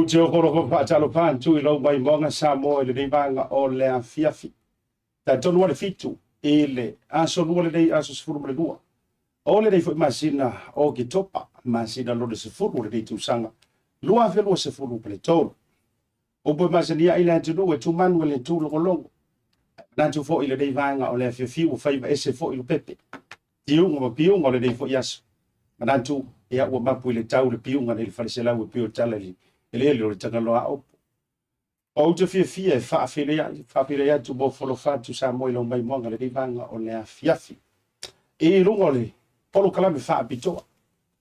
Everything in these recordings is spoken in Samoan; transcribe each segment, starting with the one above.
Ou te ofo faatalofa atu i lou maimoaga Samoa i lenei vaega o le afiafi. Talitonu le 7 i le aso 2 lenei, aso 12 o lenei foi masina o Oketopa, masina lona 10 o lenei tausaga 2023. Upu e masani ai le atunuu e tumanu e le tūlogologo. Manatu foi i lenei vaega o le afiafi ua faiva ese foi lopepe. Tiuga ma piuga o lenei foi aso. Manatu, ia ua mapu i le tau le piuga nei le faleselau e pio tala i le eleele o le Tagaloa Opo. Ou te fiafia e faafeiloai atu mo folofa atu Samoa i lau maimoaga lenei vaega o le afiafi. I luga o le polokalame faapitoa,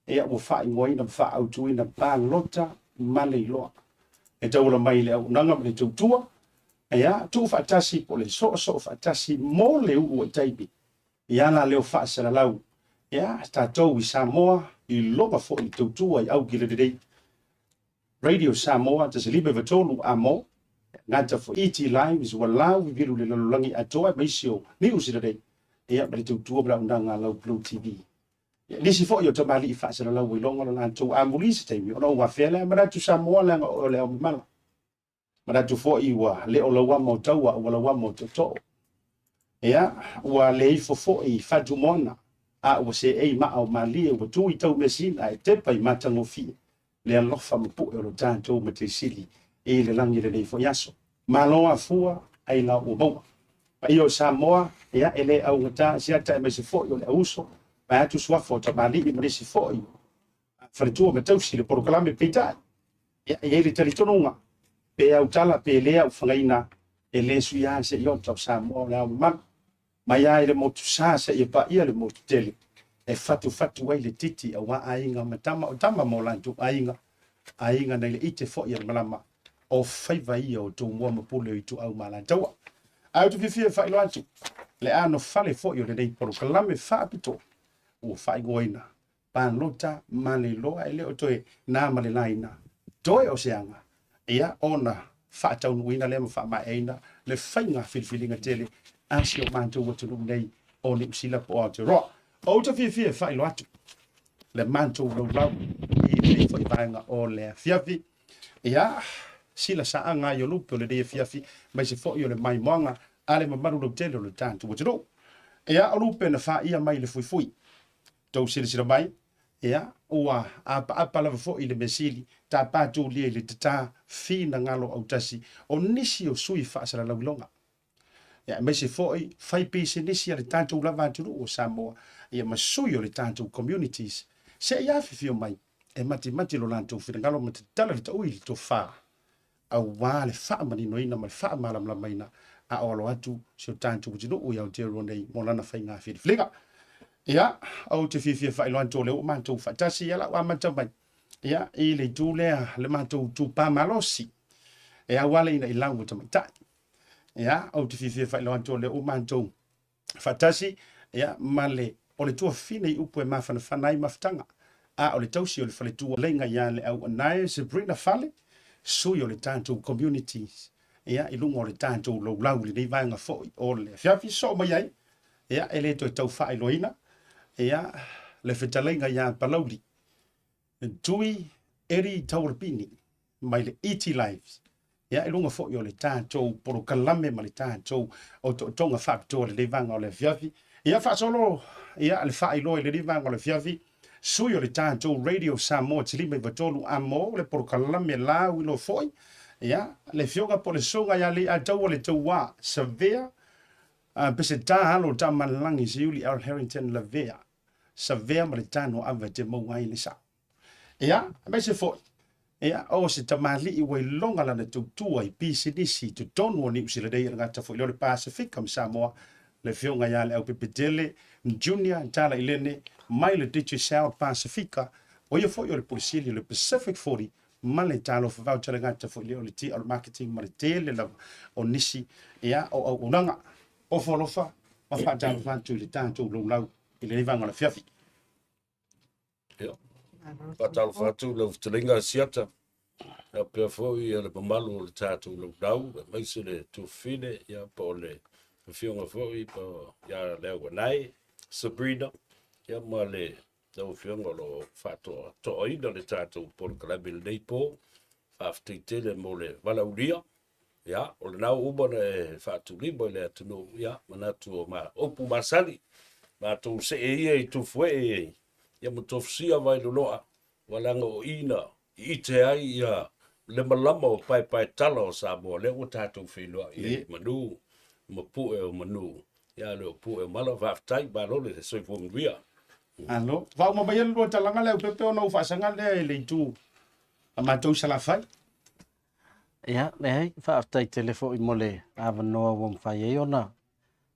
ia ua faaigoaina ma faaautuina Palota ma le Iloa. E tauala mai i le auaunaga ma le tautua, ia tuu faatasi po o le soosoo faatasi mo le uluai taimi i ala leo faasalalau, ia tatou i Samoa i loga foi i tautua i aukile lelei. Radio Samoa 153 amo, gata foi ET Lives ua lau vivilu le lalolagi atoa ma isi o Niu Sila nei, ia ma le tautua ma le auaunaga a lau Blue TV. Ia, nisi foi o tamalii faasalalau ua iloga lo latou amuli se taimi ona ou afea lea manatu Samoa leaga o le ao mamala. Manatu foi ua le o lauama o taua ua lauama o tootoo. Ia, ua le ifo foi i fatumoana, a ua seei maa o malie ua tu i taumeasina e tepa i matagofie le alofa ma pue o lo tatou Mataisili i le lagi lenei foi aso. Malo afua ai la ua maua. Paia o Samoa, ia, e le augata siata aemaise foi o le auuso, vaeatu suafa o tamalii ma nisi foi faletua ma tausi le polokalame peitai. Ia, e i ai le talitonuga, pe autala pe le aufagaina, e le suia se iota o Samoa o le ao mamalu. Mai lava i le motu sa seia paia le motu tele, e fatufatu ai le titi aua aiga ma tama o tama ma o latou aiga, aiga nai le ite foi a le malama, o faiva ia o Tumua ma Pule o Ituau ma Alataua. Ae ou te fiafia e faailoa atu le anofale foi o lenei polokalame faapitoa ua faaigoaina Palota ma le Iloa, e le o toe na ma le laina toe o se aga, ia ona faataunuuina lea ma faamaeaina le faiga filifiliga tele a si o matou atunuu nei o Niu Sila po o Aotearoa. Ou te fiafia e faailoa atu le matou laulau i lenei foi vaega o le afiafi. Ia, sila saaga ai o lupe o lenei afiafi, aemaise foi o le maimoaga a le mamalu lautele o le tatou atunuu. Ia, o lupe na faia mai le fuifui. Tou silasila mai, ia, ua apaapa lava foi le measili, tapa tulia i le tatā finagalo autasi o nisi o sui faasalalauiloga. Ia, aemaise foi fai pisinisi a le tatou lava atunuu o Samoa, ia ma sui o le tatou communities, se i afifio mai e matimati lo latou finagalo ma tatala le taui i le tofa aua le faamaninoina ma le faamalamalamaina a o alo atu si o tatou atunuu i Aotearoa nei mo lana faiga filifiliga. Ia, ou te fiafia faailoa atu o lea ua matou faatasi, ia lau amata mai ia i le itu lea le matou itupa malosi e auala ina i lau o tamaitai. Ia, ou te fiafia faailoa atu o lea ua matou faatasi ia ma le o le tuafafine i upu e mafanafana ai mafutaga a o le tausi o le faletua leiga ia le auanae Sabrina Fale sui o le tatou communities ia i luga o le tatou laulau i lenei vaega foi o le afiafi soo mai ai ia e le toe tau faailoaina ia le fetalaiga ia Palauli Tui Eri Tauarapini mai le ET Lives ia i luga foi o le tatou polokalame ma le tatou otootoga faapitoa i lenei vaega o le afiafi. Ia faasolo ia le faailoa i lenei vaega o le afiafi, sui o le tatou Radio Samoa 593 amo le polokalame lauiloa foi ia le afioga po o le susuga ia Leiataua le Tauā Savea Peseta alo Tamalagi Siuli Al Harrington Lavea Savea ma le tano ava e te maua ai le sao. Ia, aemaise foi, ia, o se tamalii ua iloga lana tautua i pisinisi i totonu o Niu Sila nei, e le gata foi lea o le Pasefika ma Samoa, le afioga ia Leaupepetele Junior Tala Ilene mai le Digicel Pasefika, o ia foi o le Pule Sili o le Pacific 40 ma le Talofa Voucher, le gata foi lea o le TL Marketing ma le tele lava o nisi, ia, o auaunaga. Ofo alofa ma faatalofa atu i le tatou laulau i lenei vaega o le afiafi. Ia. Faatalofa atu lau fetalaiga Asiata, faapea foi le mamalu o le tatou laulau, aemaise le tuafafine, ia, po o le afioga foi po ia Leauanae, Sabrina, ia, ma le lau afioga o lo o faatoatoaina le tatou polokalame i lenei po. Faafetai tele mo le valaaulia. Ia, o lena ua uma ona e faatulima i le atunuu, ia, manatu o ma upu masani, matou see ia i Tufuee, ia ma tofusia Vailoloa, ua leaga o i na ite ai ia le malama o paepaetala o Samoa, lea ua tatou feiloai ai i manu ma pue o manu, ia le o pue o mala. Faafetai, malo le soifua manuia. Malo. Faauma maia le lua talaga lea Leaupepe ona ou faasaga lea i le itu a matou i Salafai. Ia, leai, faafetai tele foi mo le avanoa ua mafai ai ona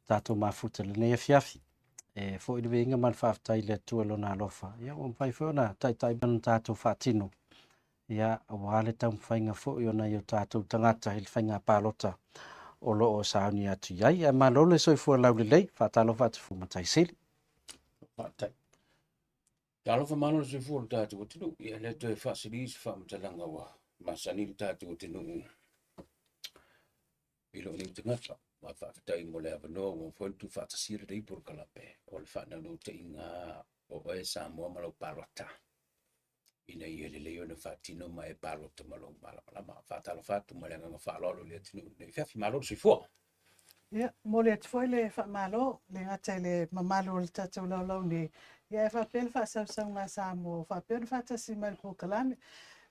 tatou mafuta i lenei afiafi. E foi le viiga ma le faafetai i le Atua i Lona alofa. Ia, ua mafai foi ona taitai ona tatou faatino, ia, aua le taumafaiga foi o nai o tatou tagata i le faiga palota o lo o sauni atu i ai. Ae malo le soifua laulelei, faatalofa atu foi Matai Sili. Faafetai. Talofa malo le soifua o le tatou atunuu. Ia le toe faasili se faamatalaga ua masani le tatou atunuu i lou nei tagata. Ma faafetai mo le avanoa ua mafai ona tuufaatasia lenei polokalame o le faanaunautaiga o oe Samoa ma lau palota ina ia lelei ona faatino ma e palota ma lou malamalama. Faatalofa atu ma le agaga faaaloalo i le atunuu i lenei afiafi. Malo le soifua. Ia, momoli atu foi le faamalo, le gata i le mamalu o le tatou laulau nei, ia ae faapea le faasausauga a Samoa ua faapea ona faatasi mai i le polokalame.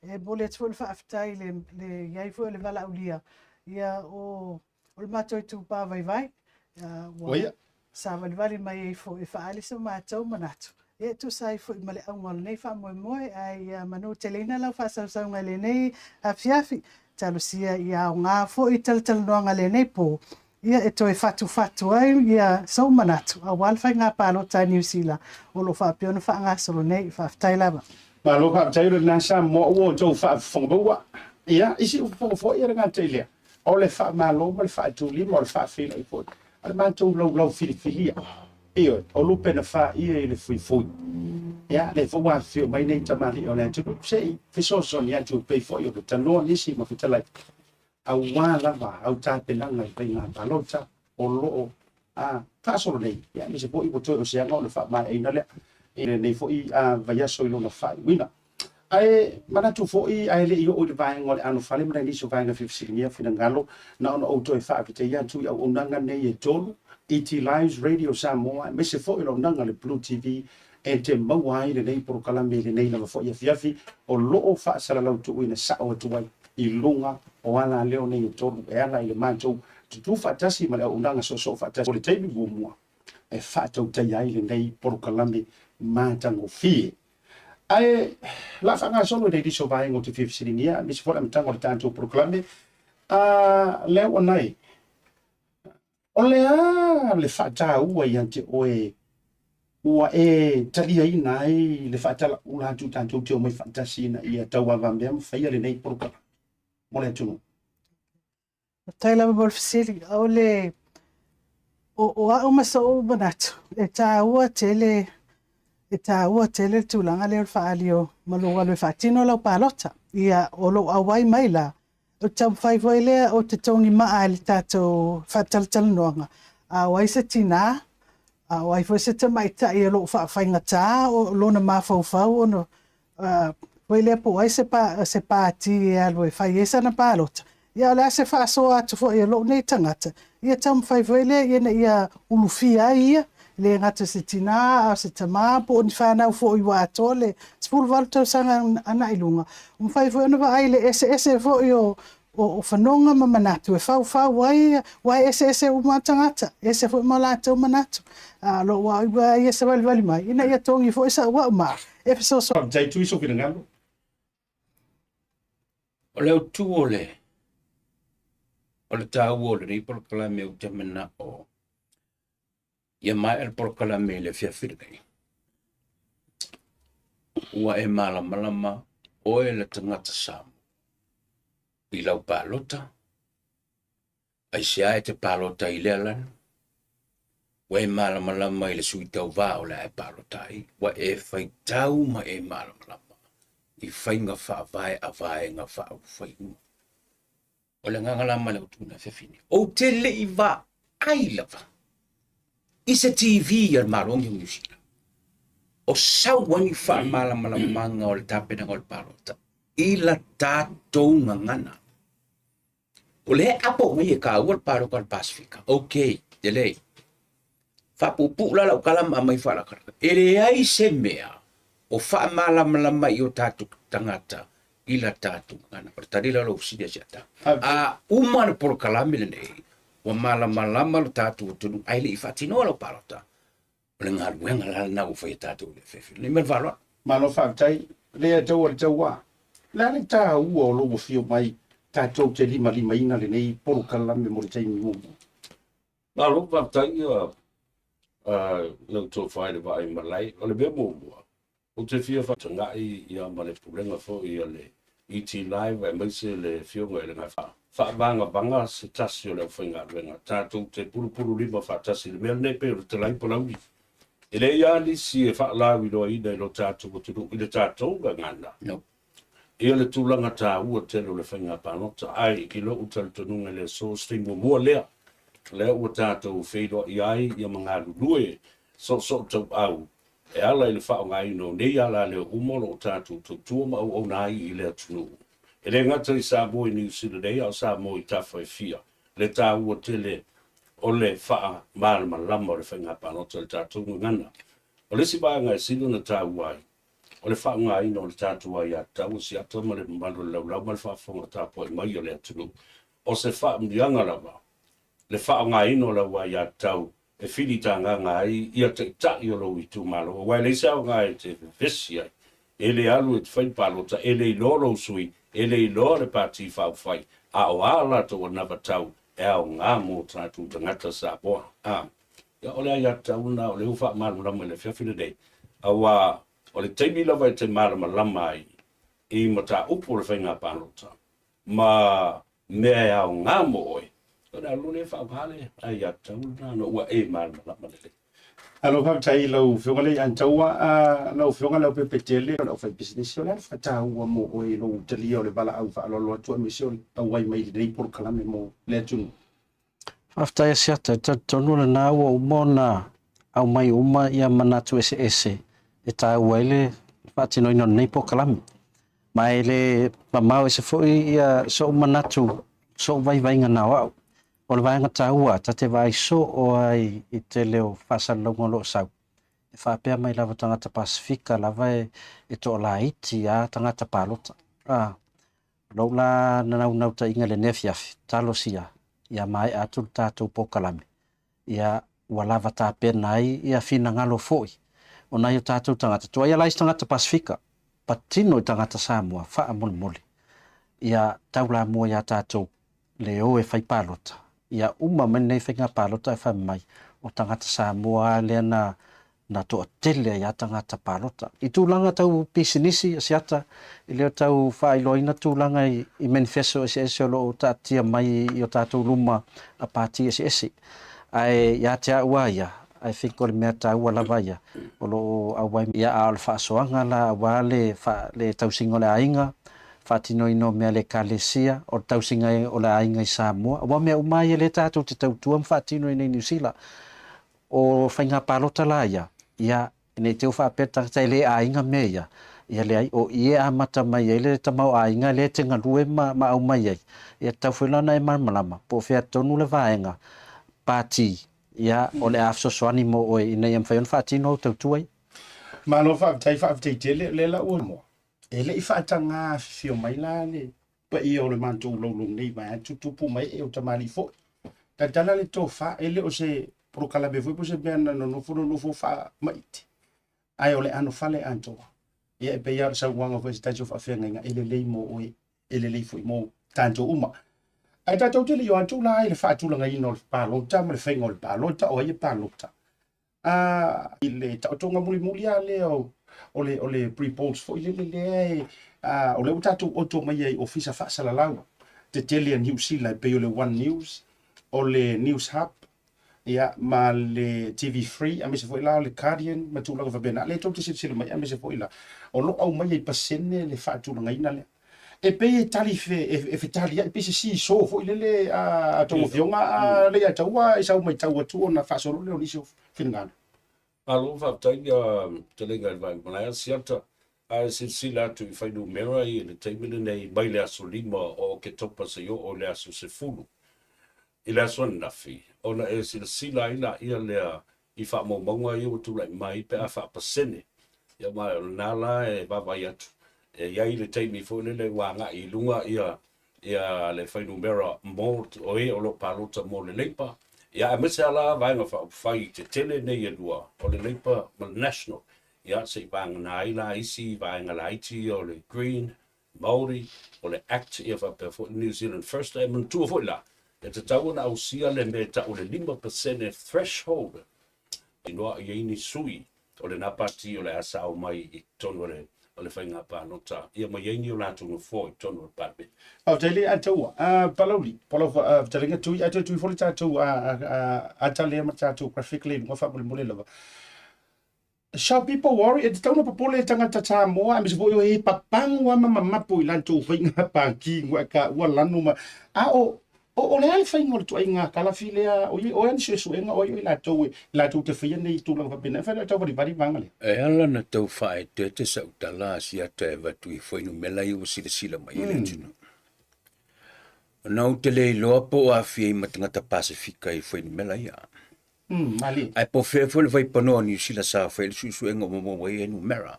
E momoli atu foi le faafetai i le, le i ai foi o le valaaulia, ia o, o le matou itupa vaivai, ua Ia. savalivali mai ai foi e faaali so matou manatu, ia e tusa ai foi ma le auga o lenei faamoemoe, ae ia manuteleina lau faasausauga i lenei afiafi. Talosia ia aoga foi talatalanoaga i lenei po, ia e toe fatufatu ai ia sou manatu aua le faiga palota a Niu Sila o lo o faapea ona faagasolo nei. Faafetai lava. Malo faafetai o lena Samoa ua outou faafofoga maua. Ia, i si ufofoga foi e le gata i lea, o le faamalo ma le faatulima o le faafeiloai foi a le matou laulau filifilia. Ioe, o lupe na faia i le fuifui. Ia, lea foi ua afifio mai nei tamalii o le atunuu se i fesoasoani atu e pei foi ona tanoa nisi ma fetalai aua lava au tapenaga i faiga palota o lo o faasolo nei, ia, aemaise foi ua toe o se aga ona faamaeaina lea i lenei foi vaiaso i lona faaiuina. Ae manatu foi ae le i oo i le vaega o le anofale ma nai nisi o vaega e fia fesiligia finagalo, na ona ou toe faafetaia atu i auaunaga nei e tolu, ET Lives, Radio Samoa, aemaise foi o le auaunaga a le Blue TV e te maua ai lenei polokalame i lenei lava foi afiafi o lo o faasalalau tuuina sao atu ai i luga o alaleo nei e tolu e ala i le matou tutū faatasi ma le auaunaga soosoo faatasi o le taimi muamua e faatautaia ai lenei polokalame matagofie. Ae o le a faagasolo i le nisi o vaega ou te fia fesiligia, aemaise foi le amataga o le tatou polokalame. A lea ua nai, o le a le faataua ia te oe ua e taliaina ai le faatalaula atu tatou te omai faatasi ina ia tauavamea ma faia lenei polokalame mo le atunuu? Faafetai lava mo le fesili. O le o, o au ma so'u manatu, e taua tele e taua tele le tulaga lea o le faaali o ma lou alu e faatino lau palota. Ia, o lou auai mai la, o le taumafai foi lea o te togi maa i le tatou faatalatalanoaga, a o ai se tinā, a o ai foi se tamaitai o lo o faafaigata o lona mafaufau ona foi lea po o ai se, pa, se pati e alu e fai ai sana palota. Ia o le a se faasoa atu foi a lou nei tagata, ia taumafai foi lea ina ia ulufia ai ia, e le gata o se tinā a o se tamā po o ni fanau foi ua atoa le 18 tausaga agai i luga. Ua mafai foi ona vaai i le eseese foi o, o, o fanoga ma manatu e faufau ai, aua e eseese uma lava tagata, e ese foi ma o latou manatu. A o lou au lava ia savalivali mai, ina ia togi foi sau au maa e fesoasoani. Faafetai Tui sou finagalo. O le autu o le o le taua o lenei polokalame ou te manao ia maea le polokalame i le afiafi lenei. Ua e malamalama oe le tagata Samoa i lau palota, aisea e te palota i lea lanu, ua e malamalama i le sui tauva o le a e palota ai, ua e faitau ma e malamalama i faiga faavae a vaega faaupufai uma. O le agaga la ma le autu na afiafi nei, ou te le i vaai lava i se TV a le Malo o Niu Sila o sau ai ni faamalamalamaga o le tapenaga o le palota. I la tatou gagana. O lea e apo mai e kāua le paloka a le Pasefika. Ok, lelei. Faapuupuu la lau tala ma aumai faalakalaka. E leai se mea o faamalamalama i o tatou tagata i la tatou gagana. O le tali la o lau fesili a Siata. A uma le polokalame lenei, ua malamalama lo tatou atunuu ae le i faatinoa lau palota. O le galuega la lena ua fai e tatou i le afiafi lenei. Ma le faaaloalo. Malo faafetai. Lea e taua le taua. O le a le taua o lou afio mai tatou te limalimaina lenei polokalame mo le taimi muamua? Malo faafetai lau tofa i le vaai malae. O le mea muamua, ou te fia faatagai ia ma le pulega foi a le ET Live aemaise le afioga i le Gafa. Faavagavaga se tasi o le aufaigaluega tatou te pulupululima faatasi i le mea lenei pei o le talai palauli. E leai lava nisi e faalauiloaina i lo tatou atunuu i le tatou gagana. No. Ia le tulaga taua tele o le faiga palota, ae i lou talitonuga i le aso, se taimi muamua lea, lea ua tatou feiloai ai ia ma galulue soosoo tauau e ala i le faaaogaina o nei alaleo uma o lo o tatou tautua ma auauna ai i le atunuu. E le gata i Samoa i Niu Sila nei, a o Samoa i tafa e fia. Le taua tele o le faamalamalama o le faiga palota i le tatou gagana. O le isi vaega e sili ona taua ai, o le faaaogaina o le tatou aiatatau o siata ma le mamalu o le laulau ma le faafofoga tapuai mai a le atunuu. O se faamanuiaga lava le faaaogaina o lau aiatatau e filitagaga ai ia taitai o lou itumalo, aua e leai se aoga e te vevesi ai, e le alu e te fai le palota, e le iloa lou sui, e le iloa le Pati Faaupufai, a o a latou anavatau e aoga mo tatou tagata Samoa. A, ia o le aiatatau lena o lea ua faamalamalama i le afiafi lenei, aua o le taimi lava e te malamalama ai i mataupu o le faiga palota ma mea e aoga mo oe, ona alu lea faaaoga le aiatatau lena ona ua e malamalama lelei. Alo faafetai i lau Afioga le Antaua. Lau Afioga Leaupepe Tele, o le aufaipisinisi, o le a le faataua mo oe i lou talia o le valaau faaaloalo atu aemaise o le auai mai i lenei polokalame mo le atunuu? Faafetai Asiata, e talitonu lena ua uma ona aumai uma ia manatu eseese e taua ai le faatinoina o lenei polokalame. Ma e le mamao ese foi ia so'u manatu, so'u vaivaiga na o a'u. O le vaega taua, ta te vaai soo ai i tele o faasalalauga o lo o sau, e faapea mai lava tagata Pasefika lava e toalaiti a tagata palota. A, lou la naunautaiga i lenei afiafi, talosia ia maea atu le tatou polokalame, ia ua lava tapena ai ia finagalo foi o nai o tatou tagata, tuaia la isi tagata Pasefika, patino i tagata Samoa, faamolemole, ia taulamua iā tatou le o e fai palota, ia uma mai lenei faiga palota ae fai mai, o tagata Samoa lava lea na na toatele ai lava tagata palota. I tulaga tau pisinisi, Asiata, e le o tau faailoaina tulaga i manifesto eseese o lo o taatia mai i o tatou luma a pati eseese. Ae ia te au lava ia, I think o le mea taua lava ia, o lo o auai, ia a o le faasoaga la aua le le tausiga o le aiga, faatinoina o mea a le Ekalesia, o le tausiga o le aiga i Samoa, aua o mea uma lava ia lea tatou te tautua ma faatino i inei i Niu Sila. O faiga palota la ia, ia, ne i te i ua faapea le tagata e le aiga mea ia, ia leai, o i e amata mai ai le tamaoaiga lea e te galue ma, ma aumai ai, ia tatau foi la ona e malamalama po o fea tonu le vaega pati, ia, o le a fesoasoani mo oe ina ia mafai ona faatino au tautua ia. Malo faafetai, faafetai tele, o lea la ua moa. E le i faataga afifio mai la le paia o le matou laulou nei vaeatu tupu mai e o tamalii foi. Tatala le tofa, e le o se polokalame foi po se mea na nonofo nonofo faamaite, ae o le anofale atoa. Ia e pei lava o le saunoaga foi a se tasi o faafeagaiga, e lelei mo oe, e lelei foi mo tatou uma. Ae tatou te le i o atu la i le faatulagaina o le palota ma le faiga o le palota, o ai e palota. A i le taotoga mulimuli lava lea o le o le pre-polls foi lele lea e o lea ua tatou oto mai ai i ofisa faasalalau tetele a Niu Sila e pei o le One News, o le News Hub, ia ma le TV3 aemaise foi la o le Guardian ma tulaga faapena. Lea tou te silasila mai aemaise foi la o lo o aumai ai pasene le faatulagaina lea. E pei e tali fe, e fetaliai pei se seesaw foi lele a tou afioga a le Ataua e sau matau atu ona faasolo lea o nisi o finagalo. Malo faafetai fetalaiga i le Vaimalae Asiata. Ae silasila atu i fuainumera ia i le taimi lenei mai le aso 5 o Oketopa seia oo i le aso 10 i le aso ananafi, ona e silasila ai laia lea i faamaumauga ia ua tulai mai pe a faapasene. Ia ma o lena la e vaavaai atu, e i ai le taimi foi lele ua agai i luga ia ia le fuainumera mo o e o lo o palota mo le Labour, ia aemaise lava la Vaega Faaupufai tetele nei e lua, o le Labour ma le National. Ia se i vagana ai la isi vaega laiti ia o le Green, Māori, o le Act ia faapea foi le New Zealand First. Ae manatua foi la, e tatau ona ausia le mea e tau o le 5% threshold iloa i ai ni sui o lena pati o le a sao mai i totonu o le o le faiga palota ia ma i ai ni o latou nofoa i totonu o le Palemene. Faafetai le Ataua. Palauli, po lau fetalaiga Tui, ae toe tui foi le tatou ata lea ma le tatou graphic lea i luga faamolemole lava. Shall people worry? E tatau ona popole tagata Samoa aemaise foi o e papago lava ma mamapo i latou faiga pāki ua e taua lanu ma a o o, o le a le faiga o le ituaiga kalafi lea o i o ni suesuega o ai o i latou e latou te faia nei tulaga faapena e fai le tau valivali vaega lea. E ala ona tau faaeteete sau tala a Siata e avatu i fuainumera ia ua silasila mai ai le atunuu. Ona ou te le iloa po o aafia ai ma tagata Pasefika i fuainumera ia. Malie. Ae po o fea foi le vaipanoa o Niu Sila sa fai ai le suesuega ua maua ai numera.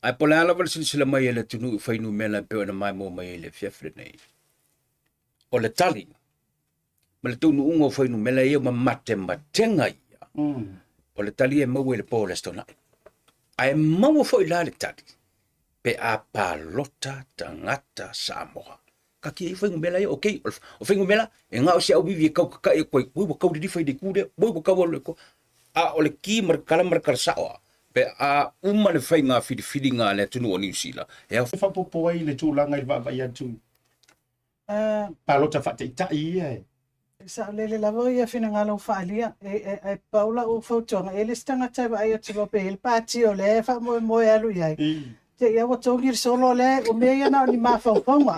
Ae po o le a lava le silasila mai a le atunuu i fuainumera e pei ona maimoa mai ai i le afiafi lenei. O le tali ma le taunuuga o fuainumera ia ma matematega ia, o le tali e maua i le po o le Aso Toonai. Ae maua foi la le tali pe a palota tagata Samoa. Kaki ai fuainumera ia, okay, o fuainumera e na o se auivi e kaukaka'i atu ai, oi ua kau lilifa i le itu lea, oi ua kau alu i le A o le ki ma le kala ma le kala sa'o a, pe a uma le faiga filifiliga a le atunuu o Niu Sila, e ao. E faaopoopo ai le tulaga i le vaavaai atu i palota faataitai ia e. E saolele lava ia finagalo ua faaalia. Ae pau lau fautuaga, e le se tagata e vaai atu loa pe i ai le pati o lea e faamoemoe e alu i ai, te i lava ua togi le solo lea, o mea ia na o ni mafaufauga,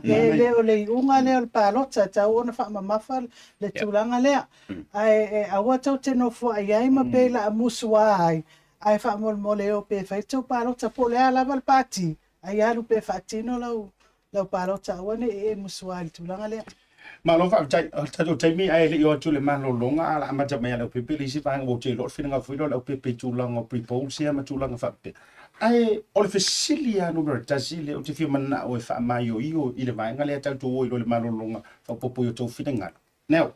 e le o le iuga lea o le palota, e tatau ona faamamafa le tulaga lea. Ae aua tou te nofoai ai ma pei o le a musua ai, ae faamolemole e o pea e fai le tou palota, po o le a lava le pati, ae alu pea e faatino lau lau palota, aua ne i e musua i le tulaga lea. Malo faafetai. O le tatou taimi ae le i oo atu i le malologa, a o le a amata mai lava e Leaupepe le isi vaega, ua ou te iloa o le finagalo foi lea o Leaupepe i tulaga o pre-polls ia ma tulaga faapea. Ae o le fesili lava numera tasi lea ou te fia manao e faamaioio i le vaega lea tatou o ai loa i le malologa faaopoopo i o outou finagalo. Now,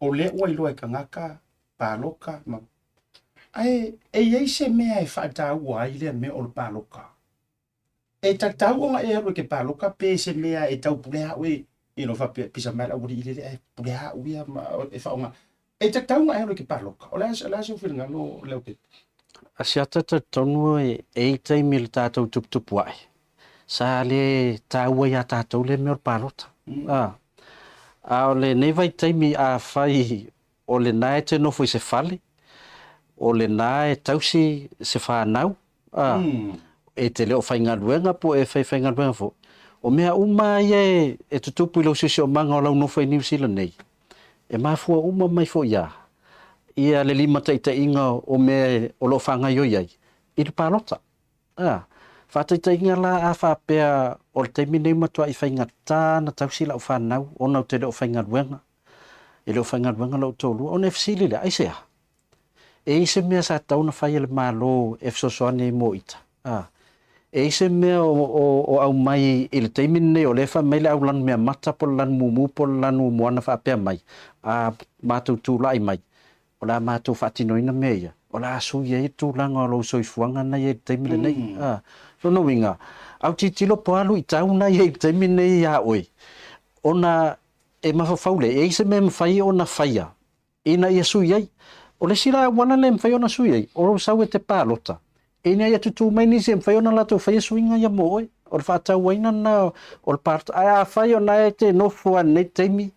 o lea ua iloa e tagata paloka ma ae e i ai se mea e faataua ai lea mea o le paloka? E tatau ona e alu e te paloka pe se mea e tau pule au e you know, faapea pisa mai le aualii lele ae pule au ia ma e faaaoga. E tatau ona e alu e te paloka. O le a, o le a sou finagalo Leaupepe? A siata talitonu e i ai taimi i le tatou tuputupu ae, sa le taua ia tatou lea mea o le palota. A o lenei vaitaimi afai o lena e te nofo i se fale, o lena e tausi se fanau, a, e te le o faigaluega po o e faifaigaluega foi, o mea uma lava ia e tutupu i lou siosiomaga o lau nofo i Niu Sila nei, e mafua uma mai foi ia ia le limataitaiga o mea o lo o faagaoioi ai i le palota. A, faataitaiga la a faapea o le taimi nei matuai faigata ona tausi lau fanau ona ou te le o faigaluega, e le o faigaluega lou toalua, ona e fesili lea, aisea? E i ai se mea sa tatau ona fai e le Malo e fesoasoani ai mo ita? A, e i ai se mea o, o, o aumai i le taimi lenei o lea e fai mai le au lanu meamata po o le lanu mumu po o le lanu moana faapea mai, a matou tulai mai, o le a matou faatinoina mea ia, o le a sui ai le tulaga o lou soifuaga na i ai i le taimi lenei. A, lona uiga, autilotilo po o a luitau na i ai i le taimi lenei ia oe, ona e mafaufau lea, e i ai se mea e mafai ona faia ina ia sui ai. O le isi la auala lea e mafai ona sui ai, o lou sau e te palota, ina ia tutū mai nisi e mafai ona latou faia suiga ia mo oe. O le faatauaina lena o le palota. Ae afai o lena e te nofo lava i lenei taimi,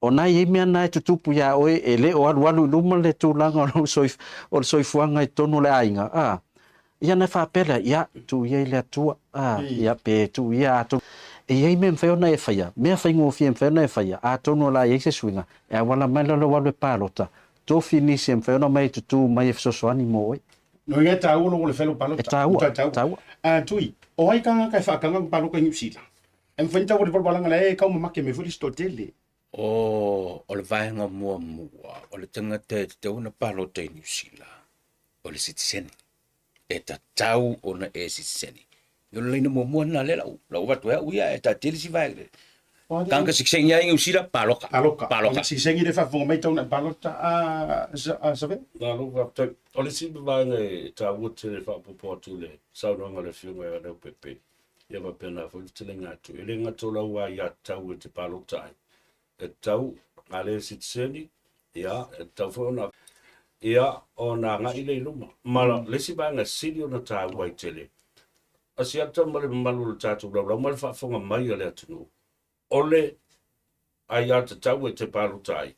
o lena e i ai mea na e tutupu ia oe e le o alualu i luma le tulaga o lou o le soifuaga i totonu o le aiga, a, ia ona e faapea lea, ia, tuu ia i le Atua, a, ia, pe tuu ia atonu e i ai mea e mafai ona e faia, mea faigofie e mafai ona e faia, atonu o le a i ai se suiga, e auala mai la lou alu e palota, tofi nisi e mafai ona omai e tutū mai e fesoasoani mo oe. No ia tāua lo le felo palota. E tāua, tāua. tāua. Ah, tui, o ai kanga ka whaakanga ko paloka i New Zealand. E mwhai tāua le palopalanga la e kau mamake me furi sto tele. O, o le vaega muamua, o le tagata e tatau ona palota i Niu Sila, o le sitiseni. E tatau ona e sitiseni. O le laina muamua lena lea lau, lau avatu ai au ia, e taatia le isi vaega lea. Tagata sitiseni lava i Niu Sila, paloka. Paloka. Paloka. Sitiseni le faafofoga mai tau na palota a, a Savea. Malo faafetai. O le isi vaega e taua tele faaopoopo atu i le saunoaga a le Afioga ia Leaupepe, ia faapena foi le fetalaiga atu. E le gata o lau aiatatau e te palota ai, e tatau a le sitiseni, ia, e tatau foi ona, ia, ona agai lea i luma. Ma le isi vaega e sili ona taua ai tele, Asiata ma le mamalu o le tatou laulau ma le faafofoga mai a le atunuu, o le aiatatau e te palota ai,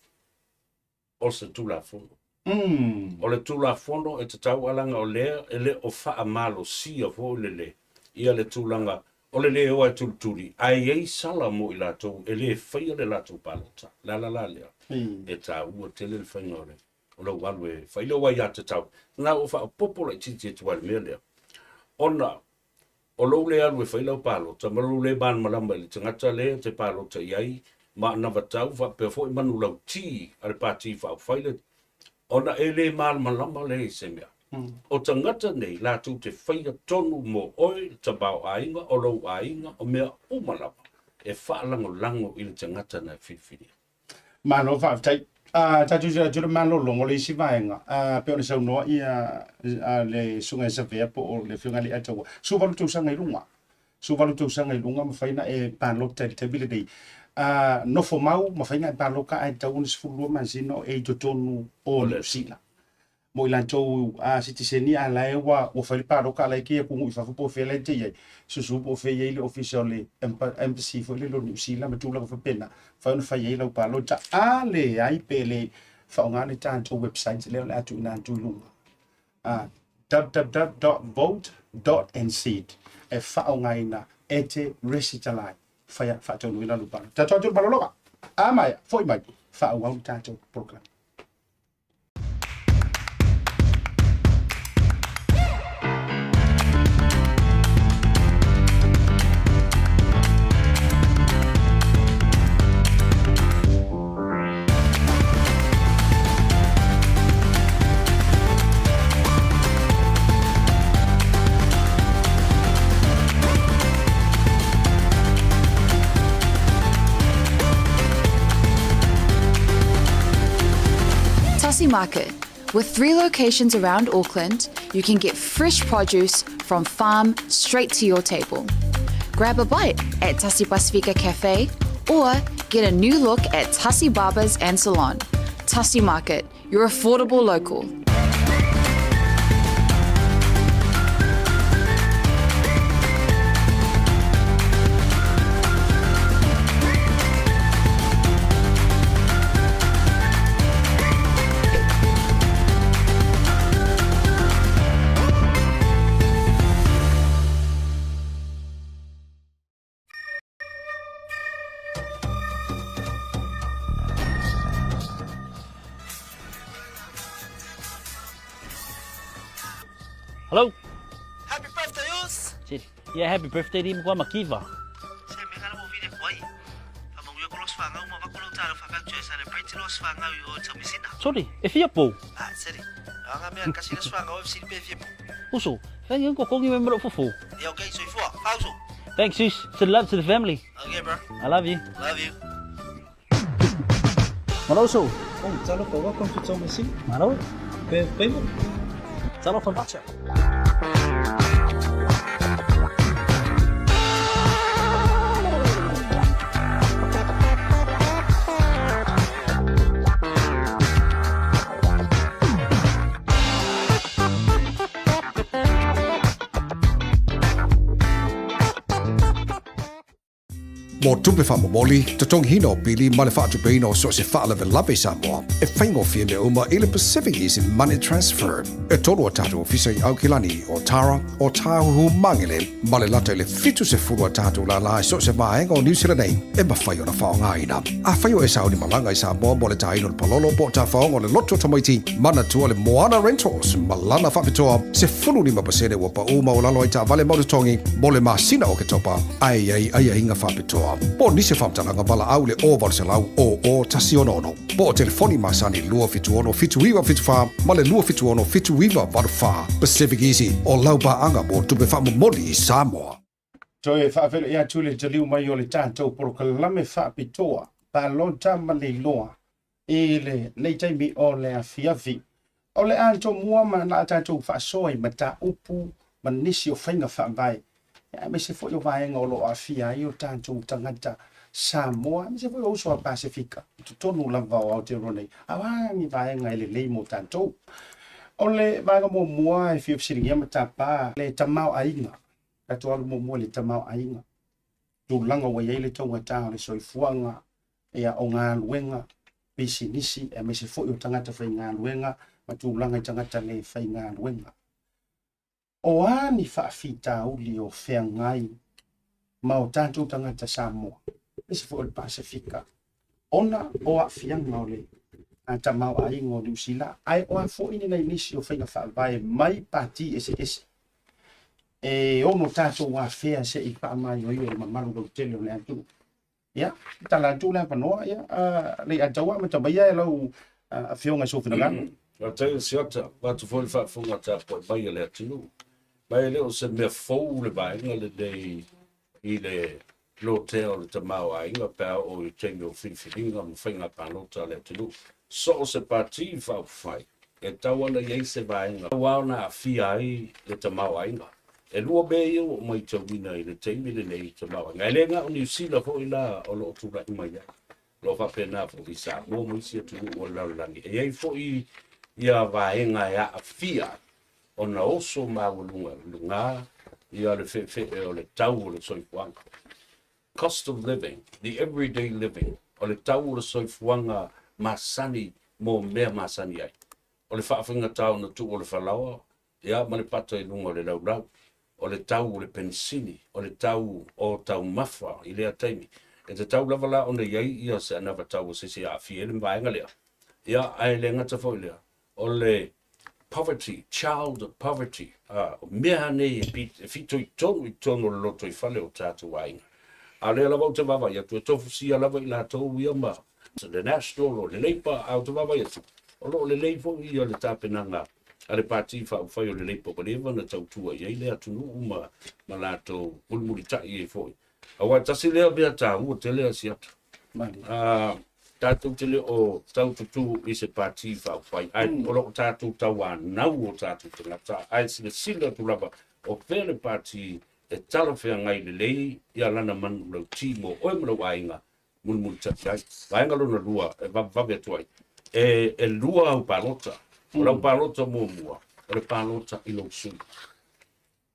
o se Tulafono. O le Tulafono e tatau a leaga o lea e le o faamalosia foi le le ia le tulaga o le le o e tulituli, ae i ai sala mo i latou e le faia le latou palota. O le ala la lea e taua tele le faiga o le o lou alu e fai lou aiatatau. Na ua faaopoopo laitiiti atu ai i le mea lea, ona O lou le alu e fai lau palota ma lou le malamalama i le tagata lea e te palota i ai ma anavatau faapea foi manulauti a le Pati Faaupufai le ona e le malamalama lea i se mea. O tagata nei latou te faia tonu mo oe, le tamaoaiga o lou aiga, o mea uma lava e faalagolago i le tagata na e filifilia. Malo faafetai. Ah, tatou silasila atu i le malologa o le isi vaega, ah, pei ona saunoa ia ah, le Susuga ia Savea po o le Afioga ia Leiataua, 18 tausaga i luga. 18 tausaga i luga mafai ona e palota i le taimi lenei. Ah, nofo mau, mafai ona e paloka ae tatau ona 12 masina o e i totonu o Niu Sila. Mo i latou a sitiseni a la e ua ua fai le paloka a la e kei atunuu i fafo po o fea la e te i ai, susu po o fea e i ai le ofisa o le embassy foi lele o Niu Sila ma tulaga faapena, mafai ona fai ai lau palota. A leai pe le faaaoga le tatou website lea o le a tuuina atu i luga, a www.vote.nz e faaaogaina e te resitala ai, faia faataunuuina lou palota. Tatou atu i le malologa, a maea, foi mai, faaauau le tatou polokalame. Tassie Market. With three locations around Auckland, you can get fresh produce from farm straight to your table. Grab a bite at Tassie Pasifika Cafe or get a new look at Tassie Barbers and Salon. Tassie Market, your affordable local. Hello. Happy birthday, us! Yeah, happy birthday di mo makiva. Se me ngala mo vile kwai. Fa mo yo kolos fa ngau ma va kolo talo fa ka tse celebrate los fa ngau yo tamisina. Sorry, e fia pou. Ah, seri. Anga me kasi los fa ngau si pe fia pou. Uso, thank you ko kongi me mro fufu. Yeah, okay, soifua. Fauso. Thanks, sis. Send love to the family. Okay, bro. I love you. Love you. Malo, uso. Oh, talofa, welcome to Tomasina. Malo. Pe, pe, Talofa macha. Mo tupe faamomoli, totogiina o pili ma le faatupeina o so o se faalavelave i Samoa, e faigofie mea uma i le Pacific Easy Money Transfer. E tolu a tatou ofisa i Aukilani, Otara, Otāhuhu, Māngere, ma le lata i le 70 a tatou lālā i so o se vaega o Niu Sila nei e mafai ona faaaogaina. Afai o e sauni malaga i Samoa mo le tāina o le palolo po o tafaoga o le loto tamaiti, manatua le Moana Rentals ma lana faapitoa 15% ua paū maualalo ai taavale mau totogi mo le masina o Oketopa, ae i ai aiaiga faapitoa. Po o nisi o faamatalaga valaau i le 0800 00 166 po o telefoni masani 276 7974 ma le 276 7984. Pacific Easy, o lau paaga mo tupe faamomoli i Samoa. Toe faafeiloai atu le taliu mai o le tatou polokalame faapitoa Palota ma le Iloa i lenei taimi o le afiafi. O le a tomua ma na tatou faasoa i mataupu ma nisi o faiga faavae, aemaise foi o vaega o lo o aafia ai o tatou tagata Samoa, aemaise foi o uso a Pasefika i totonu lava o Aotearoa nei, a o a ni vaega e lelei mo tatou. O le vaega muamua e fia fesiligia ma tapa le tamaoaiga, tatou alu muamua i le tamaoaiga, tulaga ua i ai le taugata o le soifuaga, ia, o galuega, pisinisi, aemaise foi o tagata faigaluega ma tulaga i tagata le faigaluega. O a ni faafitauli o feagai ma o tatou tagata Samoa, aemaise foi o le Pasefika, ona o aafiaga o le tamaoaiga o Niu Sila, ae o a foi ni nai nisi o faiga faavae mai pati eseese e ono tatou afea se i faamaioio le mamalu lautele o le atunuu. Ia, tala atu le avanoa, ia, le i ataua amata maia e lau afioga i sou finagalo. Faafetai o Siata, avatu foi le faafofoga tapuai mai a le atunuu. Ma e le o se mea fou le vaega lenei i le lotea o le tamaoaiga pe a oo i taimi o filifiliga ma faiga palota a le atunuu. So o se pati faaupufai, e tatau ona i ai se vaega ua ona aafia ai le tamaoaiga. E lua mea ia ua ou matauina i le taimi lenei i tamaoaiga. E le na o Niu Sila foi la o lo o tulai mai ai. O lo o faapena foi i Samoa ma isi atunuu o le lalolagi. E i ai foi ia vaega e aafia ai ona oso maualuga i luga ia le feefee o le tau o le soifuaga. Cost of living, the everyday living, o le tau o le soifuaga masani mo mea masani ai. O le faafaigata ona tuu o le falaoa, ia, ma le pata i luga o le laulau, o le tau o le penisini, o le tau o taumafa i lea taimi. E tatau lava la ona i ai ia se anavatau a se isi e aafia ai le vaega lea. Ia, ae le gata foi i lea, o le poverty, child poverty, a, o mea nei e fitoitonu i totonu o le lotoifale o tatou aiga. A o lea lava ou te vaavaai atu, e tofusia lava i latou ia ma le National o le Labour, a ou te vaavaai atu, o lo o lelei foi ia le tapenaga a le Pati Faaupufai o le Labour ua leva ona tautua i ai le atunuu ma, ma latou mulimulitai ai foi. Aua e tasi lea mea taua tele a Siata. Uh, tatou te le o tau tutū i se pati faaupufai, ae o lo o tatou tauanau o tatou tagata, ae silasila atu lava o fea le pati e talafeagai lelei ia lana manulauti mo oe ma lou aiga mulimulitai ai. Vaega lona lua e vavevave atu ai, e, e lua au palota. O lau palota muamua, o le palota i lou sui.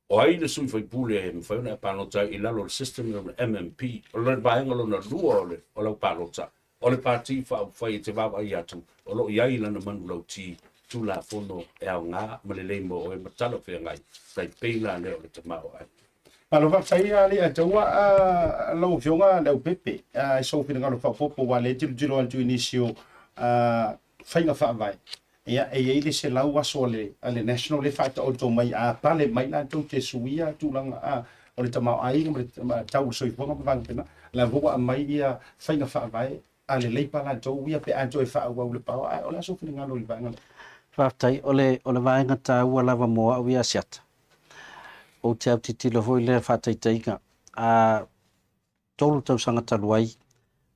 O ai le sui faipule e mafai ona e palota ai i lalo o le system o le MMP. O le vaega lona lua o, le, o lau palota, o le pati faaupufai e te vaavaai atu o lo o i ai lana manulauti Tulafono e aoga ma lelei mo oe ma talafeagai, tai pei la lea o le tamaoaiga. Malo faafetai a le ataua a lau Afioga Leaupepe i sou finagalo faaopoopo aua lea e tilotilo atu i nisi o faiga faavae. Ia, e i ai le 100 aso a le, a le National lea e faataoto mai a pale mai latou te suia tulaga a, o le tamaoaiga ma le tau o le soifuaga ma vaega faapena. O la foi ua aumai ia faiga faavae a le Leipa latou ia pe a toe faaauau le paoa. Ae o le a sou finagalo i le vaega lea? Faafetai. O le, o le vaega taua lava mo au ia Asiata. Ou te autitilo foi lea faataitaiga. A tolu tausaga talu ai,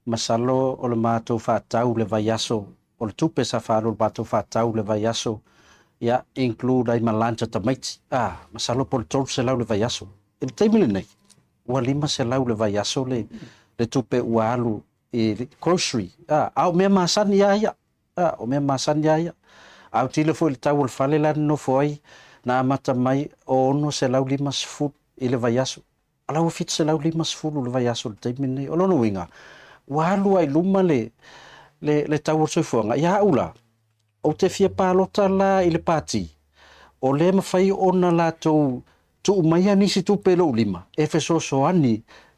masalo o le matou faatau le vaiaso, o le tupe sa faaalu o le matou faatau le vaiaso, ia, include ai ma lunch a tamaiti, a, masalo po o le 300 le vaiaso. I le taimi lenei, ua 500 le vaiaso le, le tupe ua alu i le grocery, a, a o mea masani lava ia, a, o mea masani lava ia. A autilo foi i le tau o le fale la na nofo ai, na amata mai o 650 i le vaiaso. A la ua 750 i le vaiaso i le taimi lenei. O lona uiga, ua alu lava i luma le, le, le tau o le soifuaga. Ia au la, ou te fia palota la i le pati, o lea e mafai ona latou tuu maia nisi tupe i lou lima e fesoasoani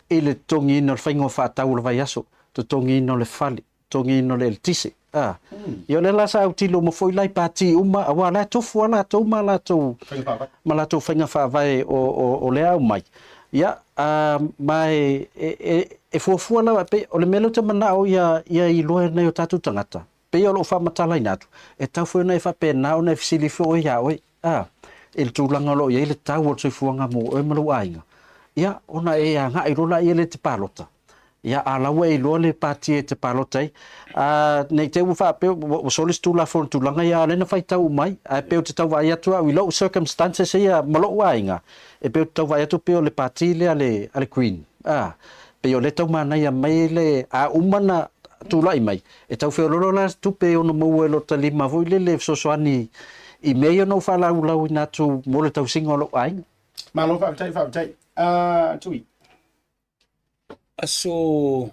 i le totogiina o le faiga o faatau o le vaiaso, totogiina o le fale, totogiina o le eletise. A. Ia o lea la sa autilo uma foi la i pati uma, aua o la e tofu lava latou ma latou ma latou faiga faavae o, o, o lea aumai. Ia, a, ma e, e, e, e fuafua lava, pei, o le mea lea ou te manao ia, ia iloa e nai o tatou tagata, pei o lou faamatalaina atu, e tatau foi ona e faapena ona e fesili ifo oe iā oe, a, i le tulaga o lo o i ai le tau o le soifuaga mo oe ma lou aiga, ia, ona e agai loa laia lea e te palota. Ia, a la ua e iloa le pati e te palota ai. A, ne i te i ua faapea ua soli se Tulafono i tulaga ia, a o lea na faitau uma ai. Ae pei ou te tau vaai atu au i lou circumstances ia ma lou aiga, e pei ou te tau vaai atu pei o le pati lea a le, a le Green. A, pei o lea e tau manaia mai le, a uma na tulai mai, e tau feoloolo la se tupe e ono maua e lota lima foi lele e fesoasoani i mea ia na ou faalaulauina atu mo le tausiga o lou aiga. Malo faafetai, faafetai. A, Tui. Aso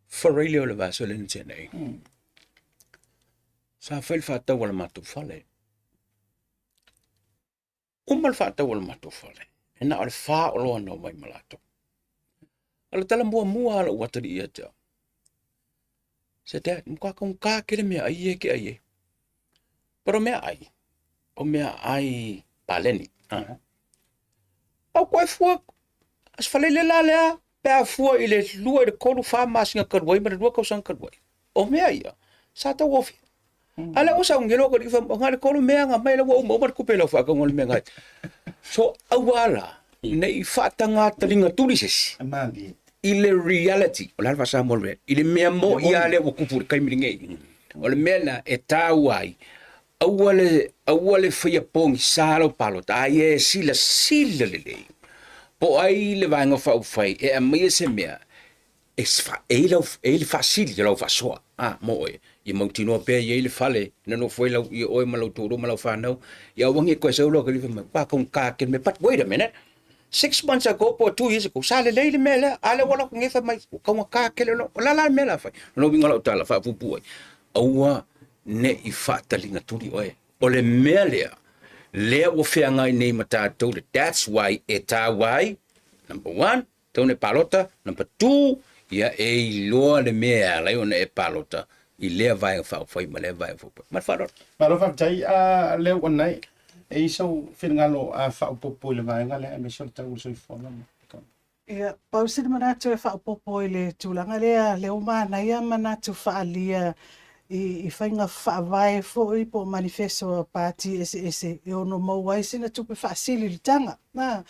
Faraile o le vaiaso lea na tea nei, sa fai le faatau a le matou fale. Uma le faatau a le matou fale, e na o le fa oloa na omai ma latou. O le tala muamua a lou atalii ia te au, said, Dad, matua taugata tele meaai ia e te ai ai. But o meaai, o meaai paleni. Ah. Au koe fua, Aso Faraile la lea, pe a fua i le 2 i le 3, 4 masina talu ai ma le 2 tausaga talu ai. O mea ia, sa tauofia. A lea ua sauni loa alii fai mai, na o le 3 mea na aumai la ua uma uma le tupe i lau faatauga o le mea na ai. So, aua la, ne i faataga taliga tuli se isi i le reality, o le a le faa-Samoa o le reality, i le mea moi lava lea ua tupu i le taimi lenei. O le mea lena e taua ai, aua le, aua le faia pogisa lau palota, a ia e silasila lelei po o ai le Vaega Faaupufai e aumaia se mea e e i ai lau, e i ai le faasili o lau faasoa a mo oe, ia mautinoa pea e i ai le fale na nofo ai lau, ia oe ma lau toalua ma lau fanau, ia aua ne i toe sau loa fai mai, ua taugata tele mea, but wait a minute, 6 months ago po o 2 years ago, sa lelei le mea lea, a lea ua alu atu nei fai mai, ua taugata tele. O le a la le mea o le a fai? O lona uiga o lau tala faapuupuu ai, aua ne i faataliga tuli oe. O le mea lea, lea ua feagai nei ma tatou, that's why e taua ai, number one, tatau ona e palota, number two, ia e iloa le mea e ala ai ona e palota i lea Vaega Faaupufai ma lea Vaega Faaupufai. Ma le faaaloalo. Malo faafetai. A lea ua nai, e i ai sou finagalo a faaopoopo i le vaega lea aemaise o le tau o le soifuaga ma Ia, pau sina manatu e faaopoopo i le tulaga lea, lea ua manaia manatu faaalia i, i faiga faavae foi po o manifesto a pati eseese e ono maua ai sina tupe faasili i le taga. A,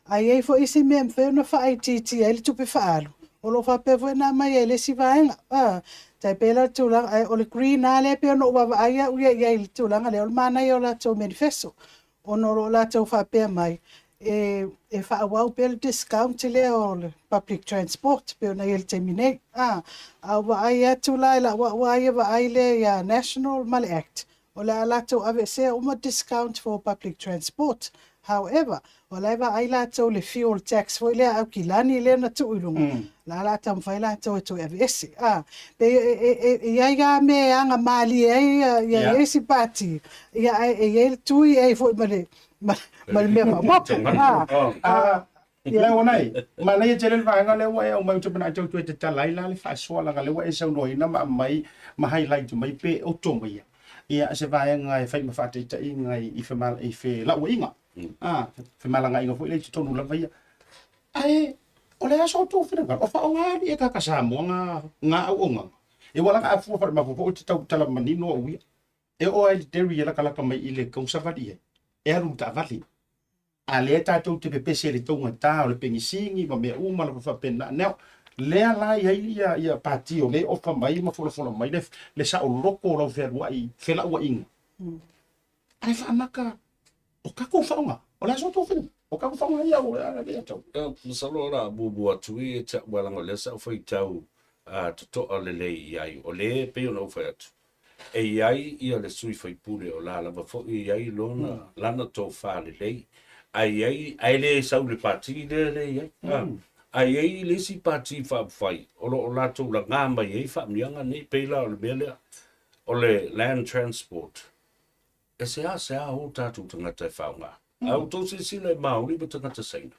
a i ai foi isi mea e mafai ona faaitiitia ai le tupe faaalu, o lo o faapea foi ona aumai ai e le isi vaega. A, tai pei la le tulaga, ae o le green lava lea e pei ona ou vaavaai au ia i ai i le tulaga lea, o le manaia o latou manifesto, ona o lo o latou faapea mai, e, e faaauau pea le discount lea o le public transport pei ona i ai i le taimi nei. A, a ou vaai atu la i lau au lava ia vaai lea ia National ma le Act, o le a latou aveesea uma discount for public transport. However, o la e vaai latou i le fuel tax foi lea a Aukilani lea na tuu i luga, o la o le a taumafai latou e toe aveese. A, pei e, e, e, e i ai lava mea e aga malie ai ia, ia yeah. isi pati, ia, ae e i ai le tui ai foi ma le, ma, ma le mea faaopoopo. A, a, Lea ua nai, manaia tele le vaega lea ua e aumai ou te manatu tau toe tatala ai la le faasoa leaga lea ua e saunoaina ma aumai ma highlight mai pe oto mai ia se vaega e fai ma faataitaiga i i felauaiga. A, femalagaiga foi lea i totonu lava ia. Ae o le a so outou finagalo, o faaaoga alii e kaka Samoa nga nga auaunaga. E ua laga a fua faale-mafaufau ou te tau tala manino au ia. E oo lava i le dairy e latalata mai i le tausavali ai, e alu i le taavale. A lea tatou te pepese i le taugata o le penisini ma mea uma lava faapena. Now, lea la e i ai ia, ia pati o lea e ofa mai ma folafola mai le, le saoloto o lau fealuai, felauaiga. Ae faamata o tatou faaaoga. O le a so outou finagalo? O tatou faaaoga ia o le a le atau. Masalo o le a muamua atu ia te au leaga o lea sa ou faitau totoa lelei i ai. O lea e pei ona ou fai atu, e i ai ia le sui faipule o la lava foi e i ai lona, lana tofa lelei. Ae i ai, ae le sau i le pati lea lea e i ai. A, ae i ai le isi pati faaupufai o lo o latou laga mai ai faamanuiaga nei, pei la o le mea lea o le land transport. E seasea o tatou tagata e faaaoga. A outou silasila i Māori ma tagata Saina,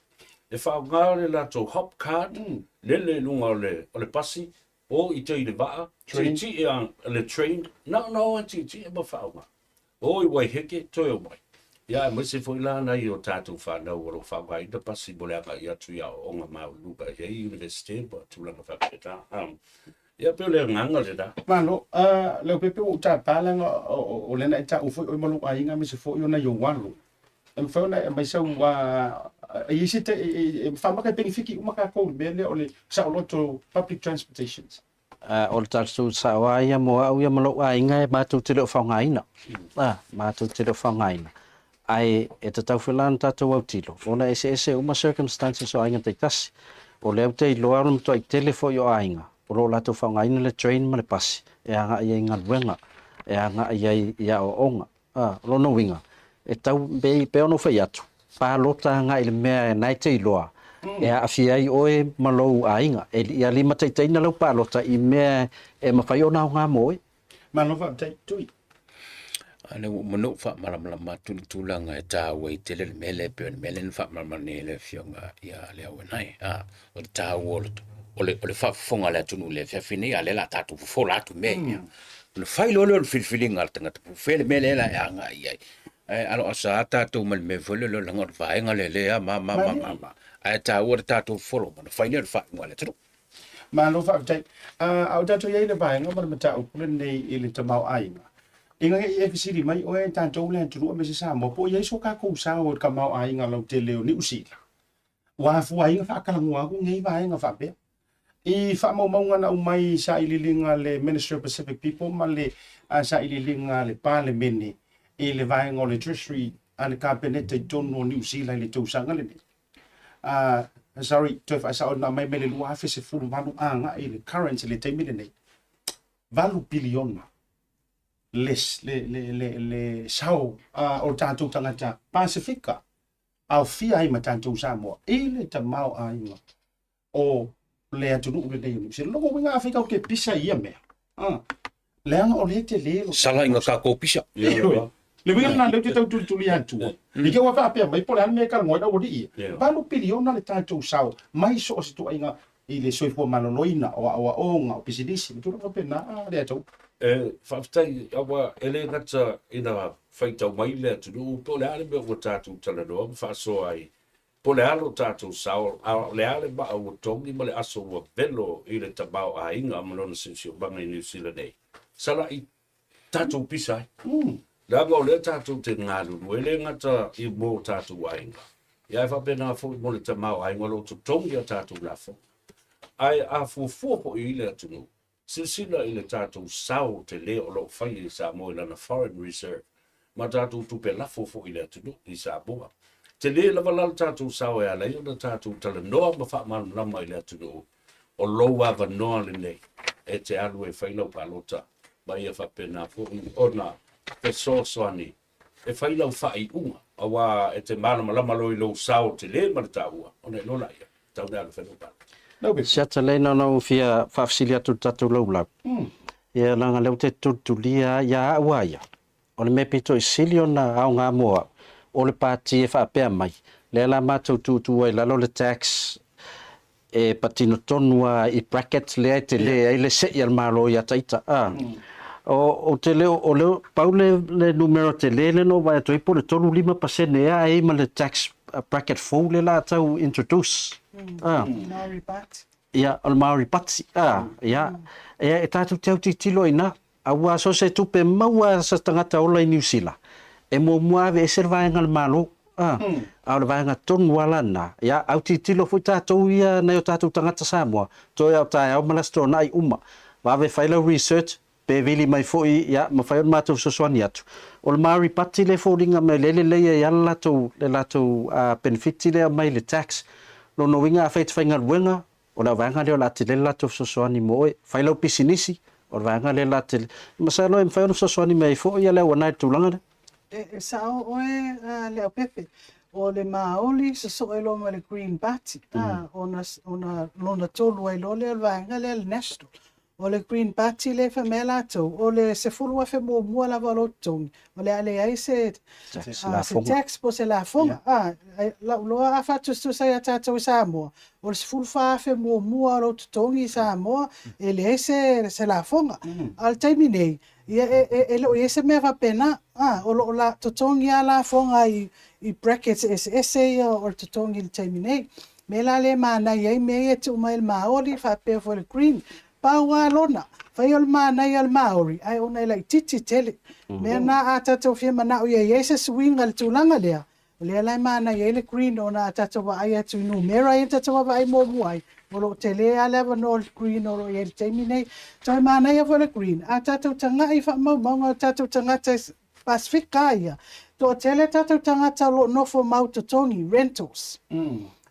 e faaaoga le latou hop card, lele i luga o le, o le pasi, o i tai i le vaa, tietie a, le train, na ona o e tietie ma faaaoga. O i Waiheke, toe omai. Ia, aemaise foi la nai o tatou fanau o lo o faaaogaina pasi mo le agai atu i aoaoga maualuluga e i ai Iunivesite ma tulaga faapena. Ia, pei o le agaga lena. Malo. Leaupepe ua ou tapa leaga o lea na e taua foi oe ma lou aiga aemaise foi o nai ou alo. E mafai ona e aumai sau, e i ai se, e faamaka e penefiti uma tatou i le mea lea o le saoloto public transportations. O le tatou sao lava ia mo au ia ma lou aiga e matou te le o faaaogaina. A, matou te le o faaaogaina. Ae e tatau foi la ona tatou autilo, ona e eseese uma circumstances o aiga taitasi. O lea ou te iloa o le matuai tele foi o aiga o lo o latou faaaogaina le train ma le pasi e agai ai i galuega, e agai ai i aoaoga. A, o lona uiga, e tau, pei, pei ona ou fai atu, palota agai i le mea na e te iloa e aafia ai oe ma lou aiga. E, ia limataitaiina lau palota i mea e mafai ona aoga mo oe. Malo faafetai, Tui. A lea ua uma ona ou faamalamalama atu le tulaga e taua ai tele le mea lea e pei o le mea lea na faamalamalama nei e le Afioga ia Leauanae. A, o le taua o le, o le, o le faafofoga a le atunuu i le afiafi nei, a o lea o le a tatou fofola atu mea ia. Ona fai loa lea o le filifiliga a le tagata po o fea le mea lea o le a e agai i ai. Ae aloasa lava tatou ma le mea foi lele leaga o le vaega lea lea ma ma ma ma ma. Ae taua le tatou folo ma ona fai lea o le faaiuga a le atunuu. Malo faafetai. A o tatou i ai i le vaega ma le mataupu lenei i le tamaoaiga, ina ne i e fesili mai oe tatou le atunuu aemaise Samoa, po o i ai so tatou sao i le tamaoaiga lautele o Niu Sila? Ua afua ai ona faatalanoa atu nei vaega faapea. I faamaumauga na aumai i sailiiliga a le Ministry of Pacific People ma le sailiiliga a le Palemene i le vaega o le Treasury a le Kapeneta i totonu o Niu Sila i le tausaga lenei, sorry, toe faasao na aumai mai le 2018 agai i le current i le taimi lenei, 8 piliona le, le, le, le, le sao o tatou tagata Pasifika aofia ai ma tatou Samoa i le tamaoaiga o le atunuu lenei o Niu Sila. Lona uiga afai tatou te pisa i ia mea, leaga o lea e tele lo Sala ina tatou pisa. Ioe. Le uiga lena lea ou te tau tulitulia atua. I te ua faapea mai po o le a le mea e talanoa ai le aualii ia. 8 piliona le tatou sao mai so o se ituaiga i le soifua maloloina, o aoaoga, o pisinisi ma tulaga faapena a le atunuu. E faafetai aua e le gata ina faitau mai le atunuu po o le a le mea ua tatou talanoa ma faasoa ai, po o le a lo tatou sao, a o le a le maa ua togi ma le aso ua velo i le tamaoaiga ma lona siosiomaga i Niu Sila nei. Salai tatou pisa ai. Leaga o lea tatou te galulue, e le gata i mō tatou aiga, ia ae faapena foi mo le tamaoaiga o lo o totogi a tatou lafoga. Ae a fuafua foi i le atunuu, silasila i le tatou sao tele o lo o fai e Samoa i lana foreign reserve ma tatou tupe lafo foi i le atunuu i Samoa. Tele lava la le tatou sao e ala ai ona tatou talanoa ma faamalamalama i le atunuu o lou avanoa lenei e te alu e fai lau palota ma ia faapena foi ona fesoasoani e fai lau faaiuga, aua e te malamalama loa i lou sao tele ma le taua, ona iloa laia, e tatau ona e alu e fai lau palota. Siata lea na ona ou fia faafesili atu i le tatou laulau. Ia leaga o lea ou te tulitulia ia au a ia, O le mea pito i sili ona aoga mo au, o le pati e faapea mai, lea la matou tuutuu ai lalo le tax e patino tonu a i bracket lea e tele ai le sei a le Malo ia ita. A. O, ou te le o le, pau le, le numera tele lea na ou vaai atu ai po o le 35% ea ai ma le tax bracket fou lea la a tau introduce. A. Maori Party. Ia, o le Maori Party. A, ia, e tatou te autilotilo i ina. Aua so se tupe maua a se tagata ola i Niu Sila, e muamua aveese le vaega a le Malo, a, a o le vaega tonu lava la lena, ia, autilotilo foi tatou ia nai o tatou tagata Samoa, toe a o taeao ma le Aso Toonai uma, vave fai lau research, pe vili mai foi, ia, mafai ona matou fesoasoani atu. O le Maori Party lea e foliga mai lea e lelei ai lava le latou, le latou penefiti lea e aumai i le tax. Lona uiga afai e te faigaluega, O le vaega lea o le a tele le latou fesoasoani mo oe. Fai lau pisinisi, o le vaega lea o le a tele. Masalo e mafai ona fesoasoani mai ai foi le auana i le tulaga lea. E sao oe Leaupepe. O le Māori sosoe loa ma le Green Party, a, ona, ona lona tolu ai loa lea o le vaega lea le National. O le Green Party lea e fai mai latou, o le 10,000 muamua lava o lou totogi, o le a leai se, se tax po o se lafoga. A, lau iloa a faatusatusa ia tatou i Samoa, o le 14,000 muamua o lou totogi i Samoa, e leai se, se lafoga. A o le taimi nei, ia e, e, e le o i ai se mea faapena. A, o lo o la, totogi lava lafoga i, i brackets eseese ia o le totogi i le taimi nei. Mea la lea e manaia ai mea ia e tuu mai e le Māori faapea foi le Green. Pau lava lona, fai o le manaia o le Māori, ae ona e laitiiti tele. Mea na a tatou fia manao ia i ai se suiga i le tulaga lea, o lea la e manaia ai le Green ona a tatou vaai atu i numera ia na tatou vaavaai muamua ai, o lo o tele lava le avanoa o le Green o lo o i ai i le taimi nei. Toe manaia foi le Green, a tatou tagai i faamaumauga o tatou tagata Pasefika ia, toatele tatou tagata o lo o nofo mau totogi, rentals.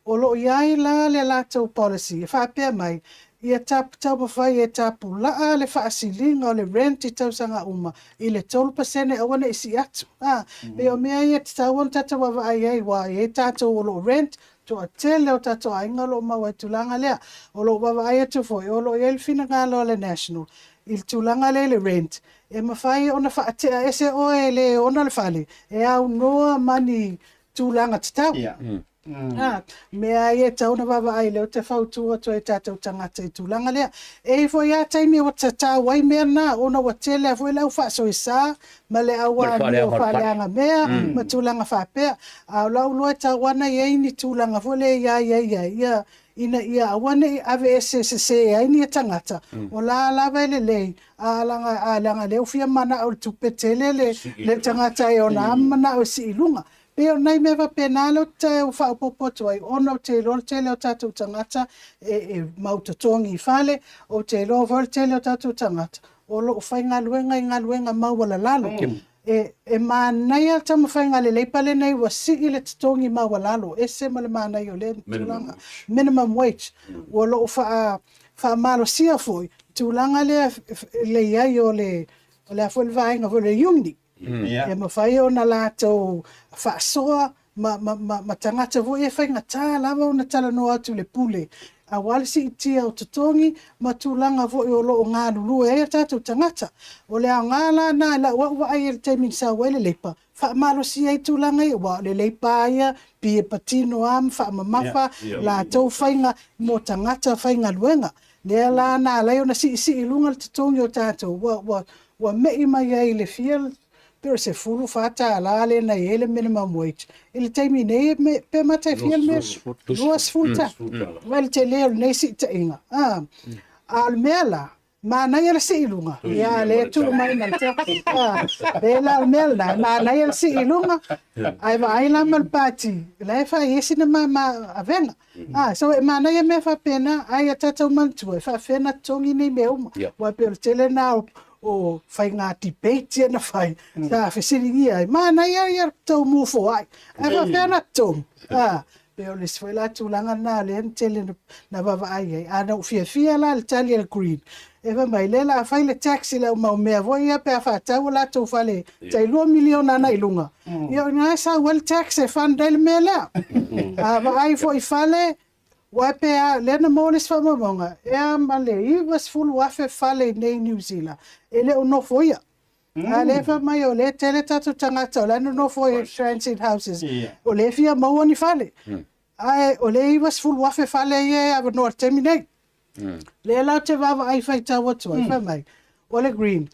O lo o i ai la le latou policy e faapea mai, ia taumafai e tapulaa le faasiliga o le rent i tausaga uma i le 3% aua ne i sii atu. A, pei o mea ia e tatau ona tatou vaavaai ai aua e i ai tatou o lo o rent, toatele o tatou aiga o lo o maua i le tulaga lea. O lo o vaavaai atu foi, o lo o i ai le finagalo a le National i le tulaga lea i le rent, E mafai ona faatea ese oe e le ona le fale, e aunoa ma ni tulaga tatau. A, mea ia e tatau ona vaavaai, lea ou te fautua atu ai i tatou tagata i tulaga lea. E i ai foi lava taimi ua tatau ai mea na, ona ua tele lava foi le au faasoesa ma le au amio faaleaga mea ma tulaga faapea. A o lau iloa e tatau lava ona i ai ni tulaga foi lea ia aiaia ai, ia ina ia aua ne i aveese sese ai ni tagata, o la lava e lelei, a leaga, a leaga lea ua fia manao i le tupe tele le, le tagata e ona manao e sii i luga. Pei o nai mea faapena lea ou te faaopoopo atu ai, ona ou te iloa le tele o tatou tagata e, e mau totogi i fale, ou te iloa foi le tele o tatou tagata o lo o faigaluega i galuega maualalalo. E, e manaia le taumafaiga a le Leipa lenei ua sii le totogi maualalo, ese ma le manaia o lea tulaga. Minimum wage. Ua lo o faa, faamalosia foi tulaga lea le i ai o le, o le a foi le vaega foi o le UMNI. E mafai ona latou faasoa ma, ma, ma, ma tagata foi e faigata lava ona talanoa atu i le pule, aua le siitia o totogi ma tulaga foi o lo o galulue ai o tatou tagata. O le aoga la lena i lau au vaai i le taimi na sau ai le Leipa, faamalosia ai tulaga ia, aua o le Leipa lava ia, pei e patino lava ma faamamafa latou faiga mo tagata faigaluega. Lea la na ala ai ona siisii i luga le totogi o tatou, ua, ua, ua me'i mai ai i le fia Pe o le $14 lea na i ai le minimum wage. I le taimi nei, pe mata e fia le mea? $20. Vaai le tele o lenei siitaiga. A, a o le mea la, manaia le sii i luga. Ia, lea e tuu mai ma le tax. Pe la o le mea lena, e manaia le sii i luga, ae vaai la ma le pati, la e fai ai sina mama avega. A, so e manaia mea faapena, ae ia tatou manatua, e faapefea ona totogi nei mea uma. Aua e pei o le tele lena o, o faiga debate ia na fai, sa fesiligia ai, manaia ia tou mu foai, ae faapefea ona totogi? A, pei o le isi foi la tulaga lena lea na tele na vaavaai ai. A na ou fiafia la i le tali a le Green, e fai mai, lea o le a fai le tax i le au mau mea foi ia pe a faatau o latou fale tai $2 miliona agai i luga. Ia o i ina e sau ai le tax e fund ai le mea lea. A vaai foi i fale, aua pe a, lea na maua le isi faamaumauga, e a ma le 90,000 fale i nei i Niu Sila e le o nofoia. A lea e fai mai o lea e tele tatou tagata o la e nonofo i transit houses, o lea e fia maua ni fale. Ae o lea e 90,000 fale ia e avanoa i le taimi nei. Lea la ou te vaavaai faitau atu ai, fai mai, o le green,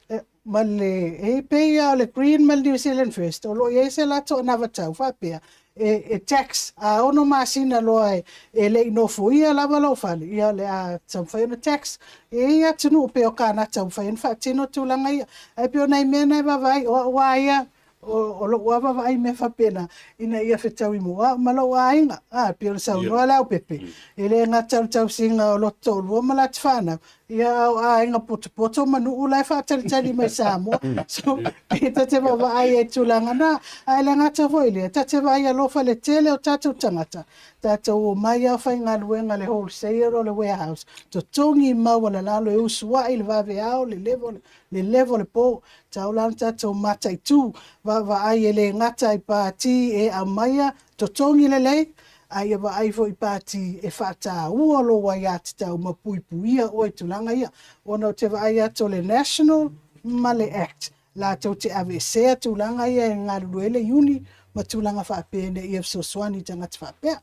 ma le, e pei lava o le green ma le New Zealand First, o lo o i ai se latou anavatau faapea, e, e tax, a ono masina loa e, e le i nofoia lava lou fale, ia o le a taumafai ona tax. E i ai atunuu pei o Kanata ua mafai ona faatino tulaga ia. Ae pei o nai mea na e vaavaai, o au lava ia, o, o lou lava vaavaai i mea faapena, ina ia fetaui mo au ma lou aiga. A, pei ona saunoa Leaupepe, e le gata o le tausiga o lota toalua ma lata fanau, ia a o aiga potopoto ma nuu la e faatalitali mai Samoa. So, pe ta te vaavaai ai i tulaga na. Ae le gata foi i lea, ta te vaai alofa i le tele o tatou tagata, tatou omai lava faigaluega i le wholesale o le warehouse, totogi maualalalo e usuai le vaveao, le level, le le leva o le po. Tatau la ona tatou mataitu, vaavaai e le gata i pati e aumaia totogi lelei, a ia vaai foi i pati e faataua lou aiatatau ma puipuia oe i tulaga ia. Ona ou te vaai atu o le National ma le Act latou te aveesea tulaga ia e galulue ai le Iuni ma tulaga faapea ina ia fesoasoani i tagata faapea.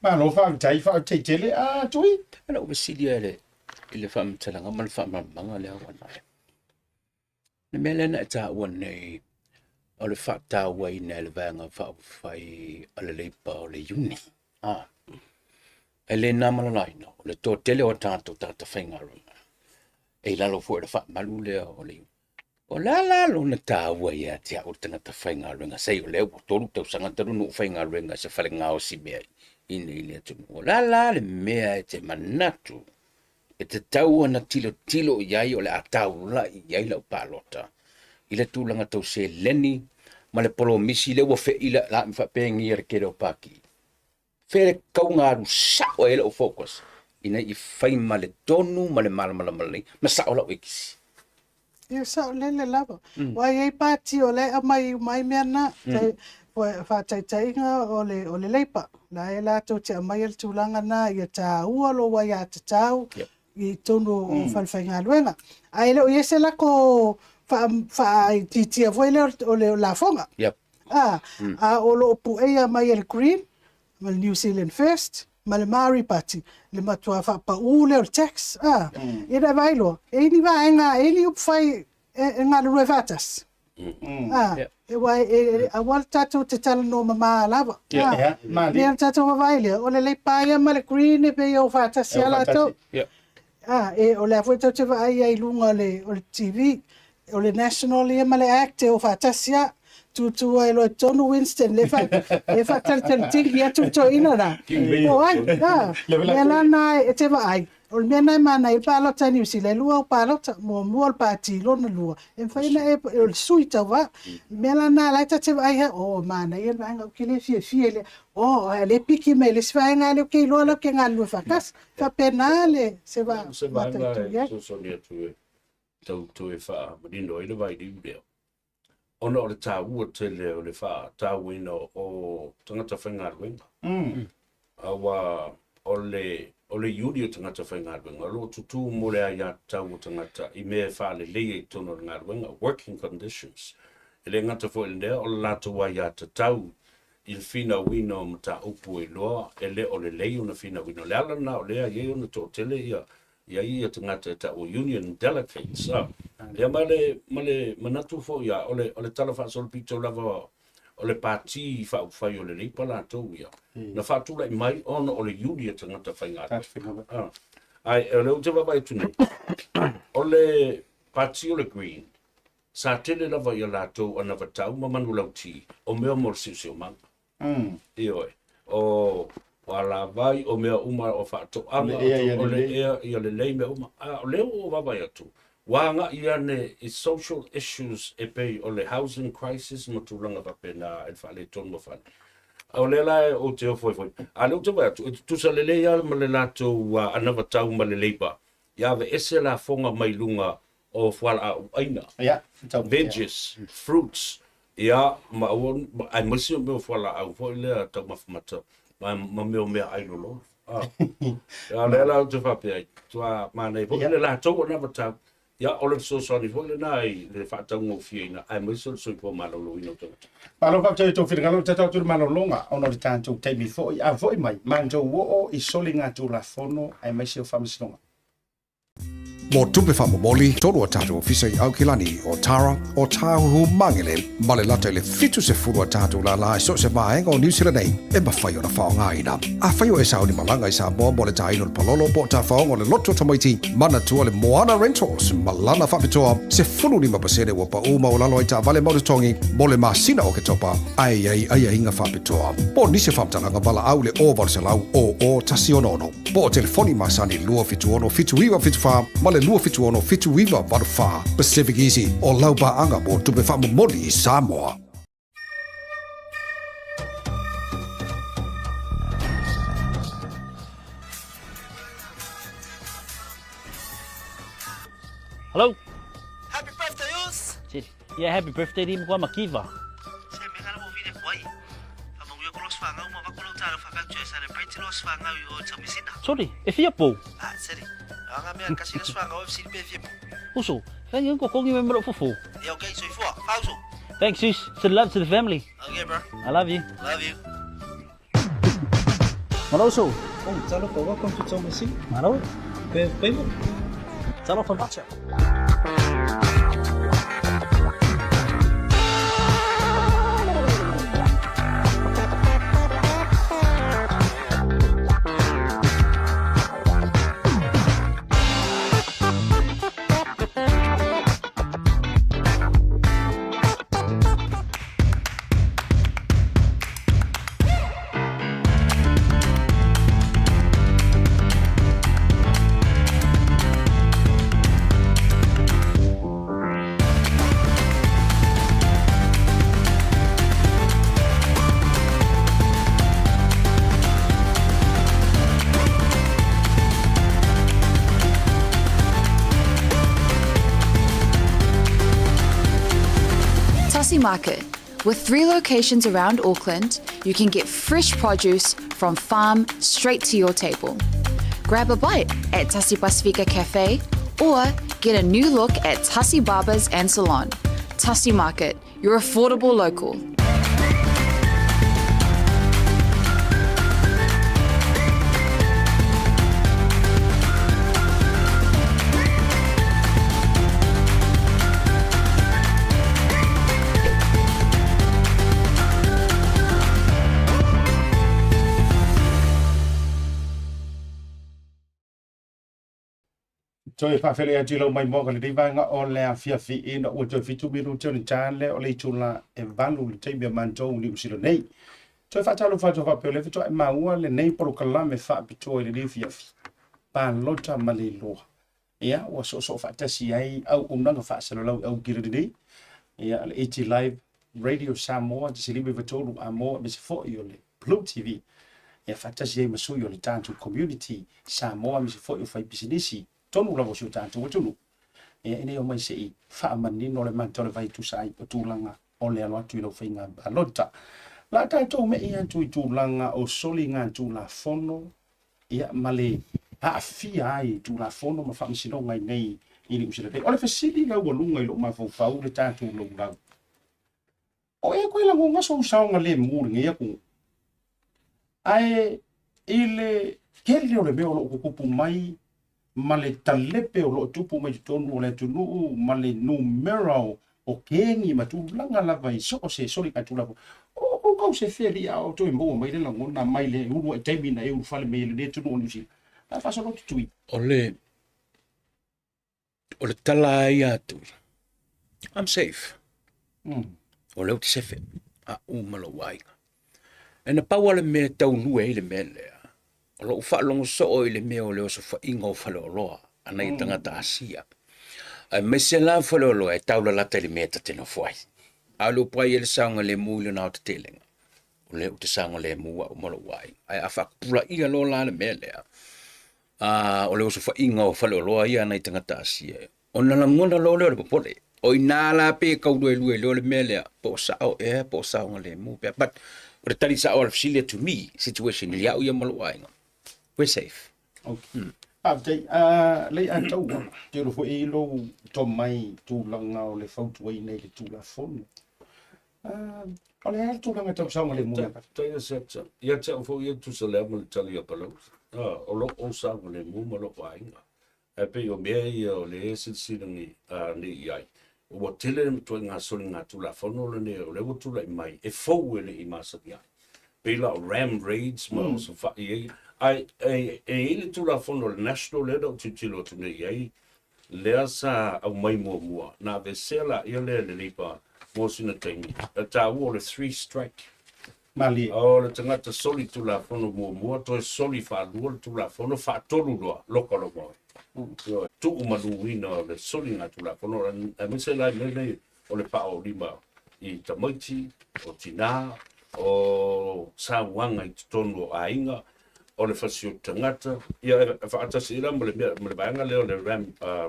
Malo faafetai, faafetai tele. A Tui? O lau fesili lava i le, i le faamatalaga ma le faamalamalamaga lea ua aumai. Le mea lea na e taua nei, o le faatauaina e le Vaega Faaupufai a le Leipa o le Iuni. Ah. E le na ma le laina, o le toatele o tatou tagata faigaluega, e i lalo foi o le faamalu lea o le Iuni. O le a la lona taua ia te au le tagata faigaluega sei o lea ua 3 tausaga talu ona ou faigaluega i se fale gaosi mea i nei i le atunuu. O le a la le mea e te manatu e tatau ona tilotilo i ai o le a taulai i ai lau palota i le tulaga tau seleni ma le polomisi lea ua feila la faapenia le tele o paki. Fea le tauga alu sao ai lau focus ina i fai ma le tonu ma le malamalama lelei ma sao lau ekisi. Ia sao lele lava. Ua i ai pati o la e aumai uma ai mea na. Faataitaiga o le, o le Labour. La e latou te aumaia le tulaga na ia taua lou aiatatau i totonu o falefaigaluega. Ae le o i ai se lako faaitiitia foi lea o le lafoga. A o lo o pueia mai e le Green ma le New Zealand First ma le Māori Party le matua faapau lea o le tax. Ia na e vaai loa, e i ai ni vaega, e i ai ni upufai e galulue faatasi. Aua aua le tatou te talanoa mama lava. Ia le tatou vaavaai lea, o le Leipa ia ma le Green e pei e o faatasi lava latou. A, o lea foi tou te vaai ai i luga o le TV, o le National ia ma le Act e o faatasi lava. Tutu ai loa i totonu Winston, lea e faatalitali atu le toeaina la. Po o ai, a, mea la na e te vaai, o le mea na e manaia ai le palota i Niu Sila, e lua au palota, muamua o le pati, lona lua, e mafai ona e, o le sui tauva. O le mea la na la e ta te vaai ai, o, manaia le vaega, ou te le fiafia i le, o, a o lea e piki mai i le isi vaega lea ou te iloa la ou te galulue faatasi. Faapena le se Se vaega e fesoasoani atu e tau toe faamanino ai le vailiu lea, ona o le taua tele o le faatauaina o tagata faigaluega. Aua o le o le iuli o tagata faigaluega o lo o tutū mo le aiatatau o tagata i mea e faaleleia i totonu o le galuega, working conditions. E le gata foi i lea, o le latou aiatatau i le finauina o mataupu e iloa e le o lelei ona finauina. O le ala lena o lea e i ai ona toatele ia i ai ia tagata e taua union delegates. A, ia ma le, ma le manatu foi ia, o le, o le tala faasolopito lava o le pati faaupufai o le Leipa latou ia, na faatulai mai ona o le iuli a tagata faigaluega. A, ae o lea ou te vaavaai atu nei, o le pati o le Green, Sa tele lava i a latou anavatau ma manulauti o mea mo le siosiomaga. Ioe. O, o alavai, o mea uma, o faatoaga, o le ea ia lelei mea uma. A o lea ua ou vaavaai atu, ua agai ane i social issues e pei o le housing crisis ma tulaga faapena i le faaletonu o fale. A o lea la ou te ofo ai foi. A o lea ou te vaai atu, e tutusa lelei lava ma le latou anavatau ma le Labour ia aveese lafoga mai luga o fualaau aina, veggies, fruits, ia, ma aua, aemaise o mea o fualaau foi lea taumafa mata, ma, ma mea o meaai lololo. Ah. A lea la ou te faapea ai, matua manaia foi le latou anavatau, ia, o le fesoasoani foi lena i le faataugofieina, aemaise o le soifua maloloina o tagata. Malo faafetai i tou finagalo, ou te tatalo atu i le malologa ona o le tatou taimi foi, a foi mai, matou oo i soligatulafono aemaise o faamasinoga. Mo tupe faamomoli, tolu a tatou ofisa i Aukilani, o Tara, o Tāhuhu Mangele, ma le lata i le 70 a tatou lālā i so o se vaega o Niu Sila nei e mafai ona faaaogaina. Afai o e sauni malaga i Samoa mo le tāina o le palolo po o tafaoga o le loto tamaiti, manatua le Moana Rentals ma lana faapitoa 15% ua paʻū maualalo ai taavale mau totogi mo le masina o Oketopa, ae i ai aiaiga faapitoa. Po o nisi o faamatalaga valaau i le 0800 00 166. Po o telefoni masani 276 7974 ma le 276 7984. Pacific Easy, o lau paaga mo tupe faamomoli i Samoa. Hello? Yeah, happy birthday to matua Makiva. Se mea kana mo vile kuai. Whamanuia ko los whangau ma wako lau tālau whawhau e celebrate los whangau i o taumisina. Sorry, e fia pou. Ah, seri. Anga mea kasi los whangau e siri pe fia pou. Uso, thank you ko kongi me mero fufu. Yeah, okay, soifua. Fauso. Thanks, sis. Send love to the family. Okay, bro. I love you. Love you. Malo uso. Oh, talofa, welcome to Taumeasina. Malo. Pe payment. Talofa macha. Tasi Market. With three locations around Auckland, you can get fresh produce from farm straight to your table. Grab a bite at Tasi Pasifika Cafe or get a new look at Tasi Barbers and Salon. Tasi Market, your affordable local. Toe faafeiloai atu i lau maimoa ka lenei vaega o le afiafi ina ua toe fitu minute o le ta lea o le itula e valu i le taimi a matou i Niu Sila nei. Toe faatalofa atu faapea o lea faatoa e maua lenei polokalame faapitoa i lenei afiafi, palota ma le iloa. Ia, ua soosoo faatasi ai auaunaga faasalalau i Aukilani nei, ia, le AT Live Radio Samoa, 153 Amoa, aemaise foi o le Blue TV, ia faatasi ai ma sui o le tatou community Samoa, aemaise foi o faipisinisi tonu lava o si o tatou atunuu, ia, ina ia omai se i faamanino le mata o le vai e tusa ai o tulaga o le alo atu i lau faiga palota. O le a tatou me'i atu i tulaga o soligatulafono ia, ma le aafia ai i Tulafono ma Faamasinoga i nei i Niu Sila nei. O le fesili laualuga i lou mafaufau le tatou laulau, o ea koe lagoga sou saogalemu i lenei atunuu? Ae i le tele o le mea o lo o tutupu mai ma le talepe o lo o tupu mai totonu o le atunuu ma le numera o kegi ma tulaga lava i so o se soligatulafono. O kou kau se feli a o toe maua mai le lagona mai le uluai taimi na e ulufale mai ai i lenei atunuu o Niu Sila. A faasolo atu Tui. O le o le tala lava ia a Tui, I'm safe. O lea ou te sefe, au ma lou aiga. E na pau lava le mea e taulue ai le mea lea, o lou faalogo soo i le mea o le osofaiga o faleoloa a nai tagata Asia. Aemaise la faleoloa e taulalata i le mea e ta te nofo ai. A o le upu lava ia i le saogalemu i lona aotetelega, o lea ou te saogalemu au ma lou aiga. Ae a faapupulaia loa la le mea lea, a o le osofaiga o faleoloa ia a nai tagata Asia, ona lagona loa lea o le popole. O i ina la pe kauluelue loa le mea lea, po o sao ea, po o saogalemu pea. But o le tali sao a le fesili to me, situation i au ia ma lou aiga, we're safe. Okay. Faafetai. Uh, Leiataua, telo foi i lou tomai tulaga o le fautuaina i le Tulafono. Uh, o le a le tulaga tau saogalemu ia Patu? Faafetai Asiata. Ia te au foi e tusa lea ma le tali a Palauli. Ah, o lou ou saogalemu ma lou aiga. Ae pei o mea ia o lea e silasila nei, nei i ai, ua tele le ituaiga soligatulafono lenei o lea ua tulai mai e fou e le i masani ai. Pei la o ram raids ma osofai ai, ae e i ai le Tulafono a le National lea na ou tilotilo atu nei i ai, lea sa aumai muamua, na aveesea laia lea e le Labour mo sina taimi, e taua o le three strike. Malie. O le tagata soli tulafono muamua, toe soli faalua le tulafono, faatolu loa, loka lou maoe. Ioe, tuumaluina o le soligatulafono, aemaise la i mea nei o le paolima i tamaiti, o tinā, o sauaga i totonu o aiga, o le fasioti tagata, ia e faatasi ai la ma le mea, ma le vaega lea o le ram,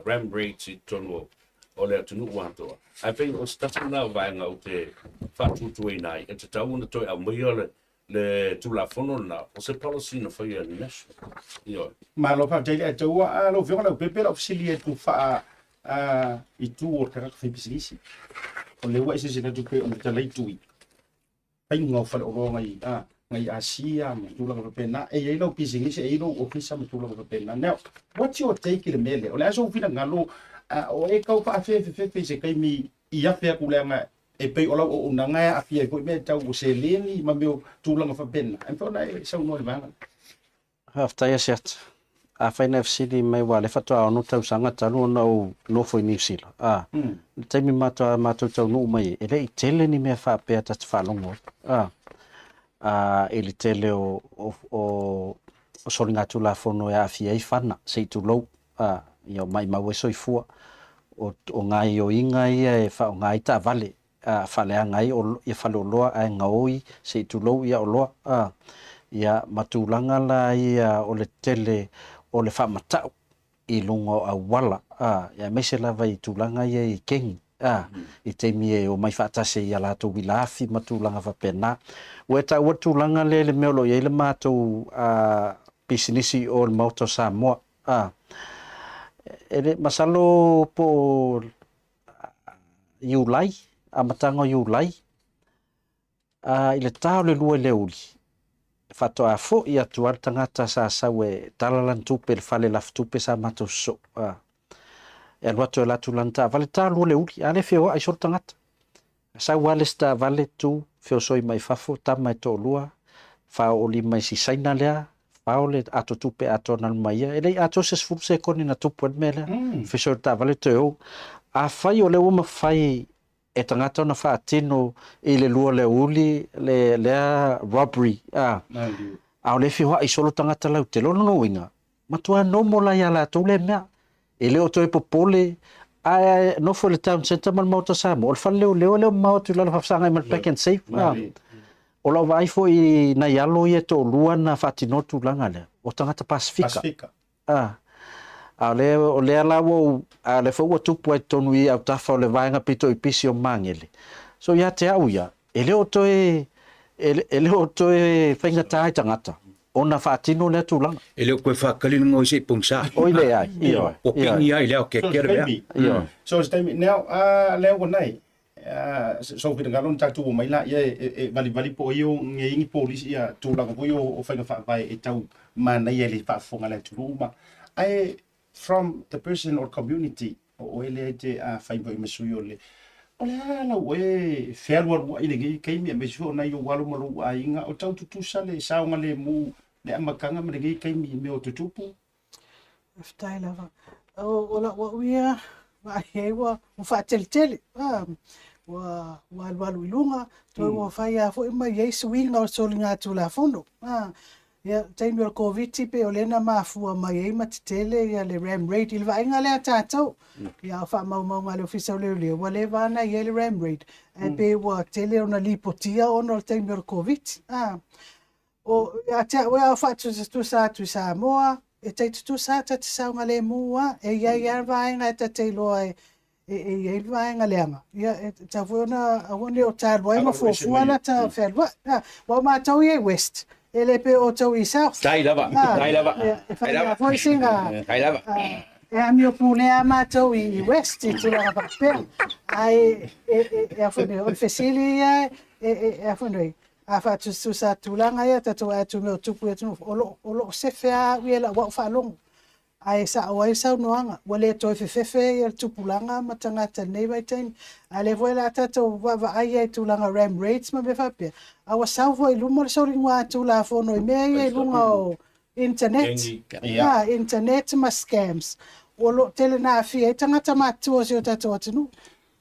ram raids i totonu o o le atunuu atoa. Ae pei o se tasi lena o vaega ou te faatuatuaina ai, e tatau ona toe aumaia le, le Tulafono lena, o se policy na faia e le National. Ioe. Malo faafetai le Ataua. Ah, lau Afioga Leaupepe, lau fesili atu faa ah, itu o le tagata faipisinisi. O lea ua e silasila atu pei ona talai tui faiga o faleoloa ngai a ngai Asia ma tulaga faapena. E i ai lau pisinisi, e i ai lou ofisa ma tulaga faapena. Now, what's your take i le mea lea? O le a sou finagalo, o e tau faafefefefe i se taimi i afe atu leaga e pei o lau auaunaga e aafia ai foi mea tau o seleni ma mea o tulaga faapena. E mafai ona e saunoa i le vaega lea. Faafetai Asiata. Afai na e fesili mai aua o lea faatoa 6 tausaga talu ona ou nofo i Niu Sila, a, i le taimi matou matou taunuu mai ai, e le i tele ni mea faapea ta te faalogo ai, a, a, i le tele o, o, o, o soligatulafono e aafia ai fana, se i tulou, a, ia o maimau ai soifua, o, o gaoioiga ia e faaaoga ai taavale, a faaleaga ai ia faleoloa ae gaoi se i tulou ia oloa a ia ma tulaga la ia o le tele o le faamatau i luga o auala a ia aemaise lava i tulaga ia i kegi a i taimi e omai faatasi ai ia latou uila afi ma tulaga faapena. Ua e taua le tulaga lea i le mea o lo o i ai le matou a pisinisi i o i le Maota o Samoa a e le masalo po o Iulai, amataga o Iulai, a i le ta o le 2 i le aoauli, faatoa foi atu lava le tagata sa sau e tala lana tupe i le fale lafutupe sa matou sosoo. A, e alu atu e alu atu lana taavale, ta 2 i le aoauli, a lea e feoai solo tagata. Sau lava le isi taavale, tu, feosoi mai fafo, tama e toalua, faaoolima i si Saina lea, fao le ato tupe atoa na alu mai ia. E le i atoa se 10 sekone na tupu ai le mea lea. Fesoi le taavale toe ou. Afai o lea ua mafai e tagata ona faatino i le 2 o le aoauli le lea robbery, a, a o lea e feoai solo tagata lautele, o lona uiga, Matua normal la ia latou lea mea. E le o toe popole, ae nofo i le town centre ma le Maota Samoa, o le fale leoleo e le o mamao atu i lalo faafesagai ma le Pak'nSave. O lau vaai foi i nai alo ia e toalua na faatinoa le tulaga lea, o tagata Pasifika. Pasifika. A o lea, o lea la ua ou, a o lea foi ua tupu ai i totonu i autafa o le vaega pito i pisi o Magele. So ia te au ia, e le o toe, e le o toe faigata ai tagata ona faatino lea tulaga. E le o toe faatali le gaoi se i pogisa. Oi leai, ioe. Ua pigi lava i le aoteatea le mea. Ioe. So se taimi, now, a lea ua nai, sou finagalo na tatou omai laia e valivali po o ai o ngei ni polisi ia tulaga foi o faiga faavae e tau manaia i le faafofoga a le atunuu ma ae from the person or community o oe lea e te fai foi ma sui o le o le a lau oe fealualuai i lenei taimi aemaise foi o nai ou alo ma lou aiga o tau tutusa le saogalemu le amataga ma lenei taimi i mea o tutupu. Faafetai lava. O lau au ia vaai ai ua faateletele, ua alualu i luga, toe ua fai lava foi ma i ai suiga o le soligatulafono. Ia, taimi o le Koviti pei o lea na mafua mai ai ma tetele ia le ram raid i le vaaiga lea a tatou. Ia, a o faamaumauga a le Ofisa o Leoleo, ua leva lava ona i ai le ram raid, ae pei ua tele ona lipotia ona o le taimi o le Koviti. O, ia te au ia, a faatusatusa atu i Samoa, e tai tutusa lava ta te saogalemu lava. E i ai lava le vaega e ta te iloa e, e, e i ai le vaega leaga, ia, e tatau foi ona aua ne i o ta alu ai ma fuafua la ta fealuai. Aua o matou ia i West, e le pei o outou i South. Tai lava, tai lava. E fai lava foi sina, Tai lava. e amio pulea lava matou i West i tulaga faapea. Ae, e, e, e, a foi nei, o le fesili ia, e, e, e a foi nei, A faatusatusa atu tulaga ia tatou vaai atu i mea o tupu i atunuu o lo o lo o sefe lava au ia i lau au faalogo. Ae sao ai le saunoaga, ua le toe fefefe ia le tupulaga ma tagata i lenei vaitaimi. A o lea foi o le a tatou vaavaai ai i tulaga ram raids ma mea faapea, a ua sau foi i luma le soliga Tulafono i mea ia i luga o internet, a, internet ma scams, o lo o tele na aafia ai tagata matutua o si o tatou atunuu.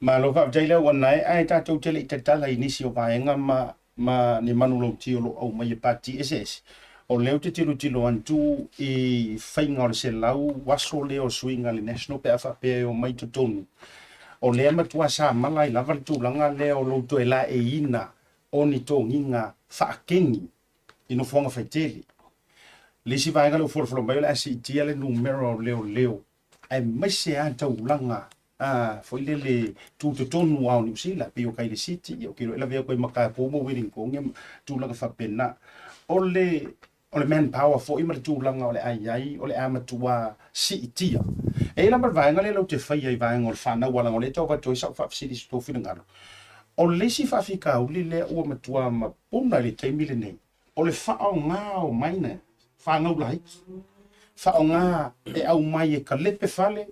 Malo faafetai lau Anae, ae tatou te le i tatala i nisi o vaega ma ma ni manulauti o lo o aumai e pati eseese. O lea ou te tilotilo atu i faiga o le 100 aso lea o suiga a le National pe a faapea e omai i totonu. O lea e matua samala ai lava le tulaga lea o lou toe laeiina o ni togiga faakeni i nofoaga faitele. Le isi vaega lea ua folafola mai o le a siitia le numera o leoleo aemaise lava taulaga foi lele tutotonu lava o Niu Sila, pei o Kaile City, ia, ou te iloa e lavea atu ai ma Kapo ma Wellington, ia ma tulaga faapena. O le o le manpower foi ma le tulaga o le a i ai, o le a matua siitia. E i ai la ma le vaega lea latou te faia i vaega o le fanau aua leaga o lea e tau avatu ai sau faafesili i so outou finagalo. O le isi faafitauli lea ua matua mapuna i le taimi lenei, o le faaaoga o minor, fanau laiti, faaaoga e aumai e kalepe fale,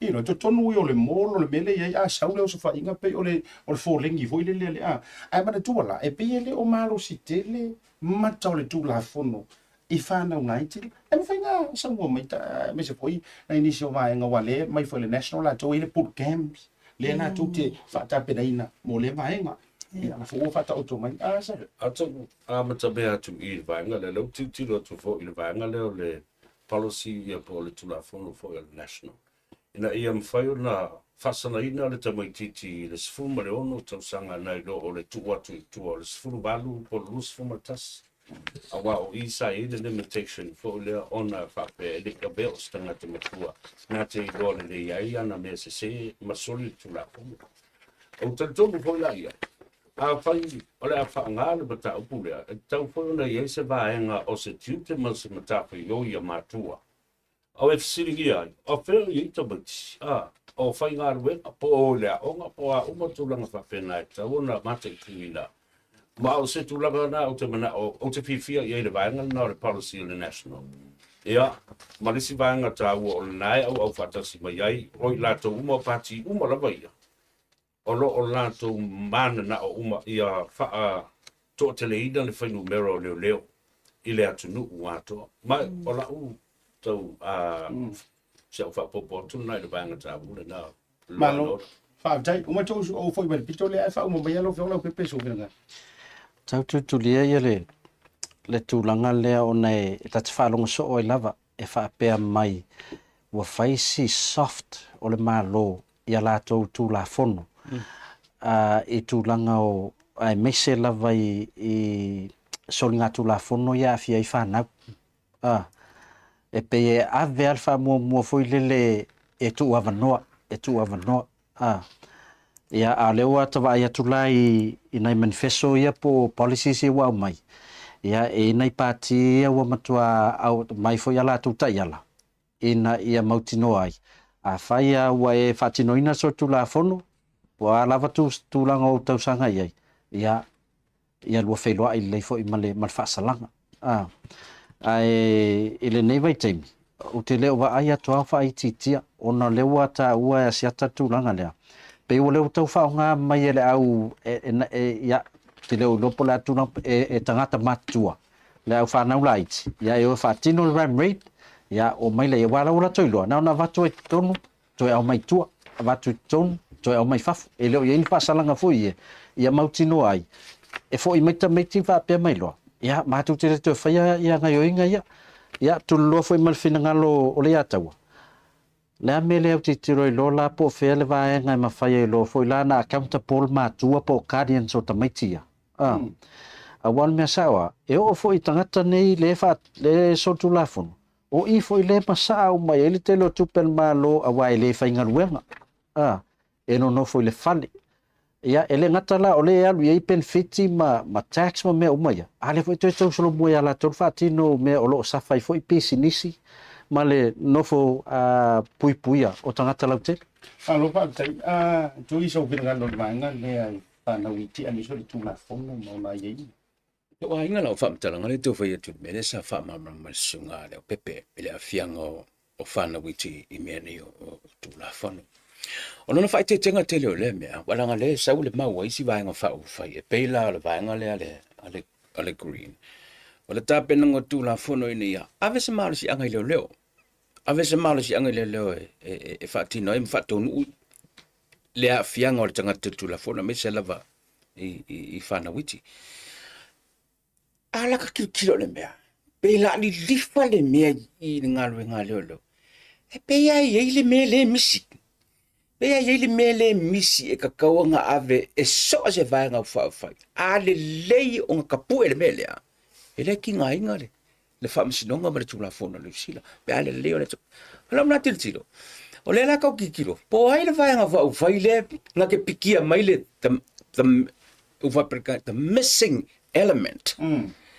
You know, totonu ia o le mall o le mea lea e i ai, a sau le osofaiga pei o le o le folegi foi lele le a. Ae manatua la, e pei e le o malosi tele mata o le Tulafono i fanau laiti la. E mafai ona saunoa mai ta, aemaise foi nai nisi o vaega aua lea e aumai foi e le National latou e i ai le boot camps lea latou te faatapenaina mo lea vaega. Ia, la foi ua faataoto mai. A, sa. Atonu amatamea atu i le vaega lea, lea ua tilotilo atu foi i le vaega lea o le policy ia po o le Tulafono foi a le National, ina ia mafai ona faasalaina le tamaitiiti i le 16 tausaga nai lo o le tuu atu i tua o le 18 po o le 21, aua o i sa i ai le limitation foi lea ona e faapea e le i avea o se tagata matua na te iloa lelei ai ana mea sese ma soli le Tulafono. Ou talitonu foi la ia, Afai o le a faaaoga le mataupu lea, e tatau foi ona i ai se vaega o se tiute ma se matafaioi a matua. O e fesiligia ai, o fea o i ai tamaiti? A, o faigaluega, po o i le aoga, po o a uma tulaga faapena e tatau ona mataituina. Ma o se tulaga lena ou te manao, ou te fiafia i ai i le vaega lena o le policy o le National. Ia, ma le isi vaega taua o lena e auau faatasi mai ai, o i latou uma o pati uma lava ia, O lo o latou mananao uma ia faatoateleina le fuainumera o leoleo i le atunuu atoa. Ma o lau tau a si au faaopoopo atu lena i le vaega taua lena. Malo. Faafetai. Uma tou ou foi mai le pito lea ae faauma mai lau Afioga Leaupepe i sou finagalo. Tau tulitulia ia le le tulaga lea ona e ta te faalogo soo ai lava e faapea mai ua fai si soft o le Malo i a latou Tulafono i tulaga o, aemaise lava i soligatulafono ia e aafia ai fanau. E pei e ave lava le faamuamua foi lele e tuuavanoa, e tuuavanoa. Ia, a o lea ua ta vaai atu la i nai manifesto ia po o policies ia ua aumai, ia, e i ai nai pati ia ua matua aumai foi a latou taiala ina ia mautinoa ai, afai lava ua e faatinoina solitulafono, po o a lava tulaga o ou tausaga i ai, ia, ia lua feiloai lelei foi ma le, ma le faasalaga. A, ae i lenei vaitaimi, ou te le o vaai atu lava o faaitiitia, ona o lea ua taua e Asiata le tulaga lea, pei o lea ua tau faaaoga mai e le au, e, e, e, ia, ou te le o iloa po o le a tulaga, e, e tagata matutua, le au fanau laiti, ia e o e faatino le ram raid, ia omai laia, aua o la ua latou iloa, na ona avatu ai i totonu, toe aumai i tua, avatu i totonu, toe aumai i fafo. E le o i ai ni faasalaga foi ia, ia mautinoa ai, e foi mai tamaiti faapea mai loa, ia matou te le toe faia ia gaioiga ia. Ia tuloloa foi ma le finagalo o Leiataua, le a mea lea ou tilotilo ai loa la po o fea le vaega e mafai ai loa foi la ona accountable matua po o guardians o tamaiti ia. A, aua o le mea sao lava, e oo foi i tagata nei lea e faa, lea e solitulafono, o i foi lea e masaa uma ai le tele o tupe a le Malo aua e le faigaluega, a, e nonofo i le fale. Ia, e le gata la o lea e alu i ai penefiti ma, ma tax ma mea uma ia, a o lea foi e toe tausolomua ia latou le faatino o mea o lo o safa ai foi pisinisi ma le nofo puipuia o tagata lautele. Malo faafetai. A, Tui, sou finagalo i le vaega lea i fanau iti aemaise o le Tulafono ma ona aiaiga. Lou aiga lau faamatalaga lea e tau fai atu i le mea lea sa faamalamalama e le susuga a Leaupepe i le aafiaga o fanau iti i mea nei o Tulafono. O lona faaeteetega tele o lea mea, aua leaga o lea e sau le mau a isi vaega faaupufai, e pei la o le vaega lea a le Green, o le tapenaga o Tulafono ina ia ave se malosiaga i leoleo, ave se malosiaga i leoleo e faatino ai ma faataunuu le aafiaga o le tagata i le Tulafono, aemaise lava i fanau iti. A laka tilotilo i le mea, pe la lilifa le mea i le galuega a leoleo, e pei lava e i ai le mea lea e misi. Pei lava e i ai le mea lea e misi e tatau ona ave e so o se vaega faaupufai. A lelei ona tapue le mea lea, e le tigaina le faamasinoga ma le Tulafono a Niu Sila, pe a lelei ona... O lau lena tilotilo, O lea la tau tilotilo, po o ai le Vaega Faaupufai lea na te pikia mai le the, the, ua faapea the missing element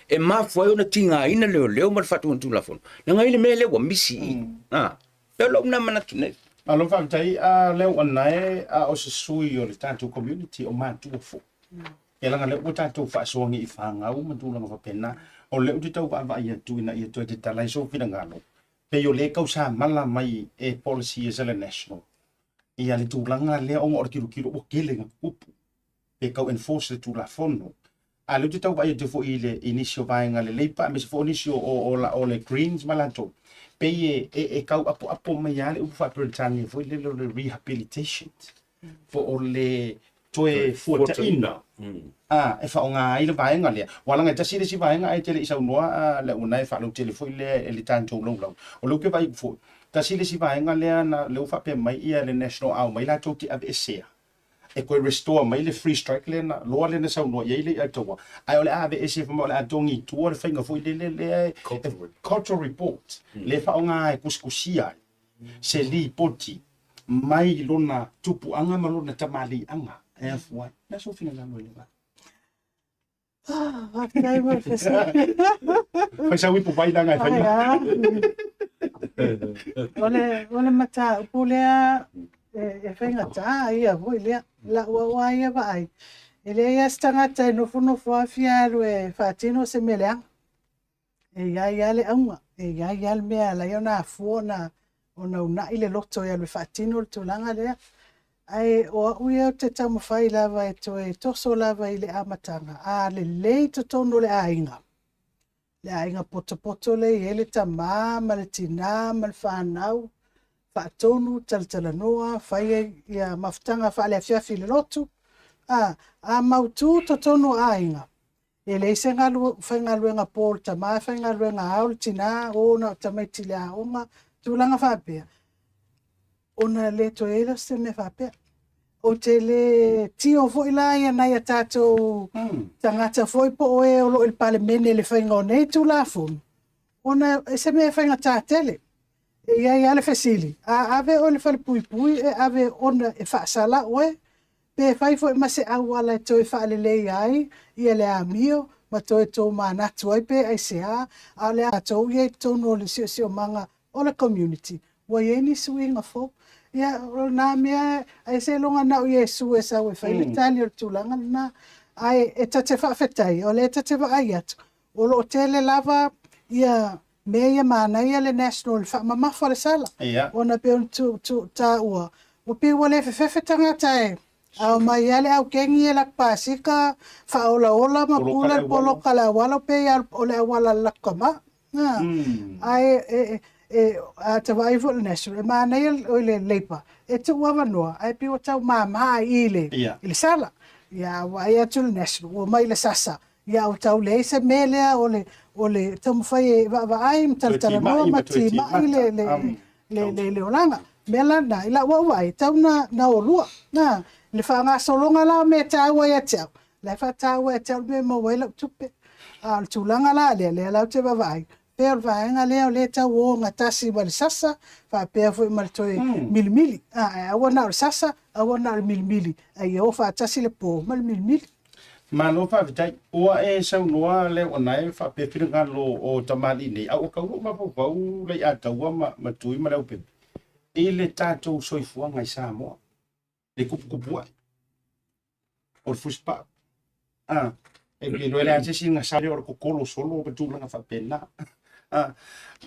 e mafua ai ona tigaina leoleo ma le faatuina Tulafono, leaga e i ai le mea lea ua misi i i. A, pei o lou lena manatu nei. Malo faafetai a lea ua nae a o se sui o le tatou community o matua foi. Ia leaga lea ua tatou faasoa nei i fanau ma tulaga faapena. O lea ou te tau vaavaai atu ina ia toe tatala ai sou finagalo, pei o lea e tausamala mai e policy a le National ia le tulaga lea ona o le tilotilo ua tele ina tutupu pe tau enforce le Tulafono. A o lea ou te tau vaai atu foi i le i nisi o vaega a le Labour aemaise foi o nisi o le Greens ma latou, pei e e tau apoapo mai lava le upu faa-Peretania foi lele o le rehabilitation, po o le toe fuataina a e faaaoga ai le vaega lea. Aua leaga e tasi le isi vaega ae te le i saunoa le auaunae faalautele foi lea e le tatou laulau. O lea ou te vaai atu foi, tasi le isi vaega lea na lea ua faapea mai ia le National a omai latou te aveesea e toe restore mai le free strike lea na loa lea na saunoa i ai le Aitaua, ae o le a aveese fai mai o le a togi i tua le faiga foi lele lea e cultural report lea e faaaoga e tusitusia ai se lipoti mai lona tupuaga ma lona tamaliiaga e afua ai. O le a sou finagalo i le va? Faafetai mo le fesili. Fai sau ipu vai leaga e fai. O le, o le mataupu lea e, e faigata ia foi lea. Lau au lava ia vaai, e leai lava se tagata e nofonofo lava fia alu e faatino se mea leaga. E i ai lava le auga, e i ai lava le mea e ala ai ona afua ona ona uunai le loto e alu e faatino le tulaga lea. Ae o au ia ou te taumafai lava e toe toso lava i le amataga, a lelei totonu o le aiga, le aiga potopoto lea e i ai le tama ma le tina ma le fanau, faatonu, talatalanoa, fai ia mafutaga faale-afiafi i le lotu, a, a mautu totonu o aiga, E leai se faigaluega po o le tama e faigaluega ao le tina, o na o tamaiti i le aoga, tulaga faapea, ona le toe i ai lea o se mea faapea. Ou te le tio foi la ia nai a tatou tagata foi po o e o lo o i le Palemene i le faiga o nei Tulafono, ona e se mea e faigata tele. E i ai lava le fesili, a ave oe i le falepuipui e ave ona e faasala oe, pe fai foi ma se auala e toe faaleleia ai ia le amio ma toe tomanatu ai pe aisea, a o le a tou ia i totonu o le siosiomaga o le community, ua i ai ni suiga fou. Ia, o lena mea, ai seiloga na o Iesu e sau e fai le tali o le tulaga lena. Ae e ta te faafetai, o lea e ta te vaai atu, O lo o tele lava ia mea ia manaia le national le faamamafa le sala. Ia. Ona pei ona tu, tu, taua, ua pei ua le fefefe tagata e ao mai lava le aukeni e laku pasika, faaolaola ma pula le poloka le auala, pei o le auala a le laku kama. Na. Ae e, e, a ta vaai foi i le national, e manaia oi le Labour, e tuu avanoa, ae pei ua tau mama i le, i le sala. Ia, a vaai atu le national, ua omai i le sasa, Ia ua tau leai se mea lea o le o le taumafai e vaavaai ma talatalanoa ma timai le le le le le olaga. Mea la lena, i lau au vaai, tau na na olua. Na, le faagasologa la o mea e taua ia te au, la e faataua ia te au le mea e maua ai lau tupe. A o le tulaga la lea, lea la ou te vaavaai, pei o le vaega lea o lea e tau ogatasi ma le sasa, faapea foi ma le toe milimili. A, ae aua na o le sasa, aua na o le milimili, a ia o faatasi le po ma le milimili. Malo faafetai. Ua e saunoa lea ua nae faapea finagalo o tamalii nei, a ua tau lou mafaufau Leiataua ma, ma Tui ma Leaupepe i le tatou soifuaga i Samoa, le tuputupu ae o le fusipau. Ah, e te iloa e leai se isi gasa o le totolo solo ma tulaga faapena. Ah,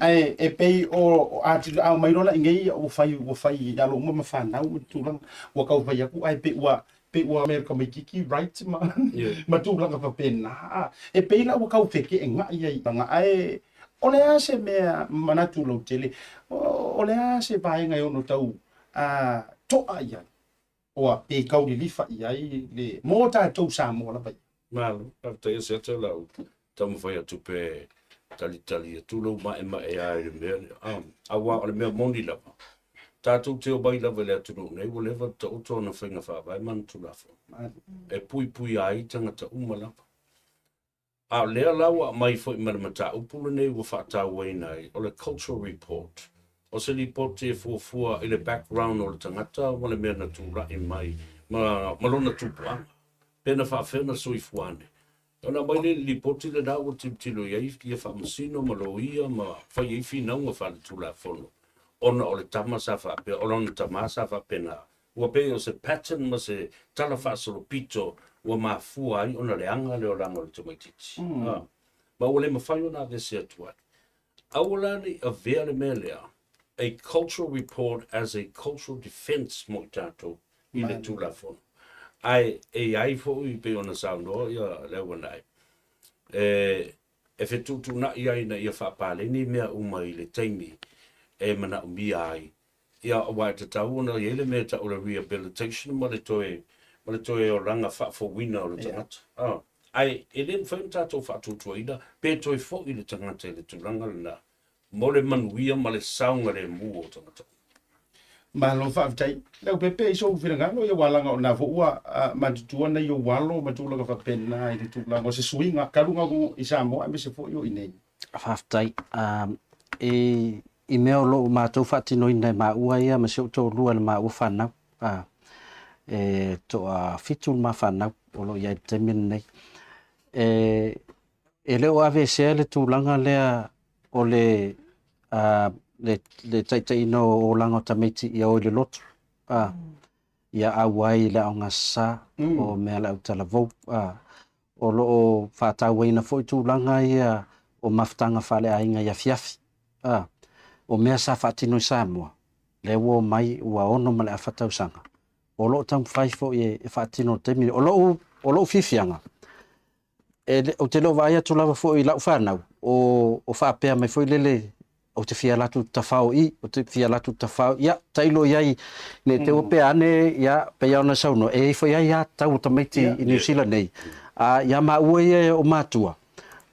ae e pei o a a omai loa la i inei ua fai ua fai i alo uma ma fanau ma tulaga ua tau fai atu ae pei ua pei ua tamaititi right ma ma tulaga faapena. E pei la ua tau feteenai ai ae o le a se mea manatu lautele o le a se vaega e ono tau to'a i ai oa pe tau lilifa i ai le mo tatou Samoa lava ia. Malo, faafetai e Siata lau taumafai atu pe talitali atu lou maemaea i le mea lea. Ah, aua o le mea moni lava, tatou te omai lava i le atunuu nei ua leva ona taoto ona faiga faavae ma ana Tulafono e puipuia ai tagata uma lava. A o lea la ua aumai foi ma le mataupu lenei ua faatauaina ai, o le cultural report. O se lipoti e fuafua i le background o le tagata ma le mea na tulai mai ma, ma lona tupuaga. Pe na faafefea ona soifua ane. Ona aumai lea i le lipoti lena ua tilotilo i ai ia faamasino ma loia ma fai ai finauga faaletulafono ona o le tama sa faapea, o lona tama sa faapena. Ua pei o se pattern ma se tala faasolopito ua mafua ai ona leaga le olaga o le tamaitiiti. Ma ua le mafai ona aveese atu ai. Aua la ne i avea le mea lea, a cultural report as a cultural defence mo i tatou i le Tulafono. Ae e i ai foi pei ona saunoa ia Leauanae, e, e fetuutuunai ai ina ia faapaleni mea uma i le taimi e manaomia ai. Ia, aua e tatau ona i ai le mea e tau o le rehabilitation ma le toe, ma le toe olaga faafouina o le tagata. Yeah. Ae e le mafai ona tatou faatuatuaina pe toe foi le tagata i le tulaga lena mo le manuia ma le saogalemu o tagata uma. Malo faafetai. Leaupepe i sou finagalo ia aua leaga o lena foi ua matutua nai ou alo ma tulaga faapena i le tulaga o se suiga talu ona i Samoa aemaise foi o i inei. Faafetai. I mea o lo o matou faatinoina e maua ia ma si ou toalua i le maua fanau, e toafitu le ma fanau o lo o i ai i le taimi lenei. E le o aveesea le tulaga lea o le le taitaiina o olaga o tamaiti ia o i le lotu, ia auai i le Aoga Sasa o mea a le autalavou. O lo o faatauaina foi tulaga ia o mafutaga faaleaiga i afiafi. A, o mea sa faatino i Samoa, lea ua omai ua ono ma le afa tausaga, o lo o taumafai foi e faatino i le taimi lenei. O lou, o lou fiafiaga, e le, ou te le o vaai atu lava foi i lau fanau, o, o faapea mai foi lele, ou te fia alu atu tafao i, ou te fia alu atu tafao, ia, tailo i ai, ne i te i ua pea ane, ia, pei lava ona saunoa, e i ai foi aiatatau a tamaiti i Niu Sila nei, a ia maua ia o matua,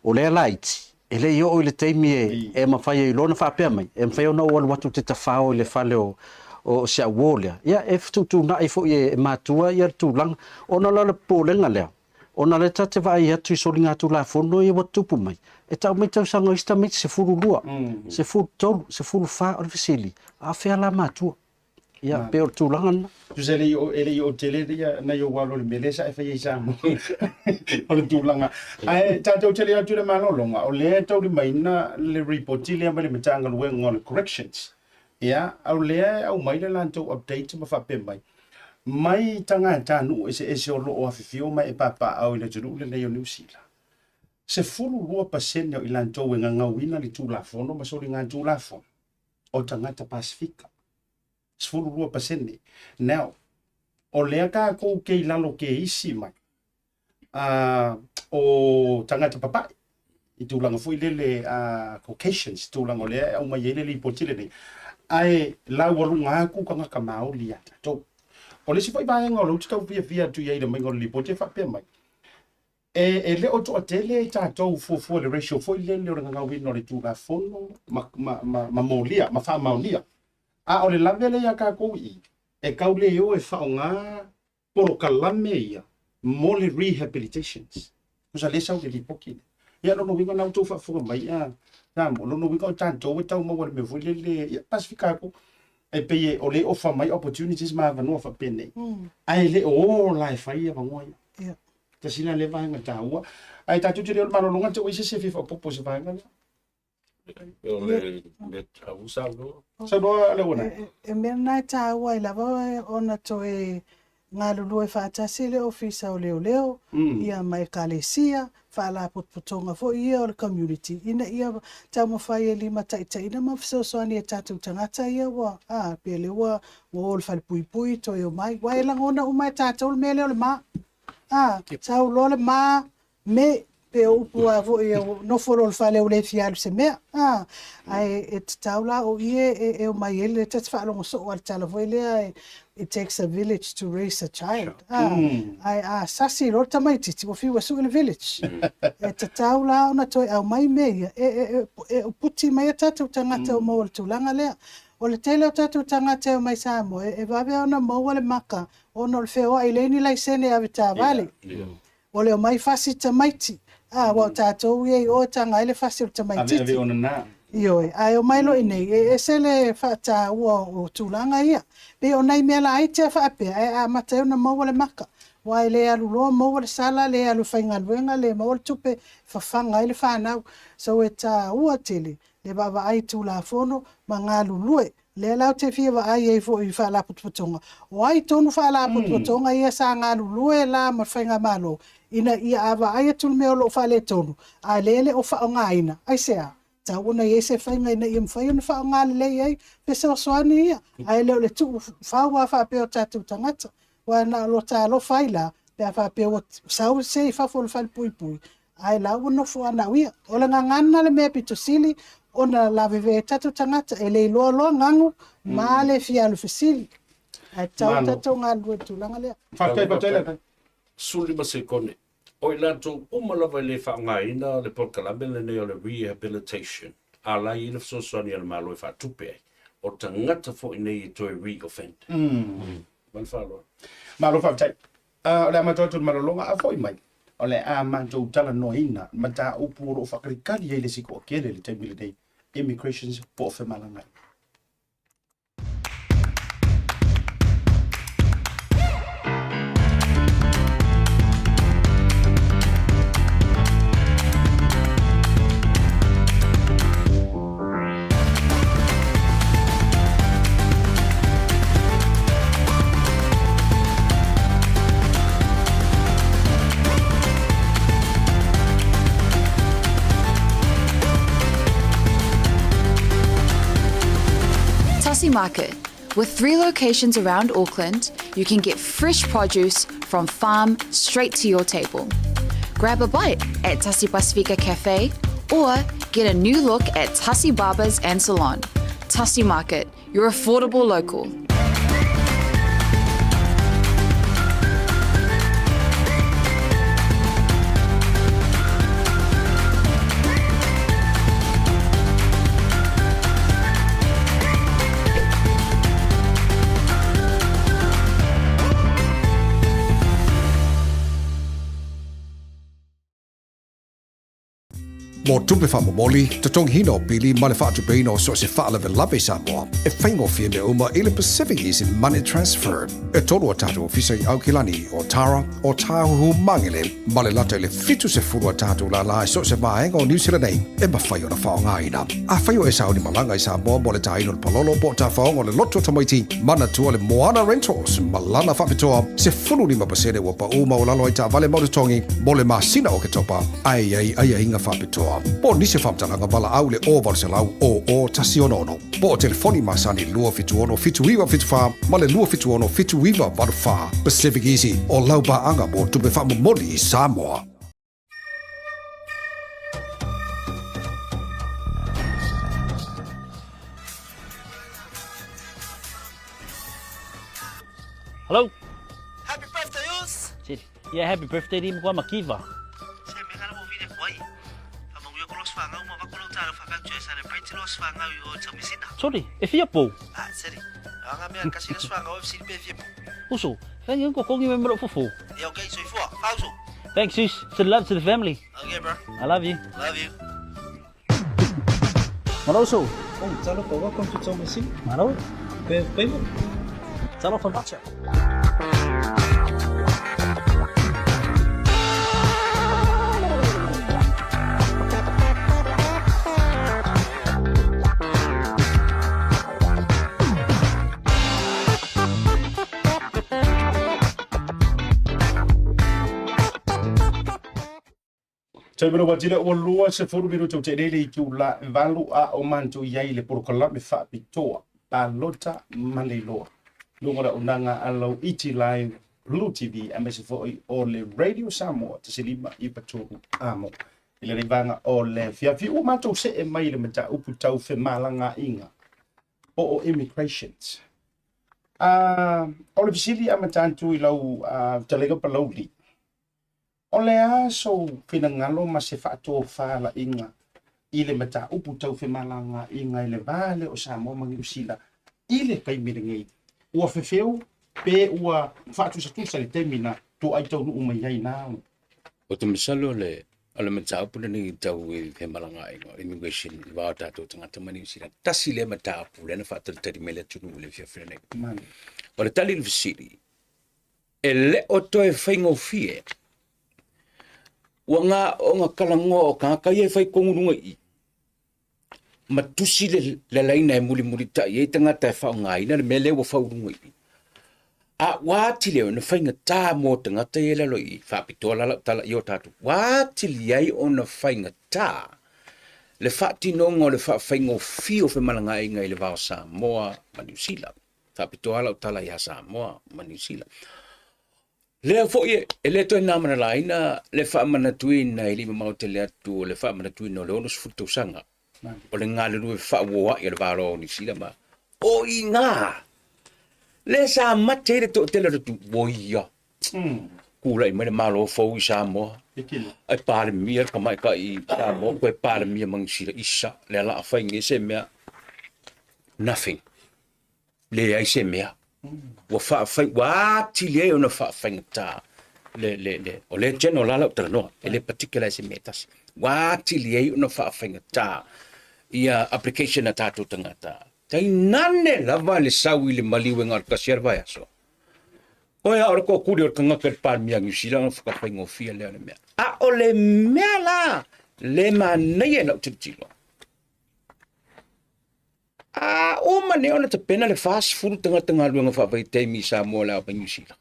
o lea laiti, e le i oo i le taimi e, e mafai ai loa ona faapea mai, e mafai ona ou alu atu ou te tafao i le fale o, o si au uo lea. Ia, e fetuutuunai foi e matua ia le tulaga, ona la o le popolega lea, Ona o lea ta te vaai atu i soligatulafono ia ua tutupu mai, e tau mai tausaga o isi tamaiti 12, 13, 14, o le fesili, a o fea la matua? Ia, pei o le tulaga lena. Tusa e le i oo, e le i oo tele ia nai ou alo i le mea lea sa e faia i Samoa. O le tulaga. Ae tatou te le atu i le malologa, o lea e taulimaina le ripoti lea mai le Matagaluega o le Corrections. Ia, o lea e aumai le latou update ma faapea mai, mai tagatanuu eseese o lo o afifio ma e papaaao i le atunuu lenei o Niu Sila, 12% o i latou e gagauina le Tulafono ma soligatulafono o tagata Pasefika. 12%. Now, o lea tatou ke i lalo ke isi mai, uh, o tagata papae i tulaga foi lele uh, Caucasians, tulaga o lea e aumai ai le lipoti lenei, ae laualuga atu tagata Maoli ia tatou. O le isi foi vaega o lea ou te tau fiafia atu i ai i le aumaiga o le lipoti e faapea mai, e, e le o toatele i tatou fuafua i le ratio foi lele o le gagauina o le Tulafono ma, ma, ma, ma molia, ma faamaonia. A o le lave lea ia tatou i i, e tau le o e faaaoga polokalame ia mo le rehabilitations. Tusa lea sau le lipoti lea. Ia lona uiga na outou faafofoga mai a Samoa, lona uiga o tatou e tau maua le mea foi lele, ia Pasifika atu, e pei e o lea e ofa mai opportunities ma avanoa faapenei, ae le o o la e fai avanoa ia. Ia. Tasi la lea vaega taua. Ae tatou te le o le malologa te ua i se isi e fia faaopoopo i se vaega lea. Saunoa Leona. E mea lena e taua ai lava ona toe galulue faatasi le Ofisa o Leoleo ia ma Ekalesia, faalapotopotoga foi ia o le community ina ia taumafai e limataitaiina ma fesoasoani i tatou tagata ia ua, a, pe lea ua o i le falepuipui toe omai. Aua e lagona uma e tatou le mea lea o le ma. A, sau loa le ma, Me, pe o upu lava foi e nofo loa i le fale ua le fia alu i se mea. A, ae e tatau la o i e, e omai ai, lea ta te faalogo soo lava i le tala foi lea, it takes a village to raise a child. A, ae a sasi loa le tamaitiiti, ua fiu e sue le village. E tatau la ona toe aumai mea ia, e, e, e, e puti mai a tatou tagata o maua i le tulaga lea. O le tele o tatou tagata e omai i Samoa, e, e vave ona maua le maka ona o le feoai, e leai ni laisene avetaavale. O le omai fasi tamaiti. A, aua o tatou ia i o e taga ai le fasi o le tamaititi. Aveave ona na. Ioe, ae omai loa i inei, e ese le faataua o tulaga ia. Pei o nai mea laiti lava faapea, ae amata ai ona maua le maka. Aua e le alu loa maua le sala, le alu e faigaluega, le maua le tupe e fafaga ai le fanau. So e taua tele le vaavaai i Tulafono ma galulue. O lea la ou te fia vaai ai foi i Faalapotopotoga, o ai tonu Faalapotopotoga ia sa galulue la ma le Faigamalo ina ia a vaai atu i le mea o lo o faaletonu, a o lea e le o faaaogaina, aisea? Tatau ona i ai se faiga ina ia mafai ona faaaoga lelei ai fesoasoani ia, ae le o le tuufau lava faapea o tatou tagata. Aua na o lota alofa ai la, pe a faapea ua sau se i fafo o le falepuipui, ae la ua nofo lava na o ia. O le gagana le mea pito sili ona lavevea ai tatou tagata, e le iloa loa gagu ma le fia alu fesili. Ae tatau ona tatou galulue i le tulaga lea. Faafetai, faafetai Leatai. 15 sekone. O i latou uma lava e le faaaogaina le polokalame lenei o le rehabilitation, a la e i ai le fesoasoani a le Malo e faatupe ai, o tagata foi nei e toe re-offend. Ma le faaaloalo. Malo faafetai. O le a matou atu i le malologa a foi mai, o le a matou talanoaina mataupu o lo o faakalikali ai le isi toatele i le taimi lenei, immigrations po o femalagaaiga. Tassie Market. With three locations around Auckland, you can get fresh produce from farm straight to your table. Grab a bite at Tassie Pasifika Cafe or get a new look at Tassie Barbers and Salon. Tassie Market, your affordable local. Mo tupe faamomoli, totogiina o pili ma le faatupeina o so o se faalavelave i Samoa, e faigofie mea uma i le Pacific Easy Money Transfer. E tolu a tatou ofisa i Aukilani, o Tara, o Tāhuhu Mangele, ma le lata i le 70 a tatou lālā i so o se vaega o Niu Sila nei e mafai ona faaaogaina. Afai o e sauni malaga i Samoa mo le tāina o le palolo po o tafaoga o le loto tamaiti, manatua le Moana Rentals ma lana faapitoa 15% ua paʻū maualalo ai taavale ma totogi mo le masina o Oketopa, ae i ai aiaiga faapitoa. Po o nisi o faamatalaga valaau i le 0800 00 166 po o telefoni masani 276 7974 ma le 276 7984. Pacific Easy, o lau paaga mo tupe faamomoli i Samoa. Hello. Happy birthday, Us! Yeah, happy birthday di mkwa makiva. Se me kana mo vile kwai. Fa mangu yo kolos fa ngau ma va kolo talo fa ka tue celebrate los fa ngau o tamisina. Sorry, e fia pou. Ah, seri. Anga mea kasi los fa ngau e pe fia pou. Uso, thank you ko kongi me mero fufu. Yeah, okay, so ifua. Fauso. Thanks sis. Send love to the family. Okay, bro. I love you. Love you. Malo uso. Oh, talofa, welcome to Tomasina. Malo. Pe payment. Talofa bacha. Taimi ua tila ua 20 minute o te le itula e valu a o mantu i ai le polokalame faapitoa palota ma le iloa. Luga o le auaunaga a lau Iti Live Blue TV aemaise foi o le Radio Samoa 1 5 3 amo. I lenei vaega o le afiafi ua matou see mai i le mataupu tau femalagaaiga po o immigrations. O le fesili amata atu i lau fetalaiga Palauli, o le a sou finagalo ma se faatofalaiga i le mataupu tau femalagaaiga i le va lea o Samoa ma Niu Sila i le taimi lenei? Ua fefeu pe ua faatusatusa i le taimi na toai taunuu mai ai na? Ou te masalo le O le mataupu lenei tau i femalagaaiga o immigration i va o tatou tagata ma Niu Sila. Tasi lea mataupu lea na faatalitali mai le atunuu i le afiafi lenei. O le tali i le fesili, e le o toe faigofie. Ua gaoga talanoa o tagata ia e fai tonu luga i i, ma tusi le, le laina e mulimulitai ai tagata e faaaogaina le mea lea ua fau luga i i. A ua atili ai ona faigata mo tagata ia i lalo i i, faapitoa la lau tala i o tatou, ua atili ai ona faigata le faatinoga o le faafaigofie o femalagaaiga i le va o Samoa ma Niu Sila. Faapitoa lau tala ia Samoa ma Niu Sila. Lea foi e le toe na manalaina le faamanatuina e le i mamao tele atu o le faamanatuina o le 60 tausaga o le galulue faauoai o le va o Niu Sila ma o i ina lea sa mate ai le toatele o le atunuu. Ua ia tulai mai le Malo fou i Samoa, ae Palemia le tamaitai i Samoa, toe Palemia ma Niu Sila. Isa, lea la a fai nei se mea, nothing. Leai se mea. Ua faafai, ua atili ai ona faafaigata le, le, le, o le general la lau talanoa, e le particular i se mea e tasi. Ua atili ai ona faafaigata ia application a tatou tagata. Tainane lava le sau i le maliu e na o le tasi lava le vaiaso. Oe a o le toatuli o le tagata i le Palemia o Niu Sila ona faigofie lea o le mea. A o le mea la le manaia i lau tilotilo, A uma nei ona tapena le 40 tagata galuega faavaitaimi i Samoa le ao mai Niu Sila.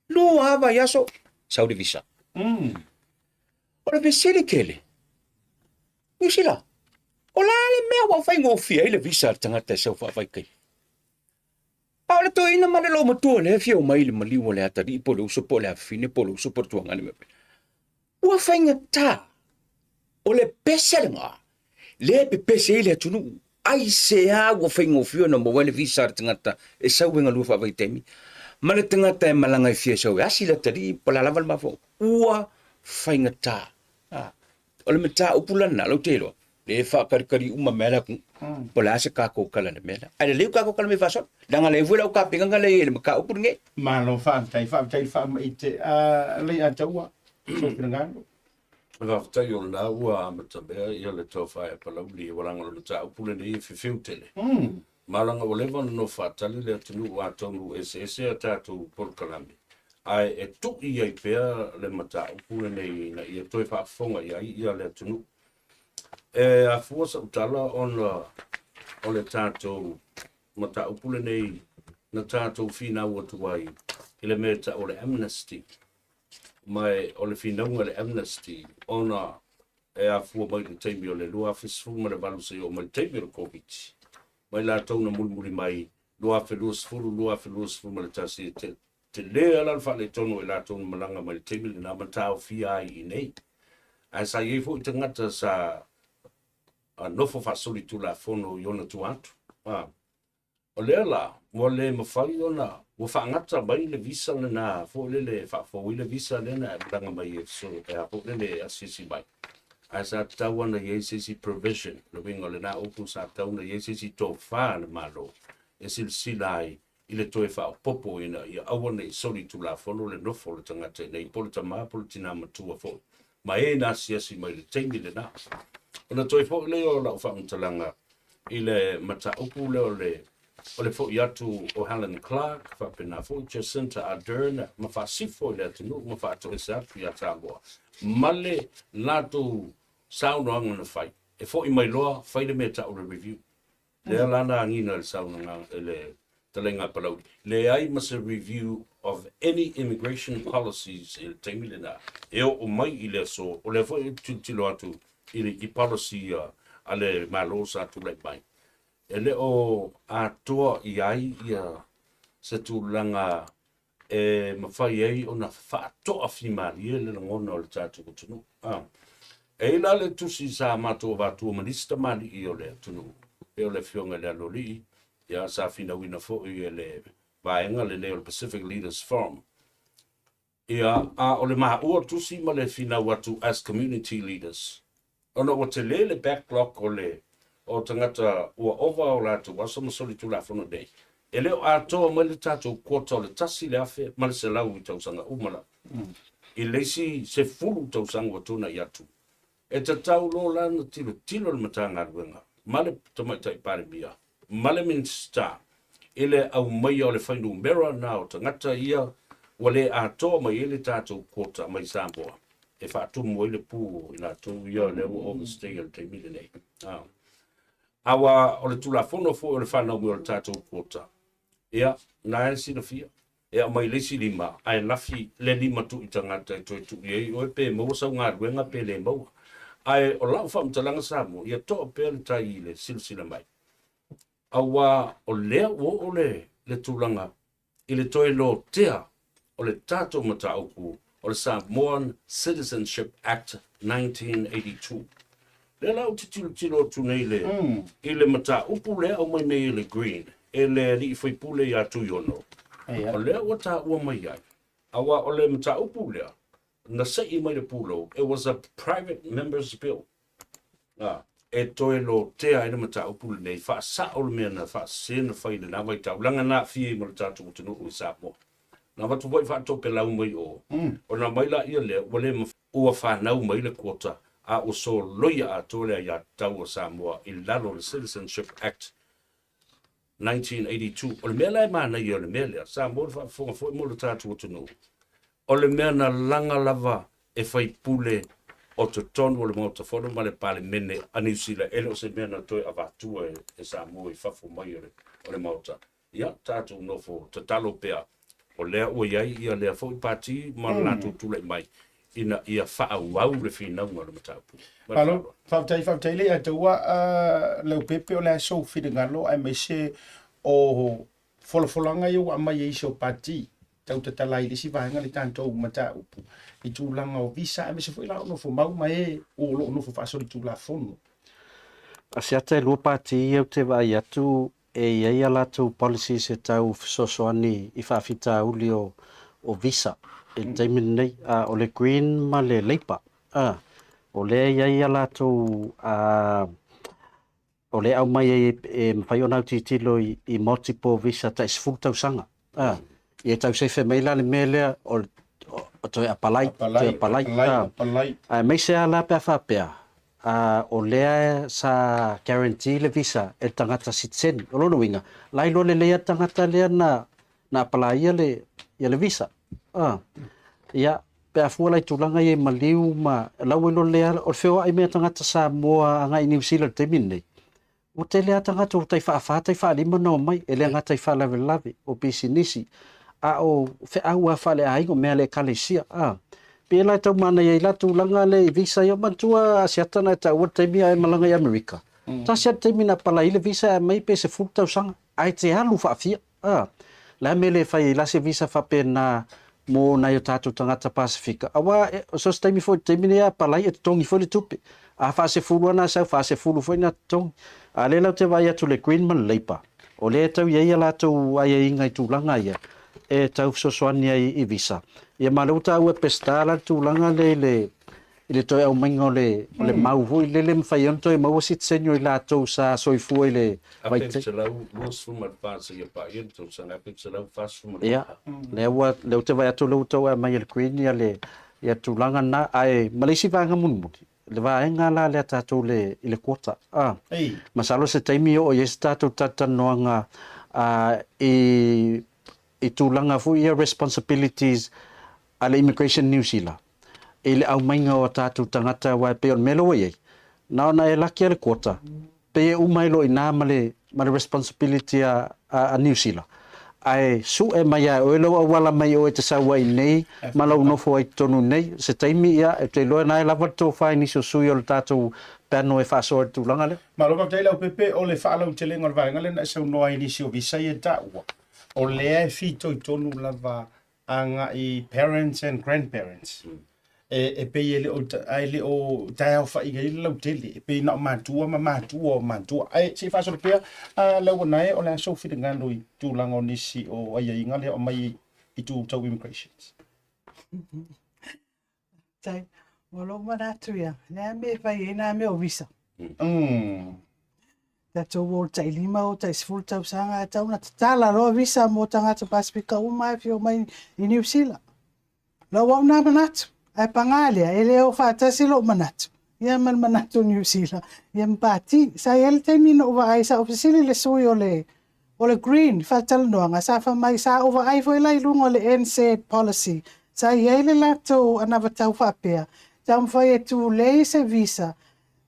Lua lava vaiaso, sau le visa. O le fesili tele, Niu Sila, o le a le mea ua faigofie ai le visa a le tagata e sau faavaitaimi? A o le toeaina ma le loomatua lea e fia omai i le maliu o le atalii po o le uso po o le afafine po o le uso po o le tuagane ma Ua faigata. O le pese lena lea e pepese ai le atunuu. Aisea ua faigofie ona maua ai le visa a le tagata e sau e galue faavaitaimi ma le tagata e malaga e fia sau e asi le atalii po o le a lava le mafuaaga. Ua faigata. O le mataupu la lena, lau te iloa, lea e faatalikali uma mai le atunuu. Po o le a se tatou tala i le mea lea. Ae lelei o tatou tala mai faasolo. Leaga lea foi lau tapenaga lea i le mataupu lenei. Malo faafetai, faafetai le faamaite. Leiataua, sou finagalo. Faafetai o lena ua amatamea ia le tofa ia Palauli ua leaga o le mataupu lenei e fefeu tele. Ma leaga ua leva ona nofo faatali le atunuu atonu eseese a tatou polokalame ae e tui ai pea le mataupu lenei ina ia toe faafofoga i ai ia le atunuu. E afua sau tala ona o le tatou mataupu lenei na tatou finau atu ai i le mea e tau o le amnesty. Ma e, o le finauga i le amnesty ona e afua mai i le taimi o le 2018 seia oo mai i le taimi o le Covid, mai latou na mulimuli mai 2020, 2021 e te, tele lava la le faaletonu o i latou na malaga mai i le taimi lena ma taofia ai i inei. Ae sa i ai foi tagata sa nofo faasolitulafono i ona tua atu. A, o lea la, ua le mafai ona, ua faagata mai le visa lena foi lele e faafou ai le visa lea na e malaga mai e so, e a foi lele e asiasi mai. Ae sa tatau ona i ai se isi provision, le uiga o lena upu sa tatau ona i ai se isi tofa a le Malo e silasila ai i le toe faaopoopo ina ia aua ne i solitulafono le nofo o le tagata i inei, po o le tama po o le tina matua foi, ma e na asiasi mai i le taimi lena. Ona toe foi lea o lau faamatalaga i le mataupu lea o le o le foi atu o Helen Clark, faapena foi Jacinta Ardern, ma faasifo i le atunuu ma faatoese atu ia Samoa ma le latou saunoaga na fai. E foi mai loa, fai le mea e tau o le review. Lea la na agiga i le saunoaga i le fetalaiga a Palauli, leai ma se review of any immigration policies i le taimi lena e oo mai i le aso, o lea foi ou te tilotilo atu i le i policy a le Malo sa tulai mai, e le o atoa i ai ia se tulaga e mafai ai ona faatoafimalie le lagona o le tatou atunuu. Ah. E i ai la le tusi sa matou avatua ma nisi tamalii o le atunuu, pei o le Afioga i le Aloalii, ia, sa finauina foi e le vaega lenei o le Pacific Leaders Forum. Ia, a o le maua tusi ma le finau atu as community leaders, ona ua tele le backlog o le o tagata ua ova o latou aso ma solitulafono nei, e le o atoa mai le tatou quota o le 1,100 i tausaga uma lava. I le isi 10 tausaga ua tuanai atu, E tatau loa la ona tilotilo le Matagaluega ma le Tamaitai Palemia ma le Minisita i le aumaia o le fuainumera na o tagata ia ua le atoa mai ai le tatou quota mai Samoa e faatumu ai le pu o i latou ia lea ua overstay i le taimi lenei. Aua o le Tulafono foi o le fanau mai o le tatou quota, ia, na e silafia, e aumai le isi lima, ae lafi le lima tui tagata e toe tui ai oe pe maua sau galuega pe le maua. Ae o lau faamatalaga Samoa, ia toa pea le tai i le silasila mai. Aua o lea ua oo le, le tulaga i le toe lotea o le tatou mataupu o le Samoan Citizenship Act 1982. Lea la ou te tilotilo atu nei le, mm. i le mataupu lea aumai nei e le Green, e le alii faipule ia Tuiono. O lea ua taua mai ai, aua o le mataupu lea, na sei mai le pulou, it was a private member's bill. A, e toe lotea ai le mataupu lenei, faasao le mea na faasese na fai i lena vaitau, leaga na aafia ai ma le tatou atunuu i Samoa. Na avatu foi faatopelau mai o, ona aumai laia lea ua le ua fanau mai le quota a ua soloia atoa le aiatatau a Samoa i lalo o le Citizenship Act 1982. O le mea la e manaia o le mea lea, Samoa le faafofoga foi mo le tatou atunuu, o le mea na laga lava e faipule o totonu o le Maota Fono ma le Palemene a Niu Sila, e le o se mea na toe avatua e Samoa i fafo mai o le, o le Maota. Ia, tatou nofo tatalo pea, o lea ua i ai ia lea foi pati ma le latou tulai mai ina ia faaauau le finauga o le mataupu. Malo, faafetai, faafetai le ia taua uh, Leaupepe o le a sou finagalo aemaise o folafolaga ia ua aumai e isi o pati tau tatala ai le isi vaega le tatou mataupu i tulaga o visa aemaise foi la o nofo mau ma e o lo o nofo faasolitulafono. Asiata e lua pati ia ou te vaai atu e i ai a latou policies e tau fesoasoani i faafitauli o, o visa i le taimi lenei, a o le Green ma le Labour, a, o lea e i ai a latou a, o lea e aumai ai e mafai ona autilotilo i, i multiple visa tai 10 tausaga. A, ia tau sefe mai la le mea lea o, o, toe apalai, toe apalai. Apalai. Aemaise lava la pe a faapea, a, o lea sa guarantee le visa e le tagata sitiseni. O lona uiga, la iloa lelei lava le tagata lea na, na apalaia le, ia le visa. A, ia, pe a fua la i tulaga ia i maliu ma la ua iloa lelei lava, o le feoai mai a tagata Samoa agai i Niu Sila i le taimi lenei, Ua tele lava tagata ua tai faafa tai faalima ona omai, e le gata i faalavelave, o pisinisi, a o feau lava faaleaiga, o mea a le ekalesia, a. Pei la e tau manaia ai la tulaga lea i visa ia, manatua Asiata na e taua le taimi a e malaga i Amerika, tasi lava le taimi na apalai ai le visa e aumai pe 10 tausaga, ae te alu faafia. A, le a mea le fai ai la se visa faapena mo nai o tatou tagata Pasefika? Aua so se taimi foi i le taimi nei a apalai e totogi foi le tupe. A faasefulu lava na sau, faasefulu foi na totogi. A lea la ou te vaai atu i le Green ma le Labour, o lea e tau i ai a latou aiaiga i tulaga ia e tau fesoasoani ai i visa. Ia ma o lea ua taua e Peseta la le tulaga lea i le i le toe aumaiga o le, o le mau foi lele mafai ai ona toe maua sitiseni o i latou sa soifua i le vaitaimi. 1924 seia paia le tausaga 1944. Ia, lea ua, lea ou te vaai atu lea ua tau aumai e le Green ia le, ia tulaga lena, ae ma le isi vaega mulimuli, le vaega la lea tatou le, i le quota. Ah, masalo se taimi e oo i ai se tatou talatalanoaga ah, i, i tulaga foi ia responsibilities a le Immigration New Zealand i le aumaiga o a tatou tagata aua e pei o le mea lea ua i ai, na ona e laki lava le quota, pei e uma ai loa i ina ma le, ma le responsibility a, a, a Niu Sila. Ae sue mai lava e oe lou auala mai oe e te sau ai i inei ma lou nofo ai i totonu nei, se taimi ia, ou te iloa na e lava le tofa i nisi o sui o le tatou panel e faasoa i le tulaga lea. Malo faafetai Leaupepe, o le faalautelega o le vaega lea na e saunoa ai i nisi o visa ia e taua, o lea e fitoitonu lava agai parents and grandparents. E, e pei e le o, ae le o taeaofaiga ai le lautele, e pei na o matua ma matua o matua. Ae se i faasolo pea, a Lauanae, o le a sou finagalo i tulaga o nisi o aiaiga lea o aumai i itu tau immigrations? Tai, o lou manatu ia, le a mea e fai ai nā mea o visa. Tatou o le tai lima o tai 10 tausaga e tau na tatala loa visa mo tagata Pasifika uma e fia omai i Niu Sila. Lau au nā manatu, ae pagā lea, e le o faatasi lou manatu. Ia ma le manatu o Niu Sila, ia ma Pati. Sa i ai le taimi na ou vaai, sa ou fesili i le sui o le o le Green i faatalanoaga, sa fai mai, sa ou vaai foi la i luga o le NZ policy, sa i ai le latou anavatau faapea, taumafai e tulei se visa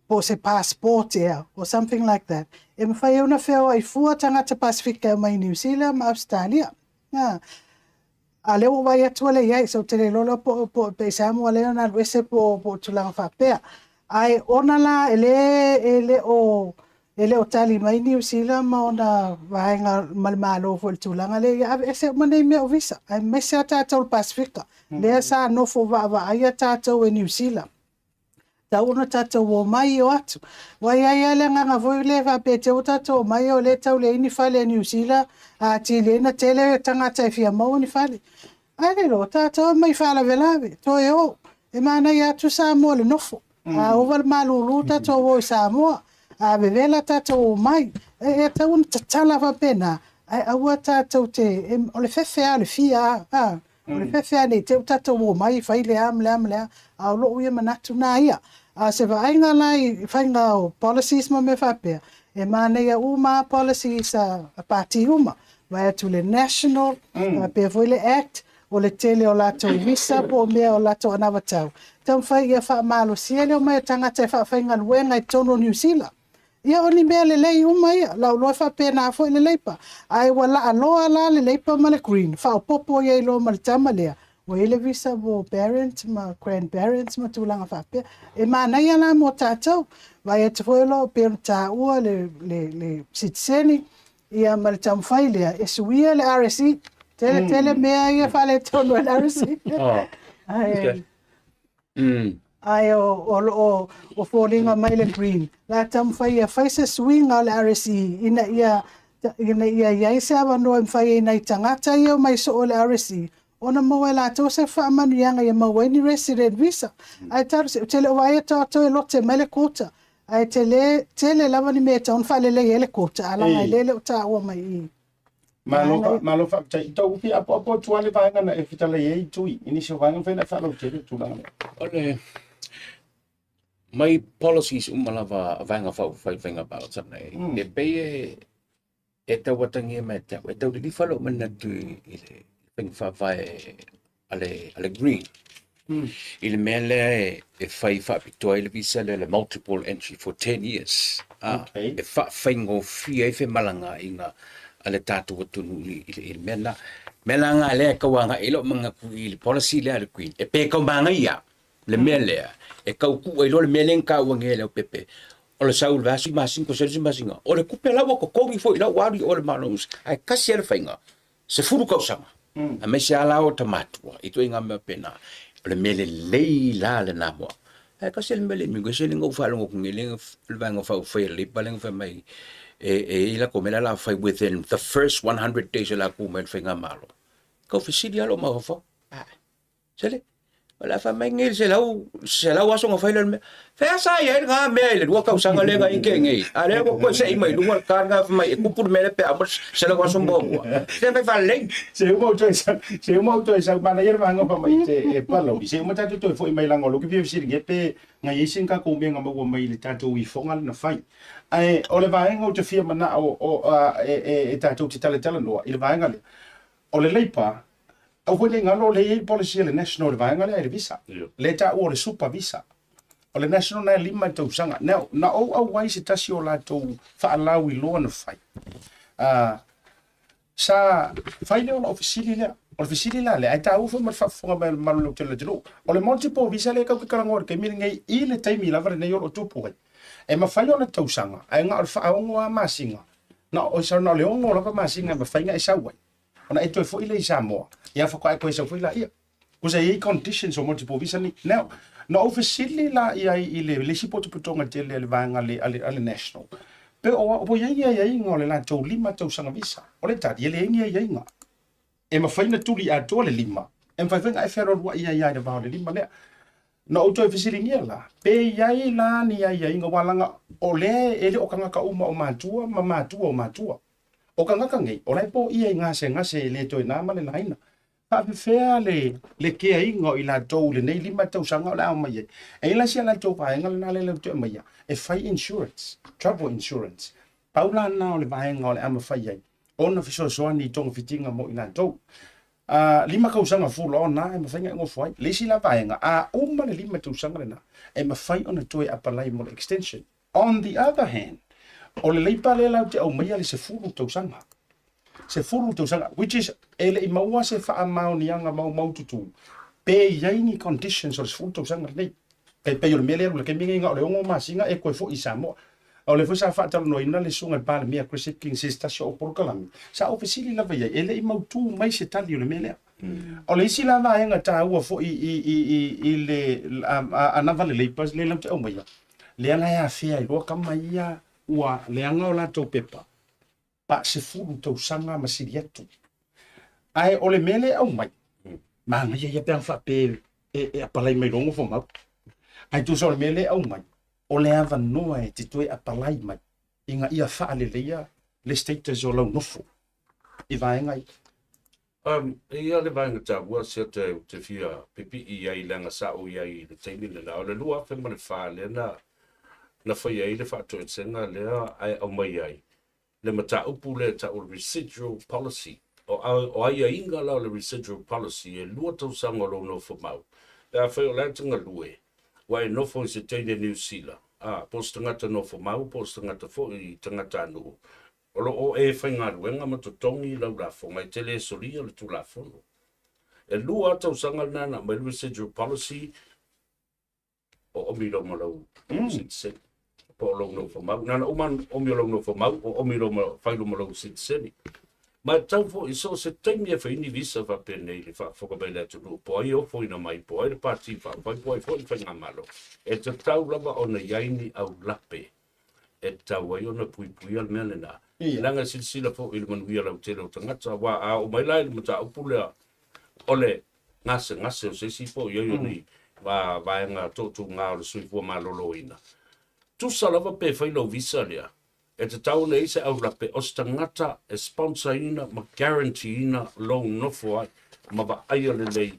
po o se passport ea or something like that, e mafai ai ona feoai fua tagata Pasefika e omai i Niu Sila ma Ausetalia. A o lea ua ou vaai atu ua leai, so ou te le iloa la po o pe aisea ua ala ai ona alu ese po o tulaga faapea. Ae ona la e le e le o e le o tali mai Niu Sila ma ona vaega ma le Malo foi i le tulaga lea, ia aveese uma nei mea o visa, aemaise lava tatou o le Pasefika, lea sa nofo vaavaaia tatou e Niu Sila. Tatau ona tatou omai o atu. Ua i ai lava le agaga foi lea faapea te i ua tatou omai o lea e tau leai ni fale a Niu Sila, a atili ai ona tele tagata e fia maua ni fale. Ae le iloa, tatou omai faalavelave, toe o. E manaia atu Samoa i le nofo. A ova le malulu tatou o i Samoa. A vevela tatou omai. E tatau ona tatala faapena, ae aua tatou te, o le fefe lava o le fia a. O le fefe lava ne i te i ua tatou omai fai le a ma le a ma le a, a o lou ia manatu na ia. A o se vaaiga la i faiga o policies ma mea faapea, e manaia uma lava policies a Pati uma, vaai atu i le National, faapea foi le Act, o le tele o latou visa po o mea o latou anavatau, taumafai ia faamalosia le omai o tagata e faafaigaluega i totonu o Niu Sila. Ia o ni mea lelei uma ia, lau iloa e faapena foi le Labour. Ae ua laaloa la le Labour ma le Green, faaopoopo i ai loa ma le tama lea, ua i ai le visa mo parents ma grandparents ma tulaga faapea. E manaia la mo tatou, vaai atu foi loa pei ona taua le, le, le sitiseni, ia ma le taumafai lea e suia le RSE. Tele tele mea ia faaletonu e le RSE. Oh. Ae, Ae o lo o o foliga mai le Green, o le a taumafai e fai se suiga o le RSE ina ia ina ia i ai se avanoa e mafai ai nai tagata ia e omai soo i le RSE ona maua e latou se faamanuiaga ia maua ai ni resident visa. Ae talosia, ou te le o vaai atu lava toe lote mai le quota, ae tele tele lava ni mea e tatau ona faalelei ai le quota, ae leaga e le o taua mai i i. Malo, malo faafetai. Tau fia apoapo atu lava le vaega na e fetalai ai Tui, i nisi o vaega mafai ona e faalautele le tulaga lea. O le mai policies uma lava a Vaega Faaupufai i faiga palota nei, e pei e e tau atagia mai ia te au, e tau lilifa lou manatu i le faiga faavae a le, a le Green. I le mea lea e, e fai faapitoa ai le visa lea, le multiple entry for 10 years. Ah, Okay. E faafaigofie ai femalagaaiga a le tatou atunuu i, i, i le mea lena. Mea la nga lea e tau agai ai lou manatu i le policy lea a le Green, e pe tau manaia le mea lea, e tau tuu ai loa le mea lea na taua nei e Leaupepe, o le sau i le vaiaso i masina, toesea le isi masina, o le tupe la ua totogi foi la ua alu i o i le Malo ae tasi lava le faiga, 10 tausaga, aemaise lava la o tamatua i ituaiga mea faapena, o le mea lelei la lena mo au. Ae tasi le mea le immigration lea na ou faalogo atu nei lea le vaega faaupufai a le Labour lea na fai mai e i ai latou mea la o le a fai within the first 100 days o le a tu mai le faigamalo. Tau fesili lava lou mafaufau, Sele, o le a fai mai nei le selau, selau aso na fai lea o le mea. Fea sa i ai lena mea i le lua tausaga lea na ike nei. A lea ua toe sei mai luga le card na fai mai e tupu le mea lea pe a uma le selau aso muamua. Se fai faalelei. Se uma ou toe sau, se uma ou toe sau, manaia le vaega fa mai te e Palauli. Se uma tatou toe foi mai leaga o lou ke fia fesiligia pe na i ai se tatou mea na maua mai i le tatou ifoga lea na fai. Ae o le vaega ou te fia manao o, e, e, e tatou te talatalanoa i le vaega lea. O le Labour, Aua foi ne i galo o lea e i ai le policy a le National i le vaega lea i le visa. Lea e taua o le super visa. O le National na e 5 tausaga. Now, na ou auai se tasi o latou faalauiloa na fai. Sa fai lea o lau fesili lea. O le fesili la lea, ae taua foi ma le faafofoga mai a le mamalu lautele o le atunuu. O le multiple visa lea tatou te talanoa i le taimi lenei i le taimi lava lenei o lo o tupu ai. E mafai ona tausaga, ae na o le faaono lava masina. Na o le 6 lava masina e mafai ona e sau ai. Ona e toe foi lea i Samoa, ia faatoa e toe sau foi laia. Because e i ai conditions o multiple visa nei. Now, na ou fesili la i ai i le isi potopotoga tele a le vaega a le, a le, a le National, pe o au, po i ai ni aiaiga o le latou 5 tausaga visa. O le tali, e leai ni aiaiga. E mafai ona tuli atoa le 5, e mafai foi ona e fealualuai ai lava i le va o le 5 lea. Na ou toe fesiligia la, pe i ai la ni aiaiga, aua leaga o lea e le o tagata uma o matua ma matua o matua. O tagata nei, o la e poia i gasegase e le toe na ma le laina. Faafefea le le keaiga o i latou i lenei 5 tausaga o le a omai ai? E i ai la si a latou vaega lena lea latou te aumaia e fai insurance, travel insurance. Pau la lena o le vaega o le a mafai ai ona fesoasoani i togafitiga mo i latou. A 5 tausaga full on lava e mafai ona e nofo ai. Le isi la vaega, a uma le 5 tausaga lena, e mafai ona toe apalai mo le extension. On the other hand, o le Leipa lea latou te aumaia le 10 tausaga. 10 tausaga, which is e le i maua se faamaoniaga maumaututu pe i ai ni conditions o le 10 tausaga lenei. E pei o le mea lea e alu i le taimi lenei na o le 6 masina e toe foi i Samoa. O lea foi sa faatalanoaina le susuga i le Palemia Chris Hipkins i se tasi o au polokalame, sa ou fesili lava i ai, e le i mautu mai se tali o le mea lea. O le isi la vaega taua foi i le anava le Leipa lea latou te aumaia, lea la e afea ai loa tama ia ua leaga o latou pepa pa 10 tausaga ma sili atu. Ae o le mea lea e aumai, manaia ia pe ana faapea e apalai mai loa nofomau. Ae tusa o le mea lea e aumai, o le avanoa e te toe apalai mai ina ia faaleleia le status o lau nofo i vaega ia. E i ai le vaega taua se te, te fia pipii i ai leaga sa ou i ai i le taimi lena, o le 2004 lea na, na fai ai le faatoesega lea ae aumai ai le mataupu lea e tau o le residual policy. O, o aiaiga la o le residual policy e lua tausaga o lou nofomau, pe afai o la e te galue, ua e nofo i se teine Niu Sila, a, po o se tagata nofomau, po o se tagata foi tagatanuu, o lo o e faigaluega ma totogi lau lafoga, e te le solia le Tulafono. E lua lava tausaga lena na aumai le residual policy, o omi lou ma lou sitiseni, po o lou nofomau. Na ona uma omi o lou nofomau, o omi lou ma, fai lou ma lou sitiseni. Ma e tatau foi, so o se taimi e fai ni visa faapenei i le faafofoga mai le atunuu, po o ai e ofoina mai, po o ai le Pati Faaupufai, po o ai foi le Faigamalo, e tatau lava ona i ai ni aulape e tatau ai ona puipuia le mea lena. Leaga e silasila foi i le manuia lautele o tagata, aua a oo mai la i le mataupu lea o le gasegase o se isi po o i ai o ni vaega toatuga o le soifua maloloina, tusa lava pe fai lau visa lea, e tatau ona i ai se aulape o se tagata e sponsor ina ma guarantee ina lou nofo ai ma vaaia lelei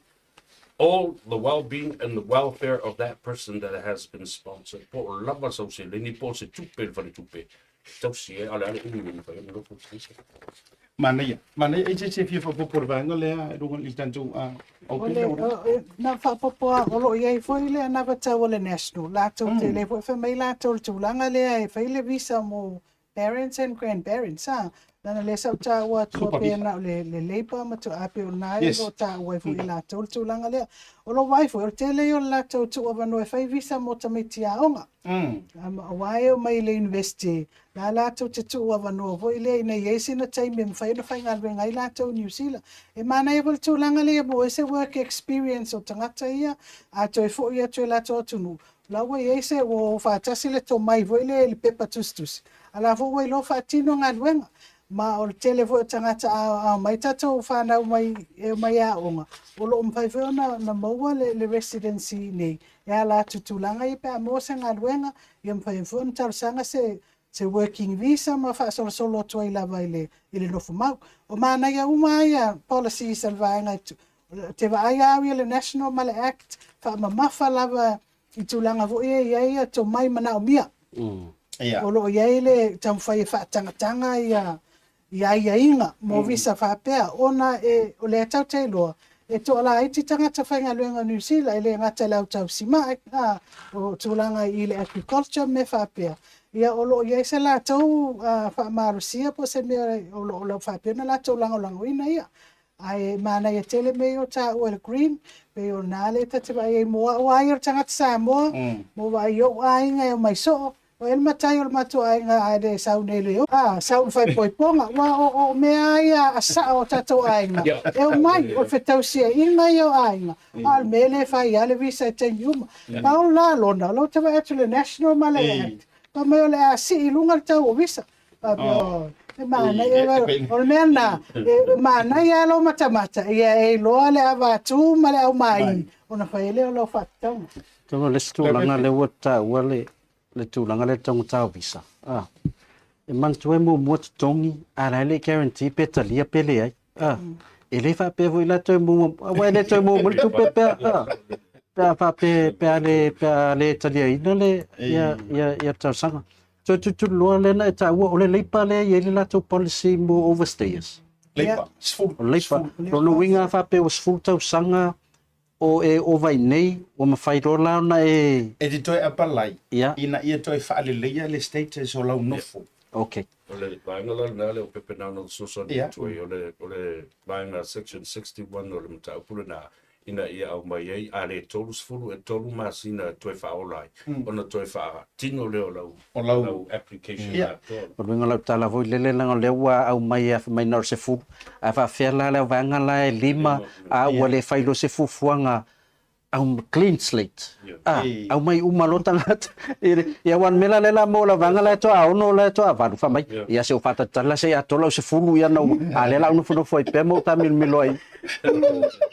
all the well-being and the welfare of that person that has been sponsored. Po o lava sau seleni, po o se tupe i le faletupe, e tausi ai, a o le a le umi e mafai ona nofo le tagata. Manaia, manaia. E se fia faaopoopo i le vaega lea i luga i le tatou O le, na faaopoopo lava, o lo o i ai foi le anavatau a le National, latou te, lea foi e fai mai latou i le tulaga lea e fai le visa mo parents and grandparents a, leaga lea sa ou taua atua pei na o le, le labour ma a pei o lena e lo o taua ai foi e latou le tulaga lea. O lou vaai foi, o le tele ia o le latou tuuavanoa e fai visa mo tamaiti aoga. Aua e omai i le university, la latou te tuuavanoa foi lea ina ia i ai sina taimi e mafai ona faigaluega ai latou i Niu Sila. E manaia foi le tulaga lea ia maua ai se work experience o tagata ia, a toe foi atu i latou atunuu, La ua i ai se ua o faatasi le tomai foi lea i le pepa tusitusi, a la foi ua iloa faatino galuega. Ma o le tele foi o tagata a omai tatou fanau mai e omai e aoga, o lo o mafai foi ona maua le residency i inei e ala atu i tulaga ia pe a maua se galuega, ia mafai ai foi ona talosaga se working visa ma faasolosolo atu ai lava i le nofomau. O manaia uma lava ia policies a le vaega Ou te vaai lava au ia i le National ma le Act, faamamafa lava i tulaga foi ia e i ai tomai manaomia. Ia. O lo o i ai le taumafai e faatagataga ia aiaiga mo visa faapea, ona e, o lea tatou te iloa, e toalaiti tagata faigaluega o Niu Sila, e le gata i le au tausimai, a, o tulaga i le agriculture ma mea faapea, ia o lo o i ai se latou faamalosia po o se mea o lo o faapea ona latou lagolagoina ia. Ae manaia tele mea ia o taua i le green, pei o lena lea ta te vaai ai mo au lava ia o le tagata Samoa, mo vaai i ou aiga e omai soo, o ai le matai o le matou aiga a le sau nei le a sau i le faaipoipoga, aua o, o mea lava ia a sao o tatou aiga, e omai, o le fetausiaiga ia o aiga, a o le mea lea e fai lava le visa i taimi uma. Pau la lona, o lea ou te vaai atu i le National ma le Act, fai mai o le a sii i luga le tau o visa. Faapea, e manaia, o le mea lena, e manaia lava lou matamata, ia e iloa le avatu ma le aumai, ona fai ai lea o lau faatatauga. Atonu o le isi tulaga lea ua taua le, le tulaga lea taugata o visa, a, e manatua e muamua totogi, a o la e le i guarantee pe talia pe leai. A, E le faapea foi la toe maua, aua e le toe maua mai le tupe pe a, pe a faapea, pe a le, pe a le taliaina le, ia, ia, ia talosaga. Toe tutulu loa lea na e taua, o le Leipa lea e i ai le latou policy mo overstayers. Leipa, 10. O Leipa, lona uiga a faapea ua 10 tausaga o e ova i nei, ua mafai loa la ona e... E te toe apalai, Ia. ina ia toe faaleleia le status o lau nofo. Okay. O le vaega la lena lea o Pepe na ona fesoasoani Ia. atu ai, o le, o le vaega section 61 o le mataupu lena, ina ia aumai ai, a le 30 e 3 masina e toe faaola ai, ona toe faatino lea o lau, O lau- lau application Ia. atoa. O le uiga o lau tala foi lele, leaga o lea ua aumai e fai mai na o le 10, ae faapefea la le vaega la e 5, a ua le fai loa se fuafuaga au clean slate. A, aumai uma loa tagata. Ia aua o le mea la lea la mo lau vaega la e toa 6 la e toa 8, fai mai, ia se i ou faatalitali la se i atoa lau 10 ia ona ou, a lea la a ou nofonofo ai pea ma ou taamilomilo ai.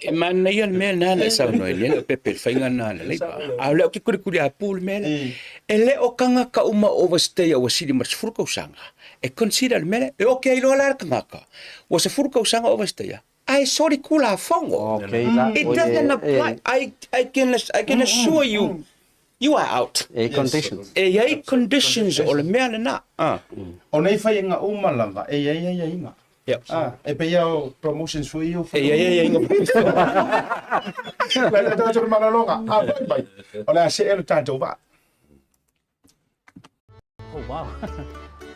E manaia le mea lena na e saunoa ai nei Pepe i le faiga lena a le Leipa. A o lea ou te kulikuliapu le mea lea. E le o tagata uma o overstay ua sili ma le 10 tausaga e consider le mea lea. E oke ai loa la le tagata ua 10 tausaga overstay ae soli Tulafono. Okay la, It doesn't apply. I can, I can assure you, you are out. E i conditions. E i ai conditions o le mea lena. O nei faiga uma lava, e i ai aiaiga. Yep. Ah, e pei lava o promotions foi ia o E i ai aiaiga. Le tatou malologa, a fai mai, o le a see le tatou vaa. Oh wow.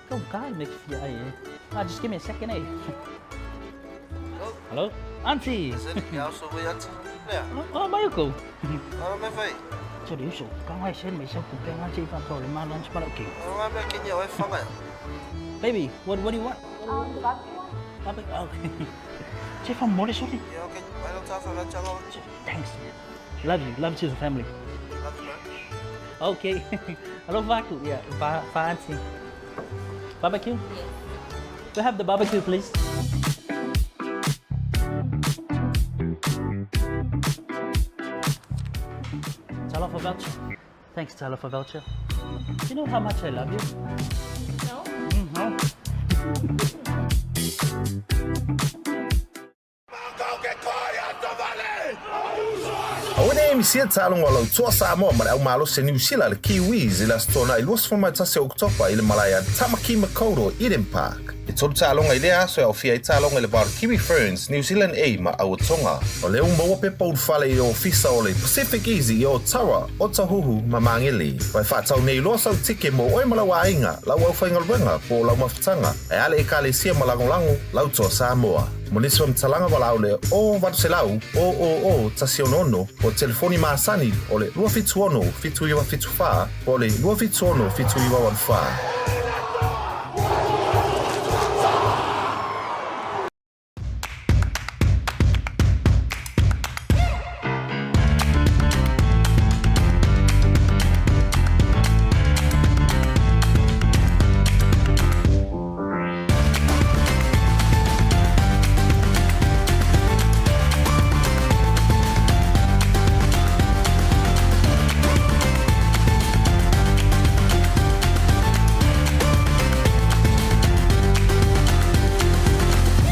Go God make fia ai eh. Ah, just give me a second eh. Hello? Auntie. Oh, mai ko. 这里手刚开始没收股票，我这方做了嘛乱七八糟给。Baby, what do you want? Barbecue. Okay. 这方没得说的。Thanks. Love you. Love to the family. Okay. Hello, Vaku. Yeah, Va, Va auntie. Barbecue? We have the barbecue, please. Talofa voucher. Thanks, Talofa voucher. Do you know how much I love you? No. No. Aua ne i misia taaloga o lau Toa Samoa ma le au malosi a Niu Sila le Kiwis i le Aso Toonai 21 o Oketopa i le malae a Tamaki Makaurau Eden Park. E tolu taaloga i lea aso e aofia ai taaloga i le va o le Kiwi Ferns, New Zealand A ma Auatonga. O lea ua maua pepa ulufale i ofisa o le Pacific Easy i Otara, Otahuhu ma Magele. Ua e faatau nei loa sau tike mo oe ma lau aiga, lau aufaigaluega po o lau mafutaga, ae a le Ekalesia ma lagolago lau Toa Samoa. Mo nisi faamatalaga valaau le 0800 000 166 po o telefoni masani o le 276 7974 po o le 276 7984.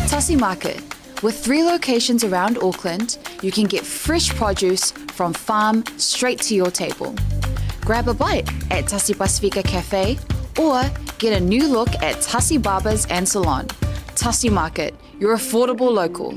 Tasi Market. With three locations around Auckland, you can get fresh produce from farm straight to your table. Grab a bite at Tasi Pasifika Cafe or get a new look at Tasi Barbers and Salon. Tasi Market, your affordable local.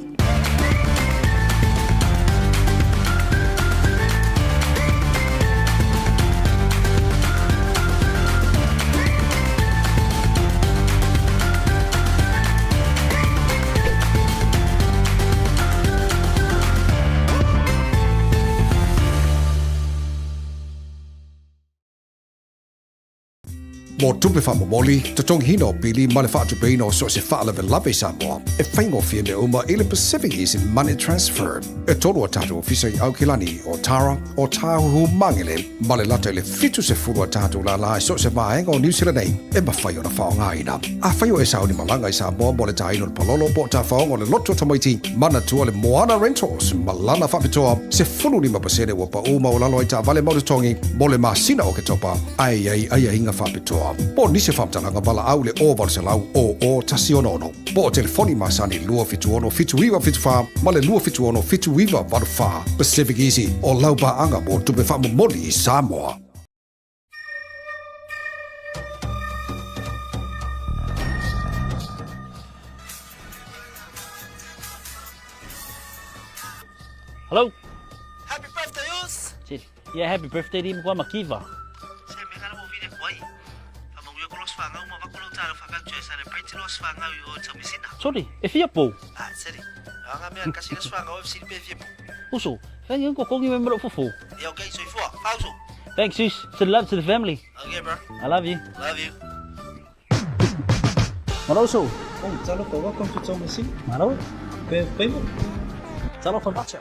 Mo tupe faamomoli, totogiina o pili ma le faatupeina o so o se faalavelave i Samoa, e faigofie mea uma i le Pacific Easy Money Transfer. E tolu a tatou ofisa i Aukilani, Otara, Otāhuhu, Magele, ma le lata i le 70 a tatou lālā i so o se vaega o Niu Sila nei e mafai ona faaaogaina. Afai o e sauni malaga i Samoa mo le tāina o le palolo po o tafaoga o le loto tamaiti, manatua le Moana Rentals ma lana faapitoa 15% ua paʻu maualalo ai taavale mau totogi mo le masina o Oketopa, ae i ai aiaiga faapitoa. Po o nisi o faamatalaga valaau i le 0800 00 166 po o telefoni masani 276 7974 ma le 276 7984. Pacific Easy, o lau paaga mo tupe faamomoli i Samoa. Hello. Happy birthday, Us! Yeah, happy birthday to kwa Makiva. Se me kana mo vile kwai. Fa mangu ko los fanga uma va ko lo talo fa factory celebrate los fanga o tamisina. Sorry, e fia pou. Ah, seri. Anga mea kasi les fanga o FC pe fia pou. Uso, whangi ko kongi me mero fufu. Yeah, okay, so ifua. Fauso. Thanks, sis. Send love to the family. Okay, bro. I love you. Love you. Malo uso. Oh, talofa, welcome to Tomasina. Malo. Pe payment. Talofa voucher.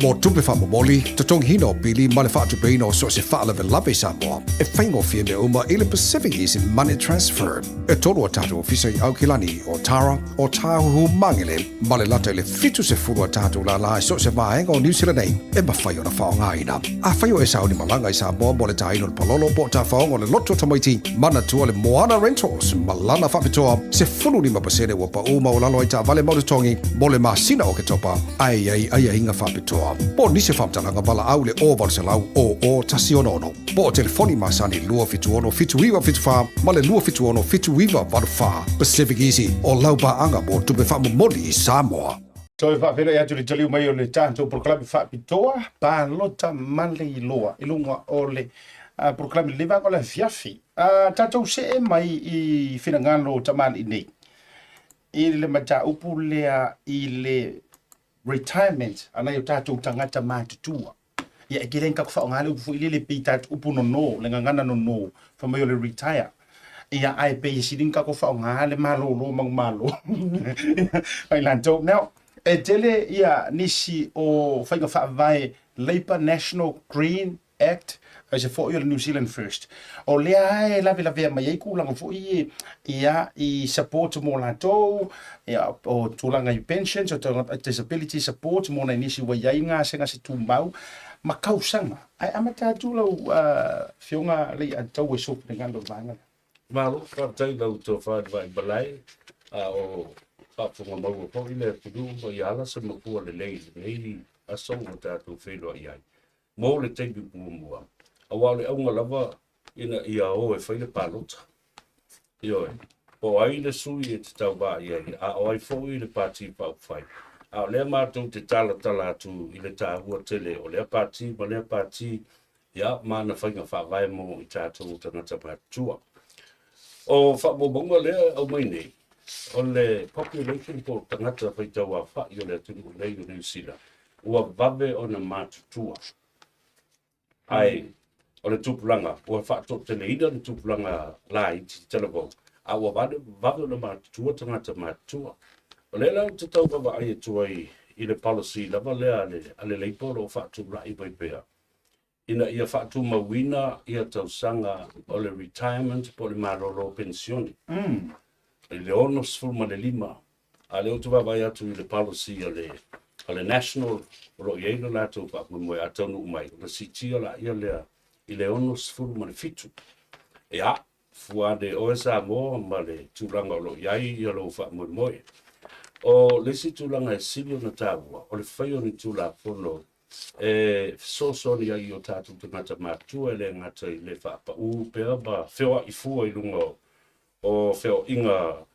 Mo tupe faamomoli, totogiina o pili ma le faatupeina o so o se faalavelave i Samoa, e faigofie mea uma i le Pacific Easy Money Transfer. E tolu a tatou ofisa i Aukilani, o Tara, o Tāhuhu Mangele, ma le lata i le 70 a tatou lālā i so o se vaega o Niu Sila nei e mafai ona faaaogaina. Afai o e sauni malaga i Samoa mo le tāina o le palolo po o tafaoga o le loto tamaiti, manatua le Moana Rentals ma lana faapitoa 15% ua paʻū maualalo ai taavale ma totogi mo le masina o Oketopa, ae i ai aiaiga faapitoa. Po o nisi o faamatalaga valaau i le 0800 00 166 po o telefoni masani 276 7974 ma le 276 7984. Pacific Easy, o lau paaga mo tupe faamomoli i Samoa. Toe faafeiloai atu i le taliu mai o le tatou polokalame faapitoa Palota ma le Iloa i luga o le polokalame lenei vaega o le afiafi. Tatou see mai i finagalo o tamalii nei i le mataupu lea i le retirement a nai o tatou tagata matutua. Ia, e kele ka whaonga le upu foi lele pei tatou upu nono, le gagana nono, fai mai o le retire. Ia, ae pei e sili ka ko whaonga le malōlō manumalo. Ai latou. Now, e tele ia nisi o faiga faavae Labour National Green Act, aise foi o le New Zealand First. O lea e lavelavea mai ai tulaga foi ia i support mo latou, ia, o tulaga i pensions, o disability support mo nai nisi ua i ai gasegase tumau ma kausaga. Ae amata atu lau Afioga Leiatau e sou finagalo i le vaega lea. Malo, faafetai i lau tofa i le Vaimalae, a o faafofoga maua foi le atunuu ma ia ala se mapua lelei i lenei aso ua tatou feiloai ai mo le taimi muamua, aua o le auga lava ina ia o e fai le palota. Ioe, po o ai le sui e te tauvā i ai, a o ai foi le Pati Faaupufai. A o lea matou te talatala atu i le taua tele o lea Pati ma lea Pati, ia, ma ana faiga faavae mo i tatou o tagata matutua. O faamaumauga lea e aumai nei, o le population po o tagata faitauaofai o le atunuu nei o Niu Sila, ua vave ona matutua. Ae o le tupulaga, ua faatoateleina le tupulaga laiti talavou, a ua vave ona matutua tagata matutua. O lea la ou te tau vaavaai atu ai i le policy lava lea a le Labour o lo o faatulai mai pea, ina ia faatumauina ia tausaga o le retirement po o le malolo penisione i le 65. A o lea ou te vaavaai atu i le policy a le, a le National o lo o i ai le latou faamoemoe a taunuu mai, ona siitia laia lea i le 67. Ia, fua ane oe Samoa ma le tulaga o lo o i ai ia lou faamoemoe. O le isi tulaga e sili ona taua, o le fai o ni Tulafono e fesoasoani ai i o tatou tagata matutua e le gata i le faapaū pea ma feoai fua i luga o o feoaiga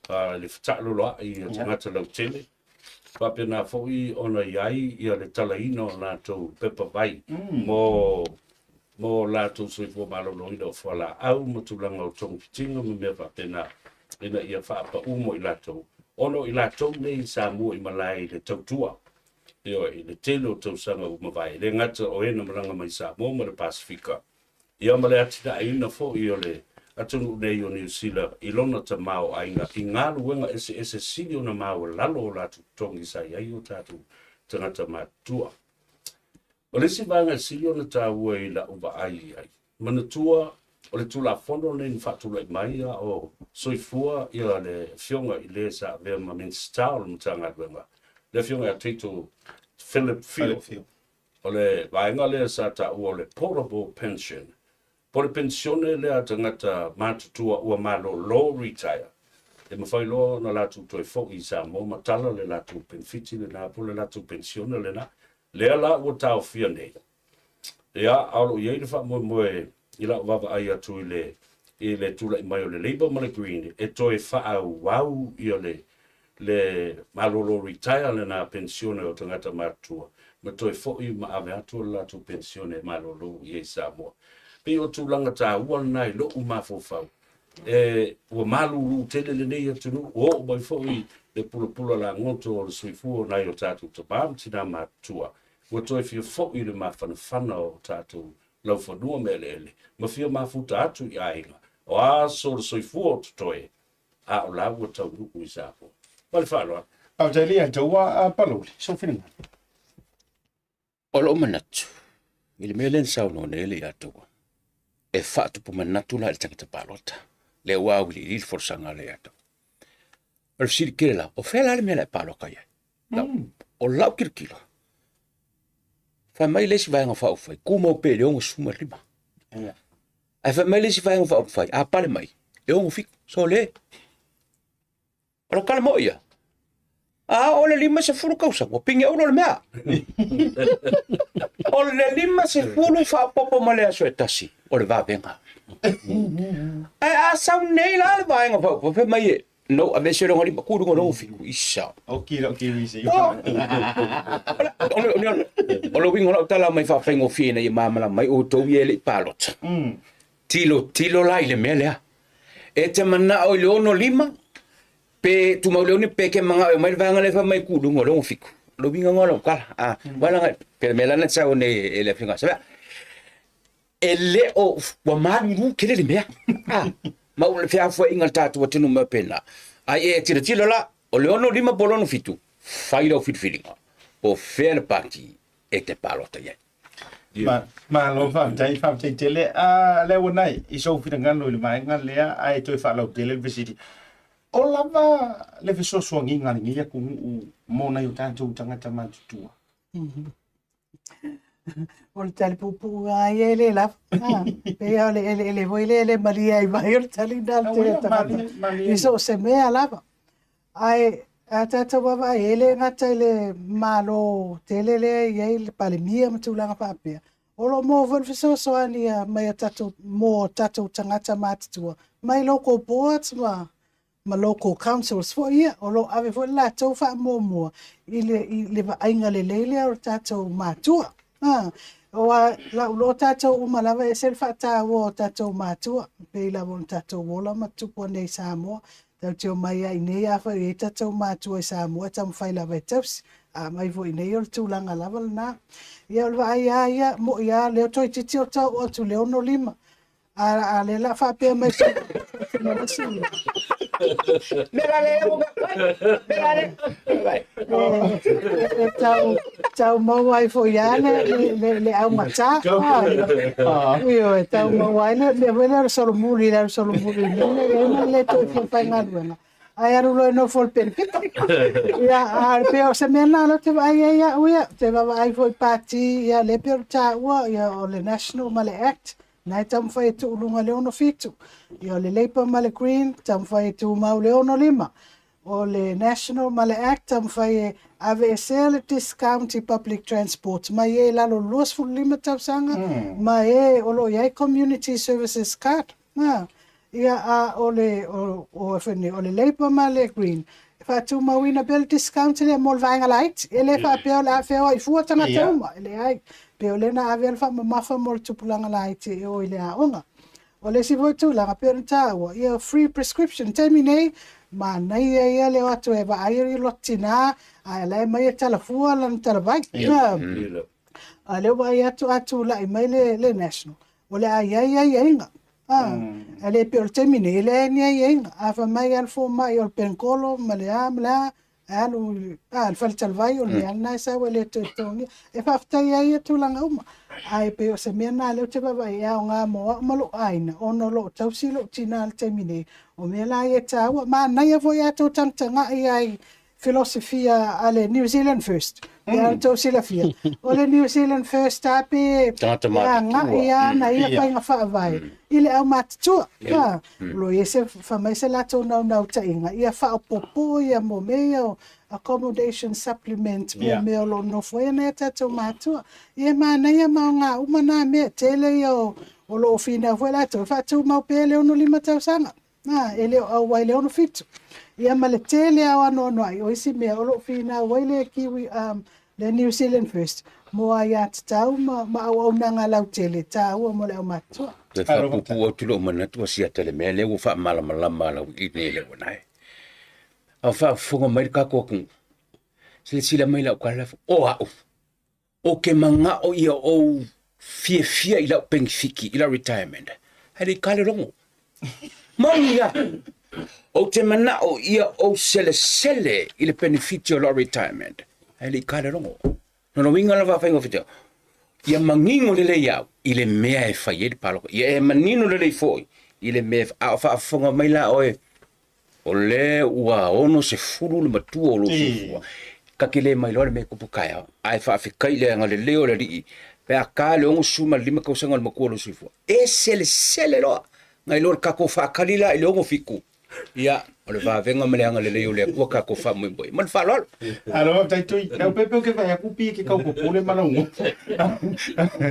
i le fetaaloloai a tagata lautele, faapena foi ona i ai ia le talaina o latou pepa vai mo mo latou soifua maloloina o fualaau ma tulaga o togafitiga ma mea faapena ina ia faapaū mo i latou, ona o i latou nei sa mua i malae i le tautua. Ioe, i le tele o tausaga ua mavae, e le gata o e na malaga mai Samoa ma le Pasefika, ia ma le atinaeina foi o le atunuu nei o Niu Sila i lona tamaoaiga i galuega eseese sili ona maualalo o latou totogi sa i ai o tatou tagata matutua. O le isi vaega e sili ona taua i la'u vaai i ai, manatua o le Tulafono lenei na faatulai mai a o soifua ia le Afioga i le sa avea ma Minisita o le Matagaluega, le Afioga ia Tito Philip Fio. O le vaega lea sa taua o le portable pension, po o le penisione lea a tagata matutua ua malolo, retire, e mafai loa ona latou toe foi i Samoa ma tala le latou penefiti lena po o le latou penisione lena. Lea la ua taofia nei. Ia, a o lo o i ai le faamoemoe i lau vaavaai atu i le i le tulai mai o le Labour ma le Green e toe faaauau ia le le malolo retire lena penisione o tagata matutua ma toe foi ma ave atu le latou penisione e malolo i ai i Samoa. Pei o tulaga taua lena i lou mafaufau. E, ua malulu tele lenei atunuu, ua oo mai foi le pulapula lagoto o le soifua o nai o tatou tama ma tina matutua. Ua toe fia foi le mafanafana o tatou laufanua ma eleele ma fia mafuta atu i aiga. O aso o le soifua o totoe, a o la ua taunuu i Samoa. Ma le faaaloalo. Faafetai le ia taua a Palauli, sou finagalo. O lou manatu, i le mea lea na saunoa nei le ia taua, e faatupu manatu la i le tagata palota, lea ua auiliili le folasaga a le ia taua. O le fesili tele la, o fea la le mea o le a e palota i ai? O lau tilotilo, fai mai le isi Vaega Faaupufai, tumau pea i le 65. Ae fai mai le isi Vaega Faaupufai, a pale mai, e 67. Sole! O le tala moi ia. A o le 50 tausaga, ua pine ulo le mea. O le 50 faaopoopo ma le aso e tasi, o le vavega. Ae a sau nei la le Vaega Faaupufai, fai mai e, no, aveese lona lima, tu i luga o le 67. Isa. Oki lau kiwi se. O le uiga o lau tala mai faafaigofie ina ia malamalama mai outou ia e le i palota. Tilotilo la i le mea lea. E te manao i le 65, pe tumau i le 6, pe e te manao e omai le vaega lea e fai mai tu i luga o le 67. O le uiga lena o lau tala. A, aua leaga, pei o le mea la lena e sau nei e le Afioga ia Savea. E le o, ua malulu tele le mea. A, ma o le feafuaiga o le tatou atunuu mea pena. Ai e tilotilo la, o le 65 po o le 67, fai lau filifiliga, po o fea le pati e te palota i ai. Ma, malo faafetai, faafetai tele. A, lea ua nai, i sou finagalo i le vaega lea, ae toe faalautele le fesili. O lava le fesoasoaniga a lenei atunuu mo nai o tatou tagata matutua? O le tali puupuu lava ia e le lava. Pei lava o le eleele foi lea e le malie ai vai o le tali lena a le tele o tagata i so o se mea lava. Ae a tatou vaavaai e le gata i le Malo tele lea e i ai le Palemia ma tulaga faapea, o lo o maua foi le fesoasoani mai a tatou mo tatou tagata matutua mai local boards ma ma local councils foi ia, o lo o ave foi le latou faamuamua i le, i le vaaiga lelei lea o le tatou matua. Ha, aua lau loa tatou uma lava e ese le faataua o tatou matua, pei lava ona tatou ola ma tupu ane i Samoa. Tatou te omai lava i inei, afai o i ai tatou matua i Samoa e taumafai lava e tausi. A mai foi i inei o le tulaga lava lena. Ia o le vaai lava ia, mo'i lava lea toeitiiti o tau atu i le 65. A a lea la faapea mai e tau tau maua ai foi lava le le le augata. Ioe, tau maua ai le mea foi lea o le solomuli, le alu solomuli i mea lea ma le toe fia faigaluega. Ae alu loa e nofo i le penefiti. Ia, a pei o se mea lena lea ou te vaai ai au ia, ou te vaavaai foi i pati, ia lea pei ona taua, ia o le National ma le Act, Na e taumafai e tuu i luga i le 67. Ia o le Labour ma le Green, taumafai e tumau i le 65. O le National ma le Act, taumafai e aveesea le discount i public transport mai e i lalo o le 25 tausaga ma e o lo o i ai Community Services Card. Na. Ia a o le o, o, o le Labour ma le Green, e faatumauina pea le discount lea mo le vaega laiti. E le faapea o le a feoai fua tagata uma, e leai. Pei o lea na ave ai le faamamafa mo le tupulaga laiti e o i le aoga. O le isi foi tulaga pei ona taua, ia free prescription. I le taimi nei, manaia ia le o atu e vaai le loto tina, ae o la e aumai e talafua lana talavai. A o lea ua vaai atu a tulai mai le, le National, o le a i ai aiaiga. A le pei o le taimi nei, e leai ni aiaiga. A fai mai lava le fomai o le penekolo ma le a ma le a, Ae alu i le faletalavai o le mea lava lena e sau e le toe totogia. E faafetai ai ia tulaga uma, ae pei o se mea lena lea ou te vaavaai e aoga mo au ma lou aiga ona o lo o tausi lou tina i le taimi nei. O mea la ia e taua. Manaia foi a outou tagatagai lava i filosofia a le New Zealand First. Pe a outou silafia, o le New Zealand First lava pe Tagata e matutua. agai lava ana ia faiga faavae i le aumatutua. A, o lo o i ai se, fai mai se latou naunautaiga ia faaopoopo ia mo mea ia o accommodation supplement mo mea o lo o nofo ai nai a tatou matua. Ia e manaia ma aoga uma na mea. Tele ia o lo o finau foi latou e faatumau pea le 65 tausaga. A, e le o auai le 67. Ia ma le tele lava o anoanoai o isi mea o lo o finau ai le Kiwi, le New Zealand First mo aiatatau ma, ma auaunaga lautele taua mo le aumatutua. Toe faapuupuu atu lou manatu a siata i le mea lea ua faamalamalama lauiliili nei e le uanae. A o faafofoga mai le tatou atunuu, silasila mai lau tala, o au, Ou te manao ia ou fiafia i lau penifiti, i lau retirement, ae le i kale logo. Moni a! Ou te manao ia ou selesele i le penefiti o lau retirement, ae le i kale logo. Lona uiga lava faiga ia manino lelei au i le mea e fai ai le palota. Ia e manino lelei foi i le mea, a o faafofoga mai la oe, O lea ua 60 le matua o lou soifua. Ta te le mailoa le mea e tupu taeao, ae faafetai i le agalelei o le Alii pe a ta le 65 tausaga o le matua o lou soifua. E selesele loa nai lo le tatou faatali la i le 67. Ia, o le vavega ma le agalelei o le Atua tatou faamoemoe. Ma le faaaloalo. Alo, faafetai Tui. Lau pepe ou te vaai atu pi ke tau popole ma lau nofo.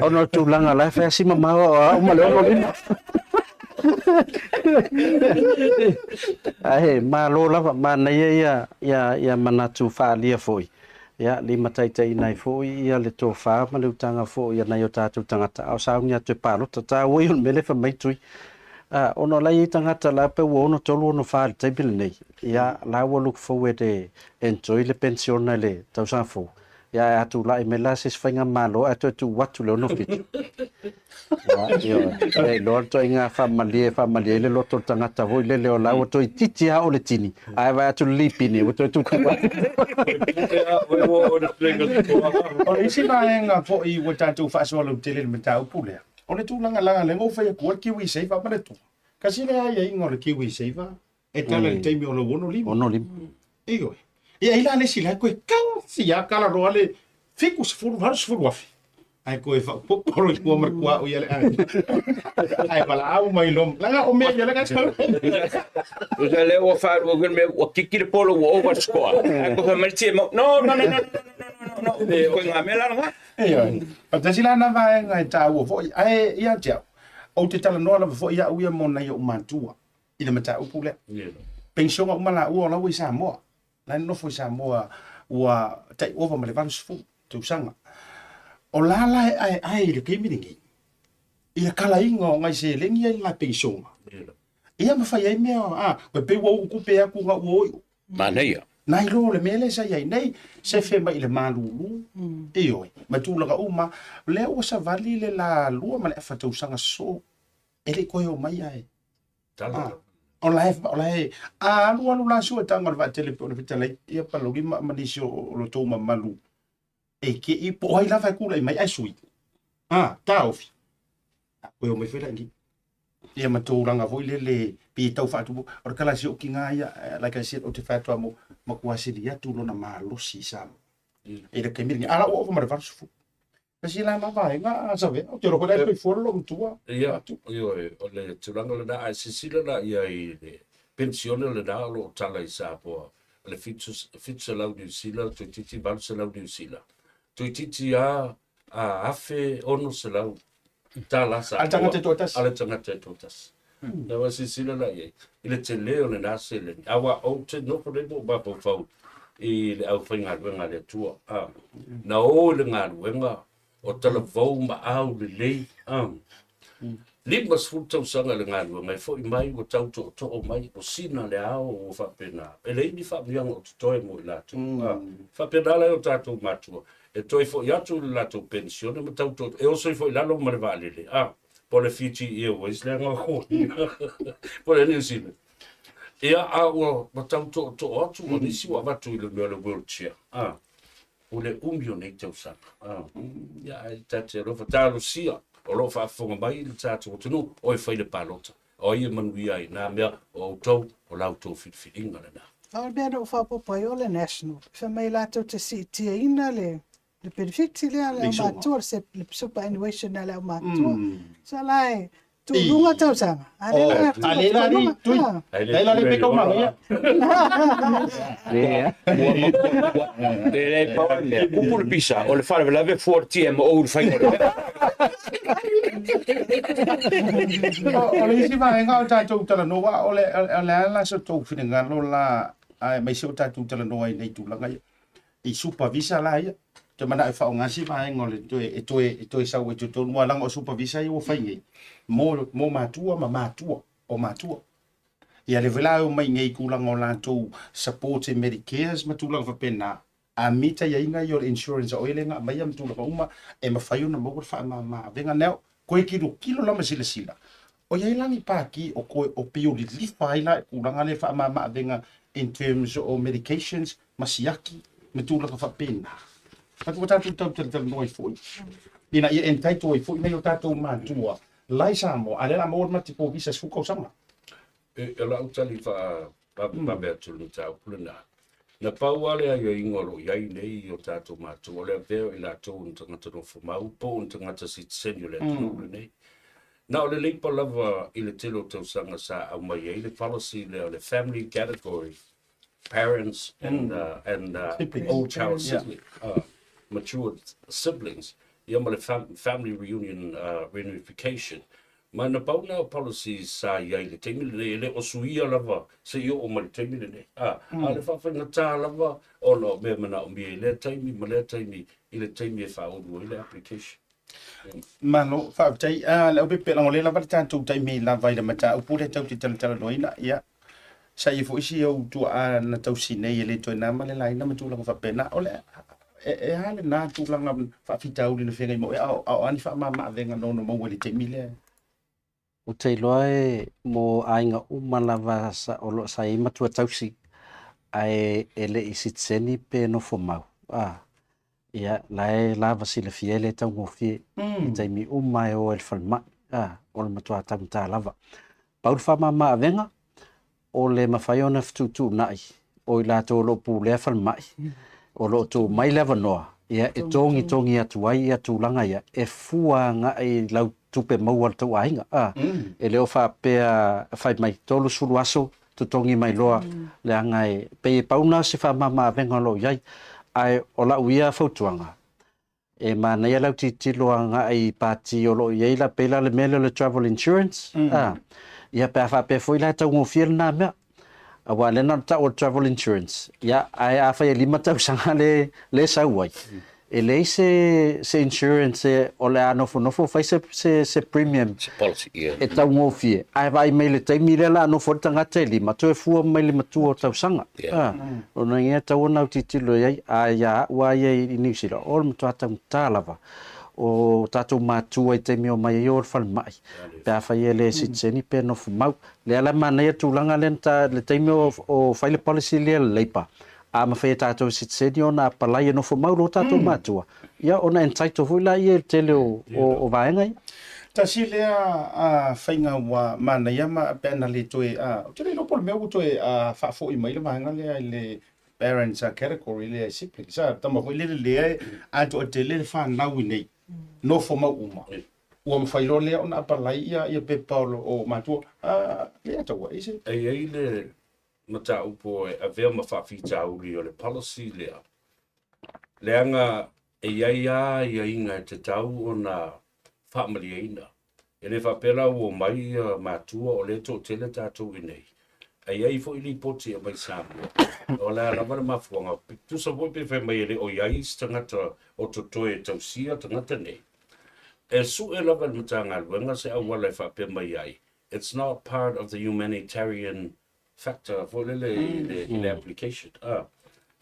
Ona o le tulaga la e fai lava si mamao o au ma le 65. Ae malo lava, manaia ia, ia, ia manatu faaalia foi. Ia, limataitaiina ai foi ia le tofa ma le utaga foi a nai o tatou tagata, a o sauni atu e palota. Taua ia o le mea lea e fai mai Tui. Ah, ona o la e i ai tagata la pe ua 63, 64 i le taimi lenei, ia, la ua look forward e enjoy le penisiona i le tausaga fou. Ia ae a tulai mai la se isi faigamalo ae toe tuu atu le 67. Ia, ioe. E iloa le ituaiga faamalie e faamalie ai le loto o le tagata foi lele o la ua toeitiiti lava oo le tini, ae vaai atu le lipini ua toe tuutuu atu. O le isi vaega foi ua tatou faasoa lautele i le mataupu lea, o le tulaga leaga lea na ou fai atu ai le KiwiSaver ma le tua. Kasi lea aiaiga o le KiwiSaver e tala i le taimi o lou 65. 65. Ioe. Ia ai la le isi la e toe kasi lava tala loa le 70, 80 afe. Ae toe faaopoopo loa i tua ma le tuaoi a le aiga. Ae valaau mai loa, leaga o mea ia leaga sau. Tusa lea ua faalua le mea ua kiki le polo ua over le score. Ae toe fai mai le TMO, no, no, no, no, no, no, no, no, ituaiga mea la lena. Ioe. O tasi la na vaega e taua foi, ae ia te au, ou te talanoa lava foi au ia mo nai ou matua i le mataupu lea. Penisiona uma laua o la ua i Samoa. La e nonofo i Samoa ua tai ova ma le 80 tausaga. O la la e aeae i le taimi lenei i le kalaina o nai seleni ia i le la penisiona. Ia ma fai ai mea, a, e pei ua uu tupe atu na ua o i o. Manaia. Nai lo le mea lea sa i ai nei, sefe mai i le malulu, ioe, ma tulaga uma, lea ua savali le la lua ma le afa tausaga sosoo, e le i toe o mai ae. Tala. Ah, o la e, o la e, a alu alu la suetaga o le vaatele pe o le fetalai ia Palauli ma, ma nisi o, o lo tou mamalu e ke i po o ai lava e tulai mai ae sui. Ah, taofi. A koe o mai foi la ngi. Ia ma tulaga foi lele pe tau faatupu. O le kalasi o kinga ia, like I said, o te whātua mo matua sili atu lona malosi i Samoa. E le taimi lenei. A la ua ova ma le 80. Kasi la na vaega a Savea, ou te iloa foi la e soifua le loomatua. Ia, ioe, o le tulaga lena, ae silasila la i ai i le penisione lena o lo o tala i Samoa, o le 700 Niu Sila, toeitiiti 800 Niu Sila, toeitiiti lava $1,600 tala Samoa. A le tagata e toatasi. A le tagata e toatasi. Na ua silasila la i ai, i le tele o lena seleni. Aua ou te nofo nei ma ou mafaufau i le aufaigaluega a le Atua. A, na o i le galuega o talavou ma au lelei. A, 50 tausaga i le galuega, e foi mai ua tau tootoo mai, ua sina le ao ua faapena. E leai ni faamanuiaga o totoe mo i latou. A, faapena la i o tatou matua, e toe foi atu i le latou penisione ma tau tootoo, e oso ifo i lalo ma le vaalele. A, po o le Fiji Airways leaga o po o le New Zealand. Ia, a ua, ua tau tootoo atu, o nisi ua avatu i le mea o le wheelchair, a, o le umi o nei tausaga, a. Ia, ae ta te alofa, talosia, o lo o faafofoga mai le tatou atunuu, o e fai le palota, o ai e manuia ai nā mea, o outou, o la outou filifiliga lenā. A o le mea na ou faaopoopo ai, o le National, fai mai latou te siitiaina le le penefiti lea a le aumātua, le superannuation a le aumātua. So la e tuuluga tausaga, a le la A le la ni tui. Ai la le peka uma ia. Le le pau le mea, upu le pisa, o le faalavelave fua le TMO i le faiga o le mea. O le isi vaega o tatou talanoa, o le a la so tou finagalo la, aemaise o tatou talanoa i nei tulaga ia. i super visa la ia. Ou te manao e faaaoga si vaega o le toe, e toe, e toe sau ai totonu, aua leaga o super visa ia ua fai nei, mo, mo matua ma matua o matua. Ia lea foi la e omai nei i tulaga o latou support e Medicares ma tulaga faapena, a meet aiaiga ia o le insurance a oe lea na aumaia ma tulaga uma, e mafai ona maua le faamama avega. Now, koe tilotilo la ma silasila, o i ai la ni pākī o koe o pei o lilifa ai la i tulaga lea faamama avega in terms o medications ma siaki ma tulaga faapena. Atu ua tatou tau talatalanoa ai foi ina ia entitle ai foi nai o tatou matua la i Samoa, a o lea o le a maua le multiple visa 10 tausaga. E, o lau tali faavavevave atu i le mataupu lena, na pau lava le aiaiga o lo o i ai nei i o tatou matua, o le avea o i latou o ni tagata nofomau po o ni tagata sitiseni o le atunuu lenei. Na o le Leipa lava i le tele o tausaga sa aumai ai le policy lea o le family category parents and, and old child sibling, matured siblings, ia ma le family reunion reunification. Ma na pau na o policies sa i ai i le taimi lenei, e le o suia lava seia oo mai i le taimi lenei. A, a o le faafaigata lava ona o mea e manaomia i lea taimi ma lea taimi i le taimi e faaulu ai le application. Malo, faafetai. Ah, le aupepe leaga o lea lava le tatou taimi lava i le mataupu lea tatou te talatalanoaina. Ia, sa i ai foi si ou tuaa na tausi nei e le toe na ma le laina ma tulaga faapena. O le, e, e a lena tulaga faafitauli na feagai ma oe, a o, a o a ni faamama-avega na ono maua i le taimi lea? Ou te iloa e mo aiga uma lava sa, o lo, sa i ai matua tausi, ae e le i sitiseni pe nofo mau. A, ia, la e lava silafia e le taugofie i taimi uma e o ai i le falemai. A, o le matua taugata lava. Pau le faamama avega, o le mafai ona fetuutuunai o i latou o lo o pulea falemai, o lo o tuu mai le avanoa ia e togitogi atu ai ia tulaga ia e fua agai i lau tupe maua a le tou aiga. A, e le o faapea fai mai 30 aso totogi mai loa leaga e pei e pau na o se faamama avega o lo o i ai. Ae o lau ia fautuaga, E manaia lau tilotilo agai i pati o lo o i ai la, pei la le mea lea o le travel insurance, a, ia pe a faapea foi la e taugofie lena mea. Aua lea na ona tau o le travel insurance, ia, ae afai e 5 tausaga le, le sau ai, e leai se, se insurance e, o le a nofonofo fai se, se, se premium Se policy, ia. e taugofie, ae vaai mai i le taimi lea o le a nofo ai le tagata e 5, toe fua mai le matua o tausaga. A, lona uiga e tatau ona autilotilo i ai, a ia au lava ia i Niu Sila, o le matua taugata lava o tatou matua i taimi e omai ai o le falemai, pe afai e le sitiseni pe nofo mau. Lea la e manaia le tulaga lea na ta, le taimi o fai le policy lea a le Labour, a mafai e tatou sitiseni ona apalai e nofo mau loa tatou matua, ia ona entitle foi laia i le tele o vaega ia. Tasi lea faiga ua manaia ma pe ana le toe, ou te le iloa po o le mea ua toe faafoi mai le vaega lea i le parents category lea i siblings, a tama foi lele lea e atoa tele le fanau i nei, nofo mau uma. Ua mafai loa lea ona apalai ia pepa o matua, lea taua e se. E i ai le mataupu e avea ma faafitauli o le policy lea, leaga e i ai lava aiaiga e tatau ona faamalieina. E le faapea la ua omai ia matua o lea e toatele tatou i inei, ae i ai foi lipoti e aumai i Samoa, o le a lava le mafuaaga, tusa foi pe fai mai e le o i ai se tagata o totoe e tausia tagata nei, e sue lava e le Matagaluega se auala e faapea mai ai, it's not part of the humanitarian factor foi lele i le, i le application. Ah,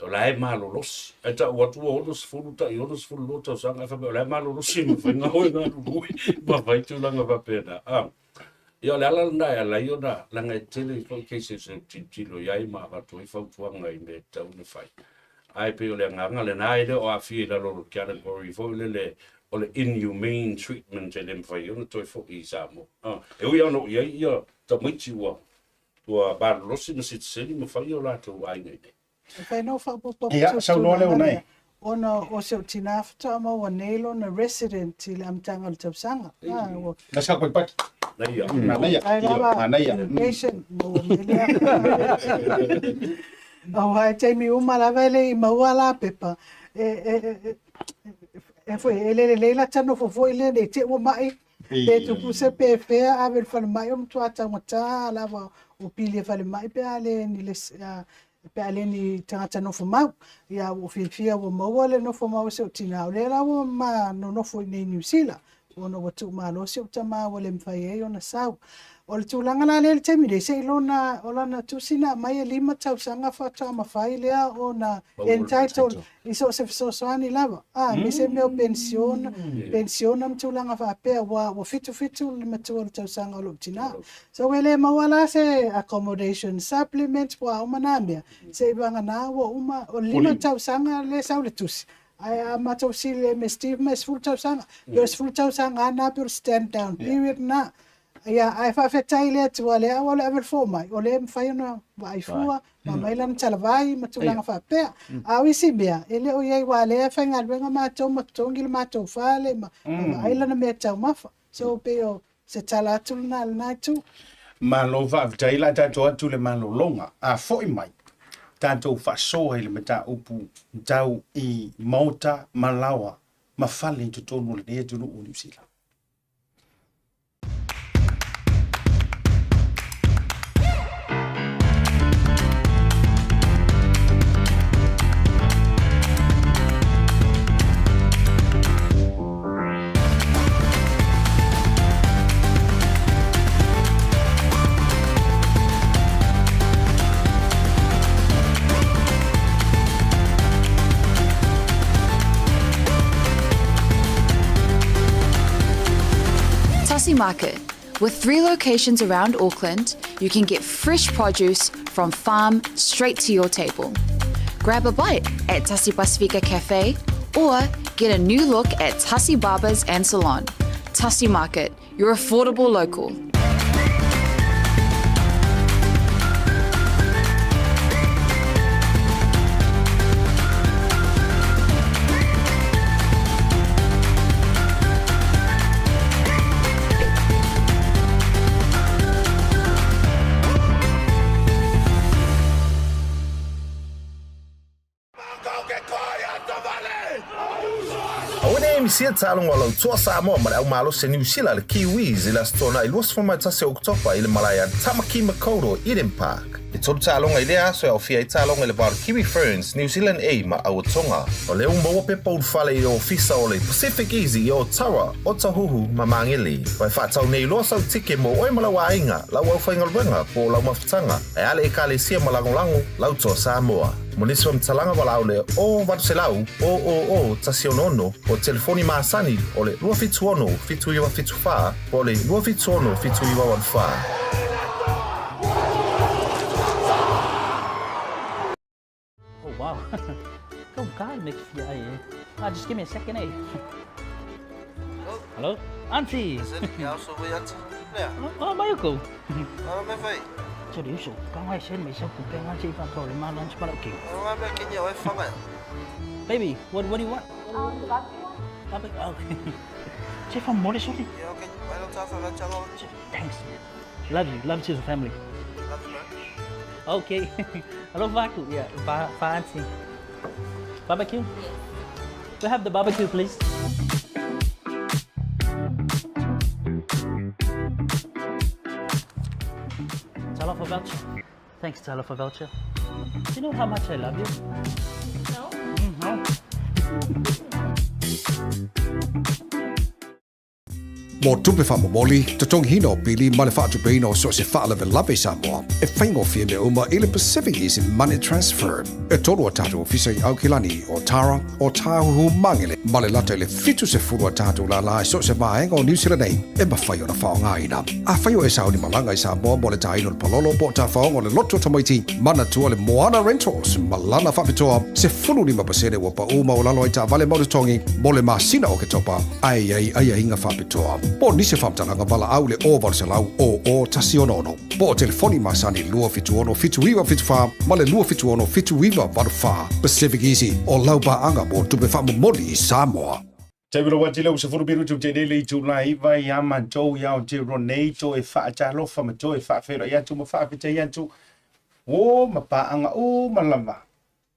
o la e malolosi. Ae tau atu ua 60 tai 62 tausaga, ae fai mai o la e malolosi e mafai ona o e galulue ma fai tulaga faapena. Ah. Ia o le ala lena e ala ai ona leaga e tele foi cases e tilotilo i ai ma avatu ai fautuaga i mea e tatau ona fai. Ae pei o le agaga lena e le o aafia i lalo o le category foi lele o le inhumane treatment e le mafai ai ona toe foi i Samoa. E ui lava ona oo i ai ia tamaiti ua ua malolosi ma sitiseni ma fai o latou aiga i inei. E fai nō faaopoopo atu Ia, se saunoa lea tulaga ona lea, e. ona o si ou tinā faatoa maua nei lona resident i le amataga o le tausaga. Ah, ua Na sa koe paki. Naia. Manaia. Ai lava, Manaia. immigration, maua mai lea. Aua e taimi uma lava e le i maua la pepa, e, e, e, e, foi, e le lelei la ta nofo foi lea nei te ua mai, pe tupu se pe fea ave i le falemai o matua taugata lava o pili e falemai pe a le ni le, pe a le ni tagata nofo mau. Ia ua ou fiafia ua maua le nofo mau o si ou tinā, o lea la ua ma nonofo i inei i Niu Sila, ona ua tuumalo si ou tama ua le mafai ai ona sau. O le tulaga la lea i le taimi nei, se i lona, o lana tusi na aumai e lima tausaga faatoa mafai lea ona entitled i so o se fesoasoani lava, a, aemaise mea o penisiona, penisiona ma tulaga faapea, ua, ua 77 le matua o le tausaga o lou tinā. So e le maua la se accommodation supplement po o a uma na mea, seivagana ua uma, o le lima tausaga lea e sau le tusi, ae a matou fesili i le MSD fai mai e 10 tausaga, pe o le 10 tausaga lava lena pe o le stand down period lena. Ia, ae faafetai i le Atua lea ua le ave le fomai, o lea e mafai ona vaai fua, ma aumai lana talavai ma tulaga faapea. A o isi mea, e le o i ai, aua o lea e faigaluega matou ma totogi le matou fale ma vaai lana meataumafa. So pei o se tala atu lena a lena itu. Malo faafetai la tatou atu le malologa a foi mai tatou faasoa i le mataupu tau i maota ma laoa ma fale i totonu o lenei atunuu o Niu Sila. Tassie Market. With three locations around Auckland, you can get fresh produce from farm straight to your table. Grab a bite at Tassie Pasifika Cafe or get a new look at Tassie Barbers and Salon. Tassie Market, your affordable local. Aua ne i misia le taaloga o lau toa Samoa ma le au malosi a Niu Sila le Kiwis i le Aso Toonai 21 o Oketopa i le malae a Tamaki Makaurau Eden Park. E tolu taaloga i lea aso e aofia ai taaloga i le va o le Kiwi Ferns, New Zealand A ma Auatonga. O lea ua maua pepa ulufale i le ofisa o le Pacific Easy i Otawa, Otahuhu ma Magele. Ua e faatau nei loa sau tike mo oe ma lau aiga, lau aufaigaluega po o lau mafutaga, ae a le Ekalesia ma lagolago lau toa Samoa. Mo nisi faamatalaga valaau le 0800 000 166 po o telefoni masani o le 276 7974 po o le 276 7984. Oh wow. Go God make fia ai eh. Ah, just give me a second eh. Hello? Auntie. Oh, mai ko. Baby, what, what do you want? Barbecue one. Barbecue, okay. Thanks, man. Love you. Love to the family. Love you, bro. Okay. Hello, Vaku. Yeah, va, va auntie. Barbecue? Yes. We have the barbecue, please. Talofa voucher. Thanks, Talofa voucher. Do you know how much I love you? No. No. Mo tupe faamomoli, totogiina o pili ma le faatupeina o so o se faalavelave i Samoa, e faigofie mea uma i le Pacific Easy Money Transfer. E tolu a tatou ofisa i Aukilani, o Tara, o Tāhuhu Mangele, ma le lata i le 70 a tatou lālā i so o se vaega o Niu Sila nei e mafai ona faaaogaina. Afai o e sauni malaga i Samoa mo le tāina o le palolo po o tafaoga o le loto o tamaiti, manatua le Moana Rentals ma lana faapitoa 15% ua paʻū maualalo ai taavale ma totogi mo le masina o Oketopa, ae i ai aiaiga faapitoa. Po o nisi o faamatalaga valaau i le 0800 00 166 po o telefoni masani 276 7974 ma le 276 7984. Pacific Easy, o lau paaga mo tupe faamomoli i Samoa. Taimi lou ati leu sefulu minutu te lele i tula iva i ama tou i Aotearoa nei toe faatalofa ma toe faafeiloai atu ma faafetai atu o ma paaga uma lava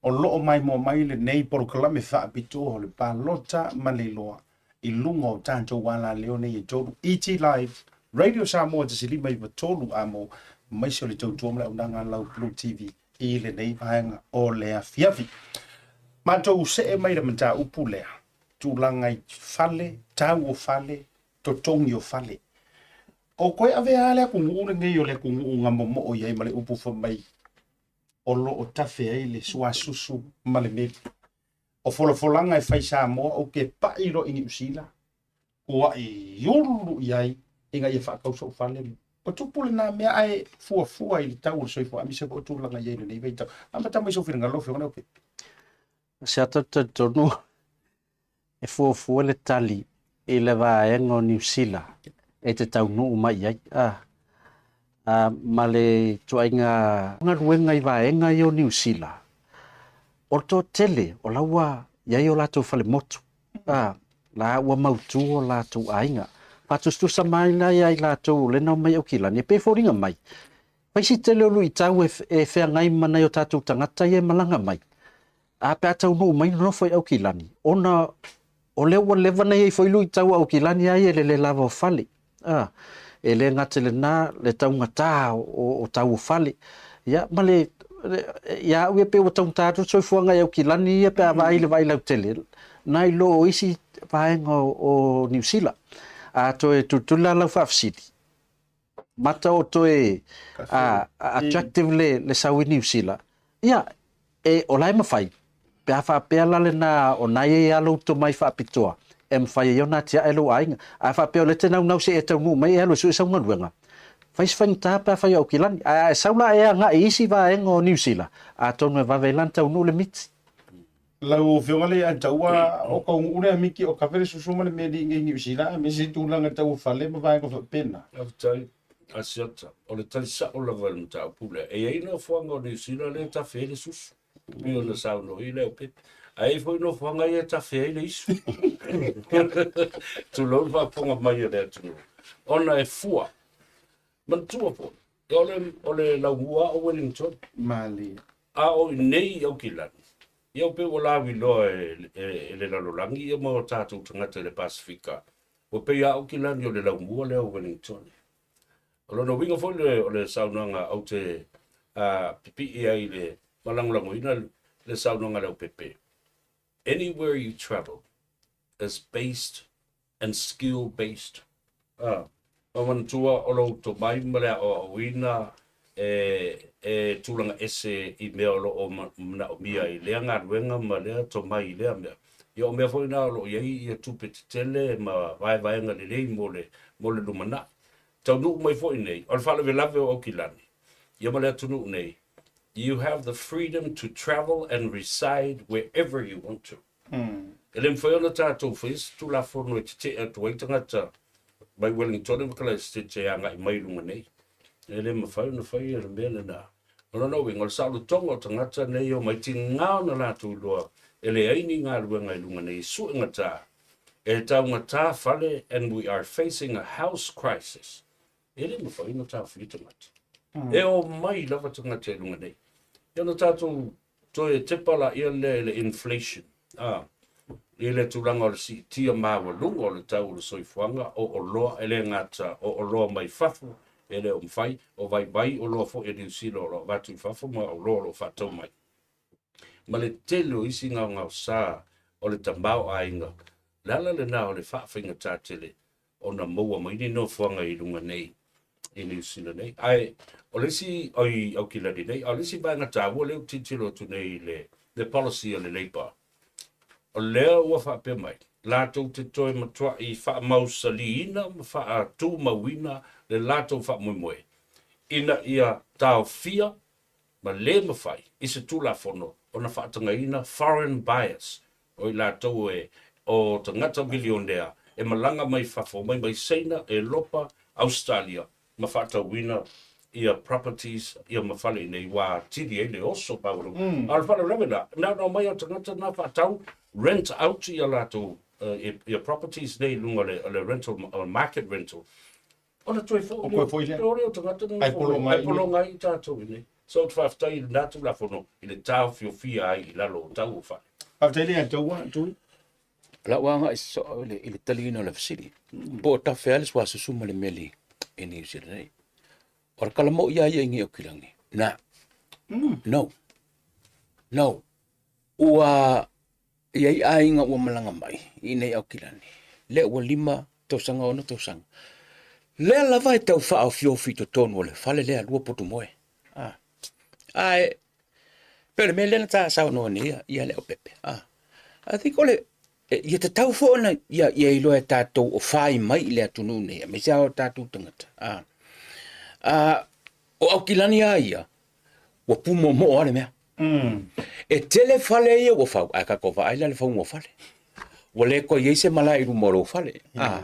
o lo o maimoa mai lenei polokalame faapitoa o le palota ma le iloa i luga o tatou alaleo nei e tolu ET Live Radio Samoa 1.593 amo maise o le tautua ma le aunaga a lau Blue TV i lenei vaega o le afiafi. Matou see mai le mataupu lea, tulaga i fale, tau o fale, totogi o fale. O koe avea le atunuu lenei o le atunuu na momoo i ai ma le upu fai mai o lo o tafe ai le suasusu ma le meli. O folafolaga e fai Samoa ou te pai loa i Niu Sila, kuaʻi ulu i ai ina ia faatau soʻu fale. Ua tupu lena mea ae fuafua i le tau o le soifuaga aemaise foi o tulaga i ai i lenei vaitau. Amata mai sou finagalo lau Afioga Leaupepe. Se ata talitonu e fuafua le tali i le vaega o Niu Sila e te taunuu mai i ai. Ah, ah, ma le ituaiga galuega i vaega ia o Niu Sila, o le toatele o la ua i ai o latou falemotu. Ah, la ua mautu o latou aiga. Faatusatusa mai la ia i latou o lena o mai Aukilani, e pei e foliga mai, fai si tele o luitau e, e feagai ma nai o tatou tagata ia e malaga mai. A pe a taunuu mai nonofo i Aukilani, ona o lea ua leva ona i ai foi luitau a Aukilani a ia i le le lava o fale. A, e le gata i lena, le taugata o, o tau o fale. Ia, ma le, ia au ia pei ua taugata atu le soifuaga i Aukilani ia pe a vaai i le vaai lautele, nai lo o isi vaega o, o Niu Sila. A toe tulituli la lau faafesili, mata o toe attractive le, le sau i Niu Sila, ia, e, o la e mafai, pe a faapea la lena o na i ai lava lou tomai faapitoa, e mafai ai ona atiae lou aiga. A faapea o lea e te naunau se i e taunuu mai e alu e sue sau galuega, fai se faigata pe a fai o Aukilani. Ae a e sau la e agai i isi vaega o Niu Sila, atonu e vave ai la ona taunuu le miti. Lau Afioga le Ataua, o taunuu lea miti o kafe le susu ma le meli i Niu Sila aemaise tulaga tau fale ma vaega faapena. Faafetai Asiata. O le tali sa'o lava i le mataupu lea, e i ai nofoaga o Niu Sila lea e tafe ai le susu, e pei ona saunoa ai Leaupepe, ae i ai foi nofoaga ia e tafe ai le isu. Tulou le faafofoga mai a le atunuu, ona e fua. Manatua foi, o le, o le laumua o Wellington. Malie. A o i nei i Aukilani, ia ua pei ua lauiloa e, e, e le lalolagi ia ma o tatou tagata i le Pasefika, ua pei a Aukilani o le laumua lea o Wellington. O lona uiga foi le, o le saunoaga ou te uh, pipii ai le ma lagolagoina le saunoaga a Leaupepe. Anywhere you travel is based and skill based. A, ma manatua o lou tomai ma le aoaoina e, e tulaga ese i mea o lo o manaomia i lea galuega ma lea tomai i lea mea. Ia o mea foi na o lo o i ai ia tupe tetele ma vaevaega lelei mo le, mo le lumanai. Taunuu mai foi nei, o le faalavelave o Aukilani, ia ma le atunuu nei, you have the freedom to travel and reside wherever you want to. E le mafai ona tatou faia se Tulafono e tetee atu ai tagata mai Wellingtone ma Kalaesetete e agai mai i luga nei. E le mafai ona faia le mea lena. O lona uiga, o le saolotoga o tagata nei e omai, tiga ona latou iloa e leai ni galuega i luga nei e suegata, e taugata fale and we are facing a house crisis. E le mafai ona taofia tagata. E omai lava tagata i luga nei. Ia ona tatou Toe tepa laia lea i le inflation, a, i le tulaga o le siitia maualuga o le tau o le soifuaga, o oloa, e le gata o oloa mai fafo, e le o mafai, o vaivai oloa foi a Niu Sila o lo o avatu i fafo ma oloa o lo o faatau mai. Ma le tele o isi gaogaosa o le tamaoaiga, le ala lena o le faafaigata tele. ona maua mai ni nofoaga i luga nei i Niu Sila nei. Ae o le isi, oi Aukilani nei, a o le isi vaega taua lea ou te tilotilo atu nei i le, le policy a le Labour, o lea ua faapea mai, latou te toe matuai faamausaliina ma faatumauina le latou faamoemoe ina ia taofia ma le mafai i se Tulafono ona faatagaina foreign buyers, o i latou e o tagata milionea e malaga mai fafo, omai mai Saina, Elopa, Ausetalia ma faatauina ia properties ia ma fale i inei ua atili ai le oso maualuga. A o le faalavelave la, na ona omai lava o tagata na faatau, rent out ia latou ia properties nei i luga o le rental, market rental. Ona toe foi lea, foi lea. O tagata na ai pologa ai i tatou i inei. So ou te faafetai i lena Tulafono i le taofiofia ai i lalo o tau o fale. Faafetai le ia taua, Tui. O lau agai soo i le taliina o le fesili, po o tafea le suasusu ma le meli i Niu Sila nei. O le kalamoʻi a ia i Aukilani. Na. No. No. Ua i ai aiga ua malaga mai i inei Aukilani, lea ua 5 tausaga, 6 tausaga. Lea lava e tau faaofiofi i totonu o le fale lea lua potu moe. Ah. Ae, pei o le mea lea na ta saunoa nei ia Leaupepe. Ah. I think o le, ia tatau foi ona ia iloa e tatou o fai mai i le atunuu nei, aemaise lava o tatou tagata. Ah. Ah, o Aukilani lava ia, ua pūmoomoo lava le mea. E tele fale ia ua fau, ae tatou vaai la i le fauga o fale. Ua le toe i ai se malae i luma o lou fale. Ah,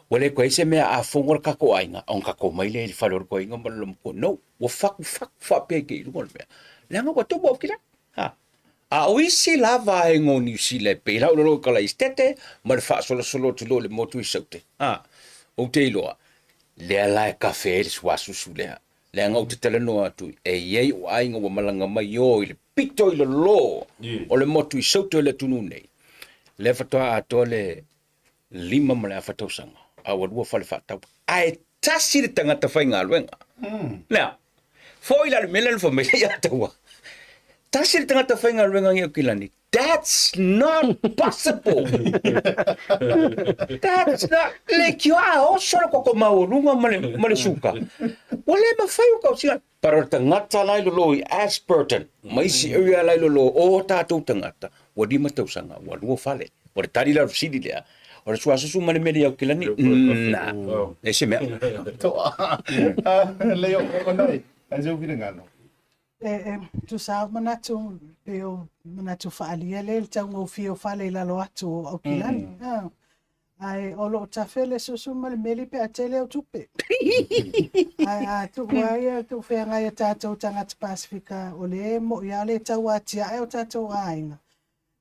ua le toe i ai se mea a fono le tatou aiga, ona tatou omai lea i le fale o le toeaina ma le loomatua. No, ua fatufatu faapea i te i luga o le mea. Leaga ua tupu Aukilani. Ah. A o isi la vaega o Niu Sila e pei la o lalo i Kalaisitete ma le faasolosolo atu loa i le motu i Saute. Ah, ou te iloa, lea la e kafe ai le suasusu lea. Leaga ou te talanoa atu, e i ai ou aiga ua malaga mai o i le pito i lalo o le motu i Saute o le atunuu nei. Lea faatoa atoa le 5 ma le afa tausaga, a ua lua fale faatau. Ae tasi le tagata faigaluega. Nea, foi la le mea lea na fai mai ai ia Taua. Tasi le tagata faigaluega i Aukilani, That's not possible. That's not leitioa a oso le koko maualuga ma le, ma le suka. Ua le mafai o kausiga. Pero le tagata la i lalo i Ashburton, ma isi area la i lalo o tatou tagata, ua 5 tausaga, ua lua fale. O le tali la o le fesili lea, o le suasusu ma le meli Aukilani, na, e se mea. Toa. Leo, o nei, ai se finagalo. E tusa lava o manatu, pei o manatu faaalia lea i le taugofie o fale i lalo atu o Aukilani. Mm. Ae o lo o tafe le susu ma le meli pe a tele au tupe. Ae a tuu ai a tuu feagai a tatou tagata Pasifika, o lea e mo'i lava le tau atiae o tatou aiga.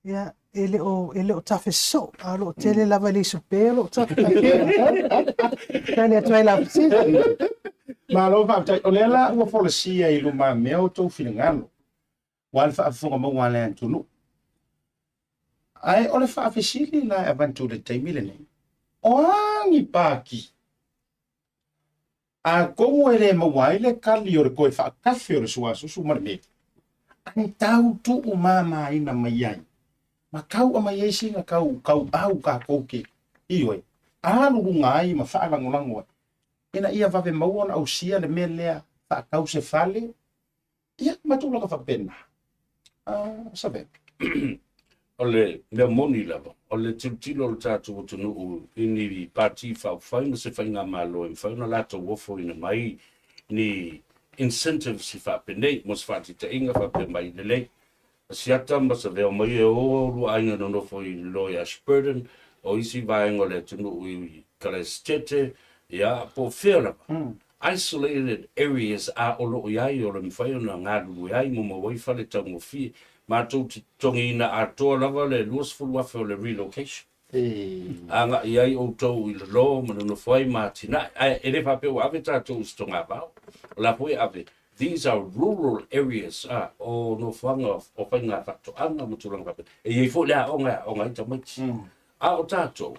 Ia, e le o, e le o tafe soo, a o lo o tele lava i le isupe o lo o tafe. Tali atu ai lau fesili. Malo faafetai. O lea la ua folasia i lumamea outou finagalo, aua le faafofoga maua a le atunuu. Ae o le faafesili la e avatu i le taimi lenei, o a ni pāki Atonu e le maua ai le kali o le toe faakafe o le suasusu ma le meli, ae tau tuumamaina mai ai ma tau aumai ai sina kau kauau tatou te ioe alu luga ai ma faalagolago ai ina ia vave maua ona ausia le mea lea faatau se fale ia ma tulaga faapena. Savea. O le mea moni lava, o le tilotilo o le tatou atunuu i ni pati faaupufai ma se faigamalo e mafai ona latou ofoina mai ni incentives faapenei mo se faataitaiga faapea mai, lelei, Asiata ma Savea omai e o lua aiga nonofo i lalo i Ashburton, o isi vaega o le atunuu i Kalaisitete, ia, po o fea lava. Isolated areas a o lo o i ai o le mafai ona galulue ai ma maua ai fale taugofie. Matou te totogiina atoa lava le $20,000 o le relocation. Agai ai outou i lalo ma nonofo ai ma atinae. Ae e le faapea ua ave tatou i se togavao. O la foi e ave. These are rural areas, a, o nofoaga o faiga faatoaga ma tulaga faapena. E i ai foi le aoga e aoga ai tamaiti. A o tatou,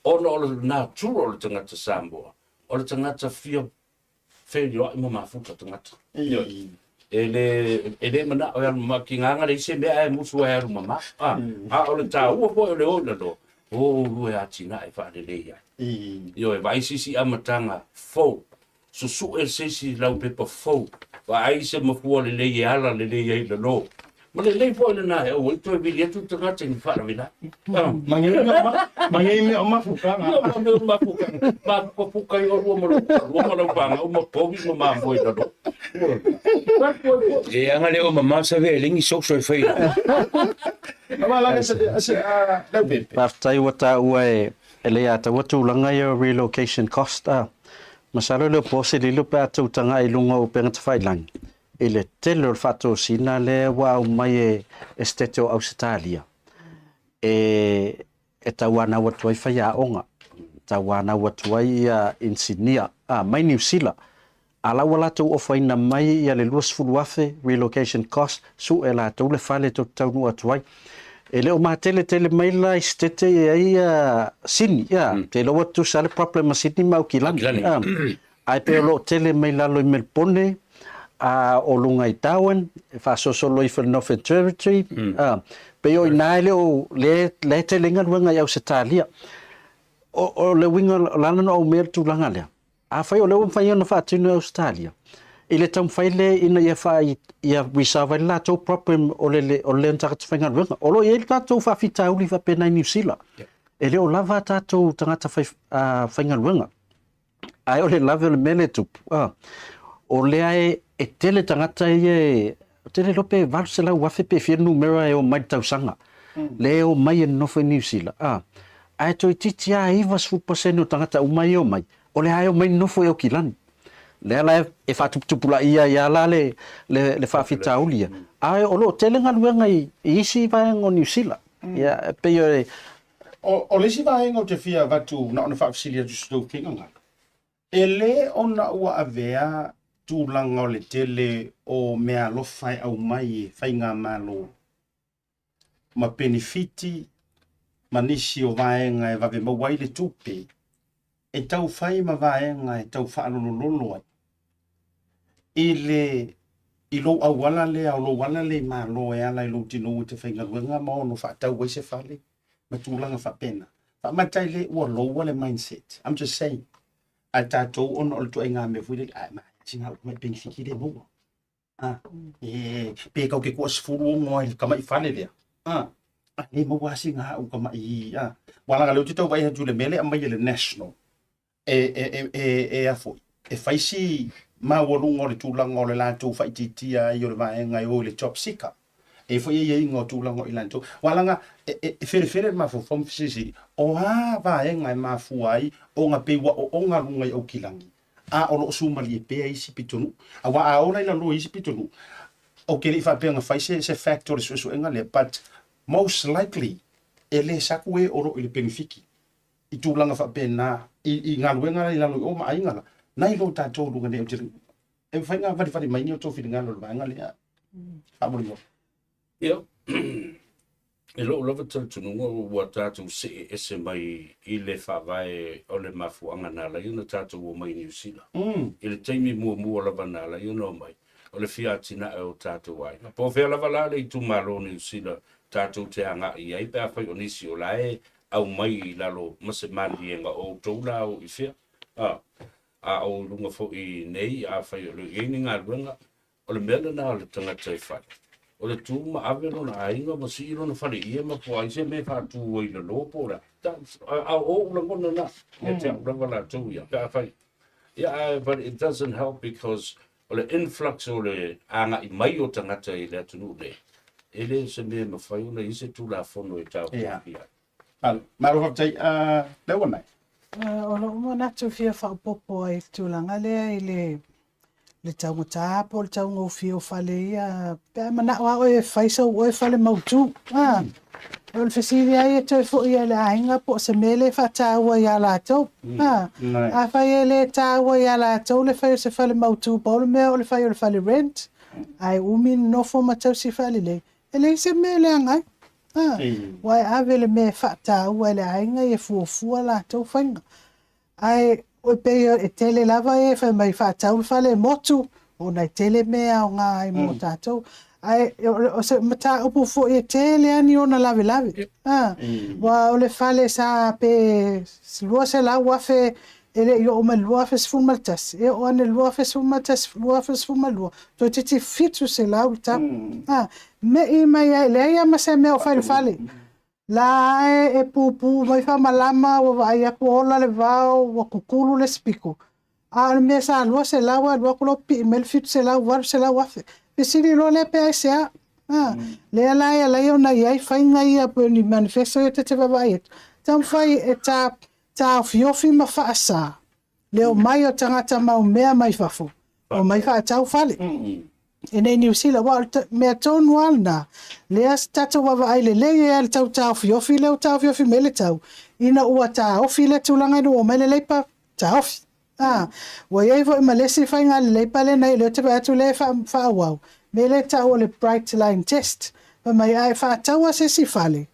ona o le natura o le tagata Samoa, o le tagata fia feioai ma mafuta tagata. Ioe. E le, e le manao e alu mamao, tigaga leai se mea ae musu ai e alu mamao. A, a o le taua foi o le o i lalo, O oulua e atinae faalelei ai. Ioe, vaai se isi amataga fou, susue se isi laupepa fou, vaai se mafua lelei e ala lelei ai i lalo. Ma lelei foi lena e aua ai toe vili atu le tagata i ni faalavelave. Ma nei mea o mafukaga. Ia, ma mea o mafukaga. Mafukafuka ai oulua ma lou falua ma lau fanau ma povi ma mamoe i lalo. E aga le o mamao sa vea lengi soso e fai. Faafetai ua taua e Leiataua tulaga ia o relocation cost a. Masalo e le o po se lilo pe a tou tagai i luga o upega tafailagi i le tele o le faatosina lea ua aumai e Esetete o Ausetalia e e tauanau atu ai faiaoga, tauanau atu ai ia inisinia a mai Niu Sila, a la ua latou ofaina mai ia le 20,000 relocation cost, sue latou le fale tou te taunuu atu ai. E le o matele tele mai la i Setete e ai ia Sini, ia, te iloa ua tutusa lava le problem ma Sydney ma Aukilani. Aukilani. Ae pei o lo o tele mai lalo i Melpone, a o luga i Darwin, e faasolosolo ifo i le Northern Territory, a, pei o i ina e le o, lea e tele ai galuega i Ausetalia. O, o le uiga, o le ala na ou mea le tulaga lea, afai o lea ua mafai ona faatino e Ausetalia, i le taumafai lea ina ia faa, ia resolve ai le latou problem o le le o le tagata faigaluega. O lo o i ai le tatou faafitauli faapena i Niu Sila. E le o lava a tatou tagata fai, faigaluega. Ae o le lave o le mea lea e tupu, a, o lea e, e tele tagata ia e, ou te le iloa pe 800,000 pe fia le numera e omai i le tausaga, lea e omai e nonofo i Niu Sila, a, ae toeitiiti lava 90% o tagata uma ia e omai, o lea e omai nonofo i Aukilani. Lea la e faatuputupulaia ai lava la le, le, le faafitauli ia. Ae o lo o tele galuega i, i isi vaega o Niu Sila. Ia, e pei o le, O le isi vaega ou te fia avatu na ona faafesili atu i se tou finagalo, e le ona ua avea tulaga o le tele o meaalofa e aumai e faigamalo ma penefiti ma nisi o vaega e vave maua ai le tupe e tau fai ma vaega e tau faalolololo ai i le i lou auala lea, o lou ala lea i Malo e ala i lou tinou e te faigaluega ma ono faatau ai se fale ma tulaga faapena. Faamata ai le ua lower le mindset. I'm just saying. Ae tatou ona o le tuaiga mea foi lele, ae ma sina au mai penefiti le maua. Ah, e, pe kau ke kua 16 ai le kama'i fale lea. Ah, a le maua sina au kama'i. Ah, wala leo te tau vai atu le mele a mai le national. E, e, e, e, e a foi. E fai si maualuga o le tulaga o le latou faaitiitia ai o le vaega e o i le job seeker. E foi e iaiga o tulaga o i latou. Aua leaga e, e, e felefele le mafaufau ma fesilisili, o a vaega e mafua ai ona pei ua ooga luga i Aukilani, a o lo o sumalie pea isi pitonuu. Aua a ola i lalo i isi pitonuu, ou te le i faapea na fai se, se fact o le suesuega lea, but most likely e le saku e o lo o i le penefiki i tulaga faapena i, i galuega la i lalo i o ma aiga la, nai lo tatou luga nei, ou te, e mafai ona valivali mai ni o tou finagalo i le vaega lea, faamolemole. Ia, i lou lava talitonuga ua tatou see ese mai i le faavae o le mafuaaga na ala ai ona tatou omai i Niu Sila. I le taimi muamua lava na ala ai ona omai, o le fia atinae o tatou aiga. Po o fea lava la le itumalo o Niu Sila tatou te agai i ai pe afai o nisi o la e aumai i lalo ma se maliliega o outou la o i fea. A, a o i luga foi nei, afai o le o i ai ni galuega, O le mea lena a le tagata e fai, o le tu ma ave lona aiga ma sii lona faleie ma po o ai se mea e faatu ai i lalo po o le a. A o ou lagona na, ia te au lava latou ia, pe afai. Ia, ae, but it doesn't help because o le influx o le agai mai o tagata i le atunuu nei, e le o se mea e mafai ona i ai se Tulafono e taofiofi ai. Malo, malo faafetai. Lea ua nai. O lou manatu fia faaopoopo ai i le tulaga lea i le le taugata po o le taugofie o fale ia, pe a manao lava oe e fai sou oe fale mautu. A, o le fesili lava ia toe foi i le aiga po o se mea lea e faataua ia latou. A, afai e le taua ia latou le fai o se fale mautu, pau le mea o le fai o le fale rent, ae umi le nofo ma tausi faalelei, e leai se mea e leaga ai. A, ua e ave le mea e faataua e le aiga ia fuafua latou faiga. Ae e pei e tele lava e fai mai faatau le fale e motu, Ona e tele mea e aoga ai mo tatou. Ae o se mataupu foi e tele lava ni ona lavelave. Aua o le fale sa pe 200,000 e le i oo mai i le 2011, e oo ane i le 2011, 2012, toeitiiti 700 le tau. Me'i mai ai, leai lava ma se mea o fai i le fale. La e pupu mai faamalama ua vaai atu ua ola le vao ua kukulu le isi pito. A o le mea sa 200 ae alu atu la ua pipii mai le 700, 800 afe. Fesili loa lea pe aisea. A, lea la e ala ai ona i ai faiga ia pei o ni manifesto ia ta te vaavaai atu, taumafai e taofiofi ma faasa le omai o tagata mau mea mai fafo, omai faatau fale i nei Niu Sila. Aua o le mea tonu lava lena, lea tatou vaavaai lelei ai lava i le tau taofiofi lea ua taofiofi mai ai le tau, ina ua taofi lea tulaga ina ua omai le Labour, taofi. A, ua i ai foi ma le isi faiga a le Labour lea na i ai, lea ou te vaai atu o lea e faaauau, mea lea e tau o le Bright Line Test. Fai mai a e faataua se isi fale,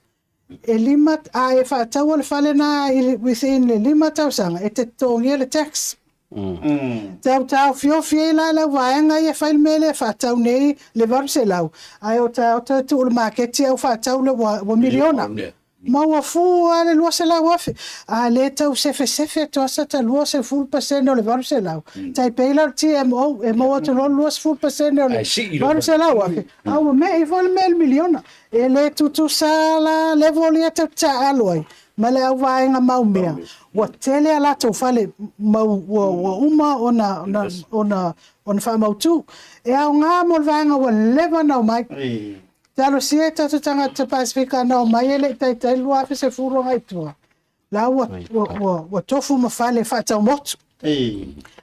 e lima, a e faataua le fale na within le 5 tausaga, e te totogia le tax. Tau taofiofi ai la le au vaega ia e fai le mea lea e faatau nei le 800, ae o taeao toe tuu i le maketi au faatau le ua miliona. Ma ua fua lava le 200,000. A le tau sefesefe atu lava sata 20% o le 800, tai pei la o le TMO e maua atu loa le 20% o le 800,000, a ua me'i foi le mea i le miliona. E le tutusa la level ia tatou te taaalo ai ma le au vaega mau mea, ua tele a latou fale mau ua uma ona faamautu. E aoga mo le vaega ua leva ona omai. Talosia e tatou tagata Pasefika na omai e le i taitai le 2010 agai i tua, la ua, ua, ua, ua tofu ma fale faatau motu.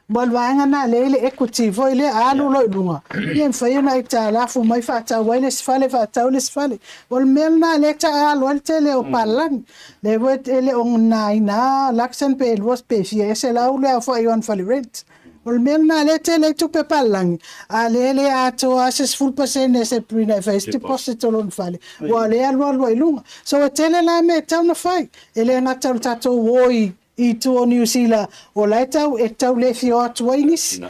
Ma o le vaega lena lea i le equity foi lea a alu loa i luga, ia e mafai ona aitalafu mai faatau ai le isi fale, faatau le isi fale. O le mea lena lea e taaalo ai le tele o papalagi. Lea foi e le o nanaina lava Luxon pe lua pe fia ese lau le aofai o ana fale rent. O le mea lena lea e tele ai tupe a papalagi, a lea e le atoa lava se 10% a Sabrina e fai ai se deposit o lona fale, aua o lea e alualu ai i luga. So e tele la mea e tatau ona fai, e le gata o le tatou o i tua o Niu Sila, o la e tau, e tau le fia o atu ai nisi,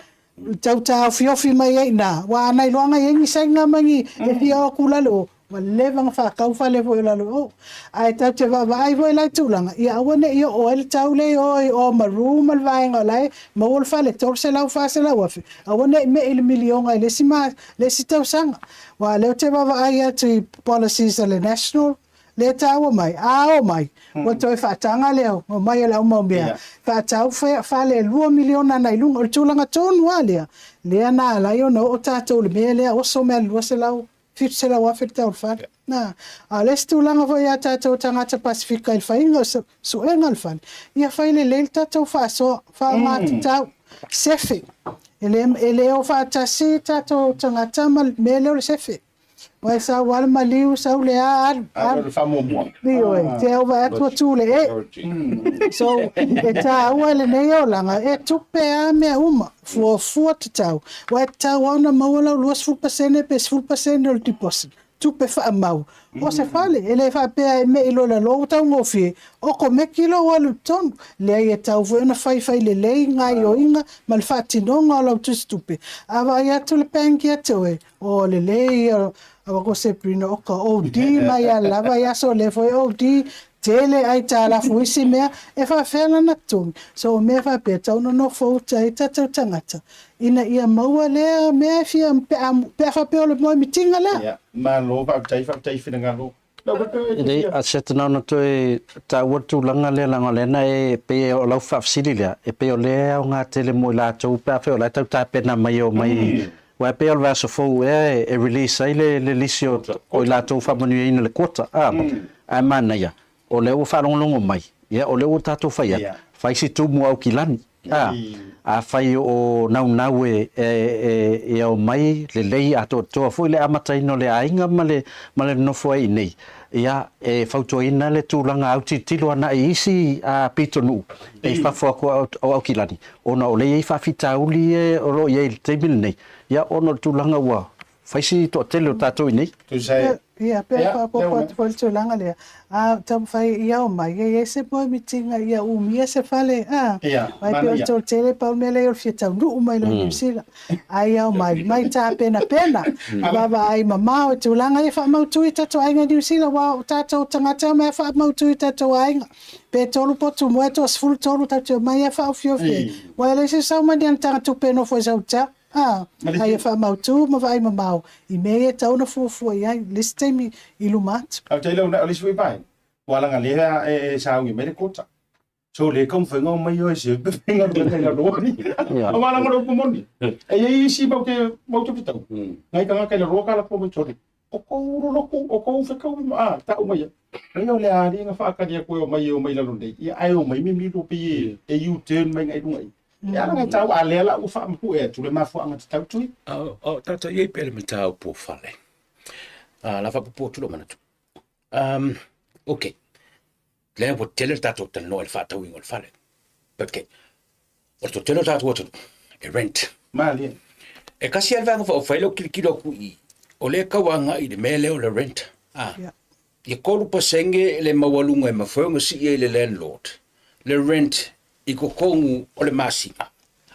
tau taofiofi mai ai i ina, aua a na iloaga e i ai ni Saina ma ni e fia o atu lalo o, ua leva ona faatau fale foi o lalo o. Ae tatou te vaavaai foi la i tulaga, ia aua ne i oo ai le tau lea i o i Oamaru ma le vaega o la e maua le fale 300, 400 afe, aua ne i mei i le miliona i le isi ma, le isi tausaga. Aua o lea ou te vaavaai atu i policies a le National, lea e taua mai, a oo mai, ua toe faataga le omai o le au mau mea, faatau fale e $2 miliona agai i luga. O le tulaga tonu lava lea, lea na ala ai ona oo tatou i le mea lea, oso mai lava i le 200, 700,000 le tau o le fale. Na, a o le isi tulaga foi ia tatou tagata Pasefika i le faiga o suega o le fale, ia fai lelei le tatou faasoa, faaaoga tatau, sefe. E le, e le o faatasi tatou tagata ma le mea lea o le sefe. Aua e sau lava le maliu, sau le a, alu, alu. Le faamuamua. Ioe, te au vaai atu ua tu le e. So, e taua i lenei olaga, e tupe lava mea uma. Fuafua tatau, aua e tatau lava ona maua lau 20% pe 10% o le deposit, tupe faamau o se fale. E le faapea e mei loa i lalo ua taugofie, okomeki lou alu i totonu. Leai, e tatau foi ona faifai lelei gaoioiga ma le faatinoga o lau tusitupe. A vaai atu le bank ia te oe, o lelei ia o Sabrina oka OD mai a lava i aso lea foi OD tele aitalafu isi mea e faafefea lana totogi. So o mea faapea e tatau ona nofo uta ai tatou tagata ina ia maua lea mea e fia pe a, pe a faapea o le moemitiga lea. Ia, malo, faafetai, faafetai finagalo. Lau Afioga e te Lei, fia. a se na ona toe taua le tulaga lea leaga o lea na e pei o lau faafesili lea, e pei o lea e aoga tele mo i latou pe afai o la e tau tapena mai e omai Aua e pei o le vaiaso fou ea e release ai le lisi o i latou faamanuiaina le quota, a? Ae manaia, o lea ua faalogologo mai, ia o lea ua tatou fai atu, fai si tumu Aukilani, a? Afai o naunau e e omai lelei atoatoa foi le amataina o le aiga ma le ma le nonofo ai i inei, ia e fautuaina le tulaga autilotilo ana i isi pitonuu e i fafo atu o Aukilani, ona o lea e i ai faafitauli ia o lo o i ai i le taimi lenei, ia ona o le tulaga ua fai si toatele o tatou i inei. Tusa e. Ia, pe faaopoopo atu foi i le tulaga lea, a taumafai ia omai, ia i ai se moemitiga ia umia se fale, a, aua e pei o le toatele pau le mea lea o le fia taunuu mai loa i Niu Sila, a ia omai, mai tapenapena, vaavaai mamao i tulaga ia, faamautu i tatou aiga i Niu Sila, aua o tatou tagata e omai e faamautu i tatou aiga. Pe tolu potu moe, toa 13 tatou te omai e faaofiofi ai, aua e leai se sau mai ni ana tagatupe e nofo ai sau hotel. A, a ia faamautu ma vaai mamao i mea ia e tatau ona fuafua i ai i le isi taimi i luma atu. Ae ou te iloa o le isi foi vaega, ua laga lea e sauni mai le quota. So le taumafaiga o mai oe se faigaluega i lalo ai. Aua leaga o le upu moni, e i ai isi matou te matou te fetau, nai tagata i lalo o tala po mai sole, o kou lolotu, o kou fetau a tau mai ai. Ia o le a alii na faatali atu e omai e omai i lalo nei, ia ae omai mimilo pei e U-turn mai agai i luga i i. E ala ona tau, a lea la ua faamapue atu le mafuaaga tatau tui. O tatou i ai pea le mataupu o fale. A la faapupu atu lou manatu. Ok, lea ua tele le tatou talanoa i le faatauina o le fale. But okay, o le toatele o tatou atunuu e rent. Malie. E kasi lava le vaega faaupufai lea ou tilotilo atu i i, o lea e tau agai i le mea lea o le rent. A, ia 3% le maualuga e mafai ona sii ai le landlord le rent i totonu o le masina,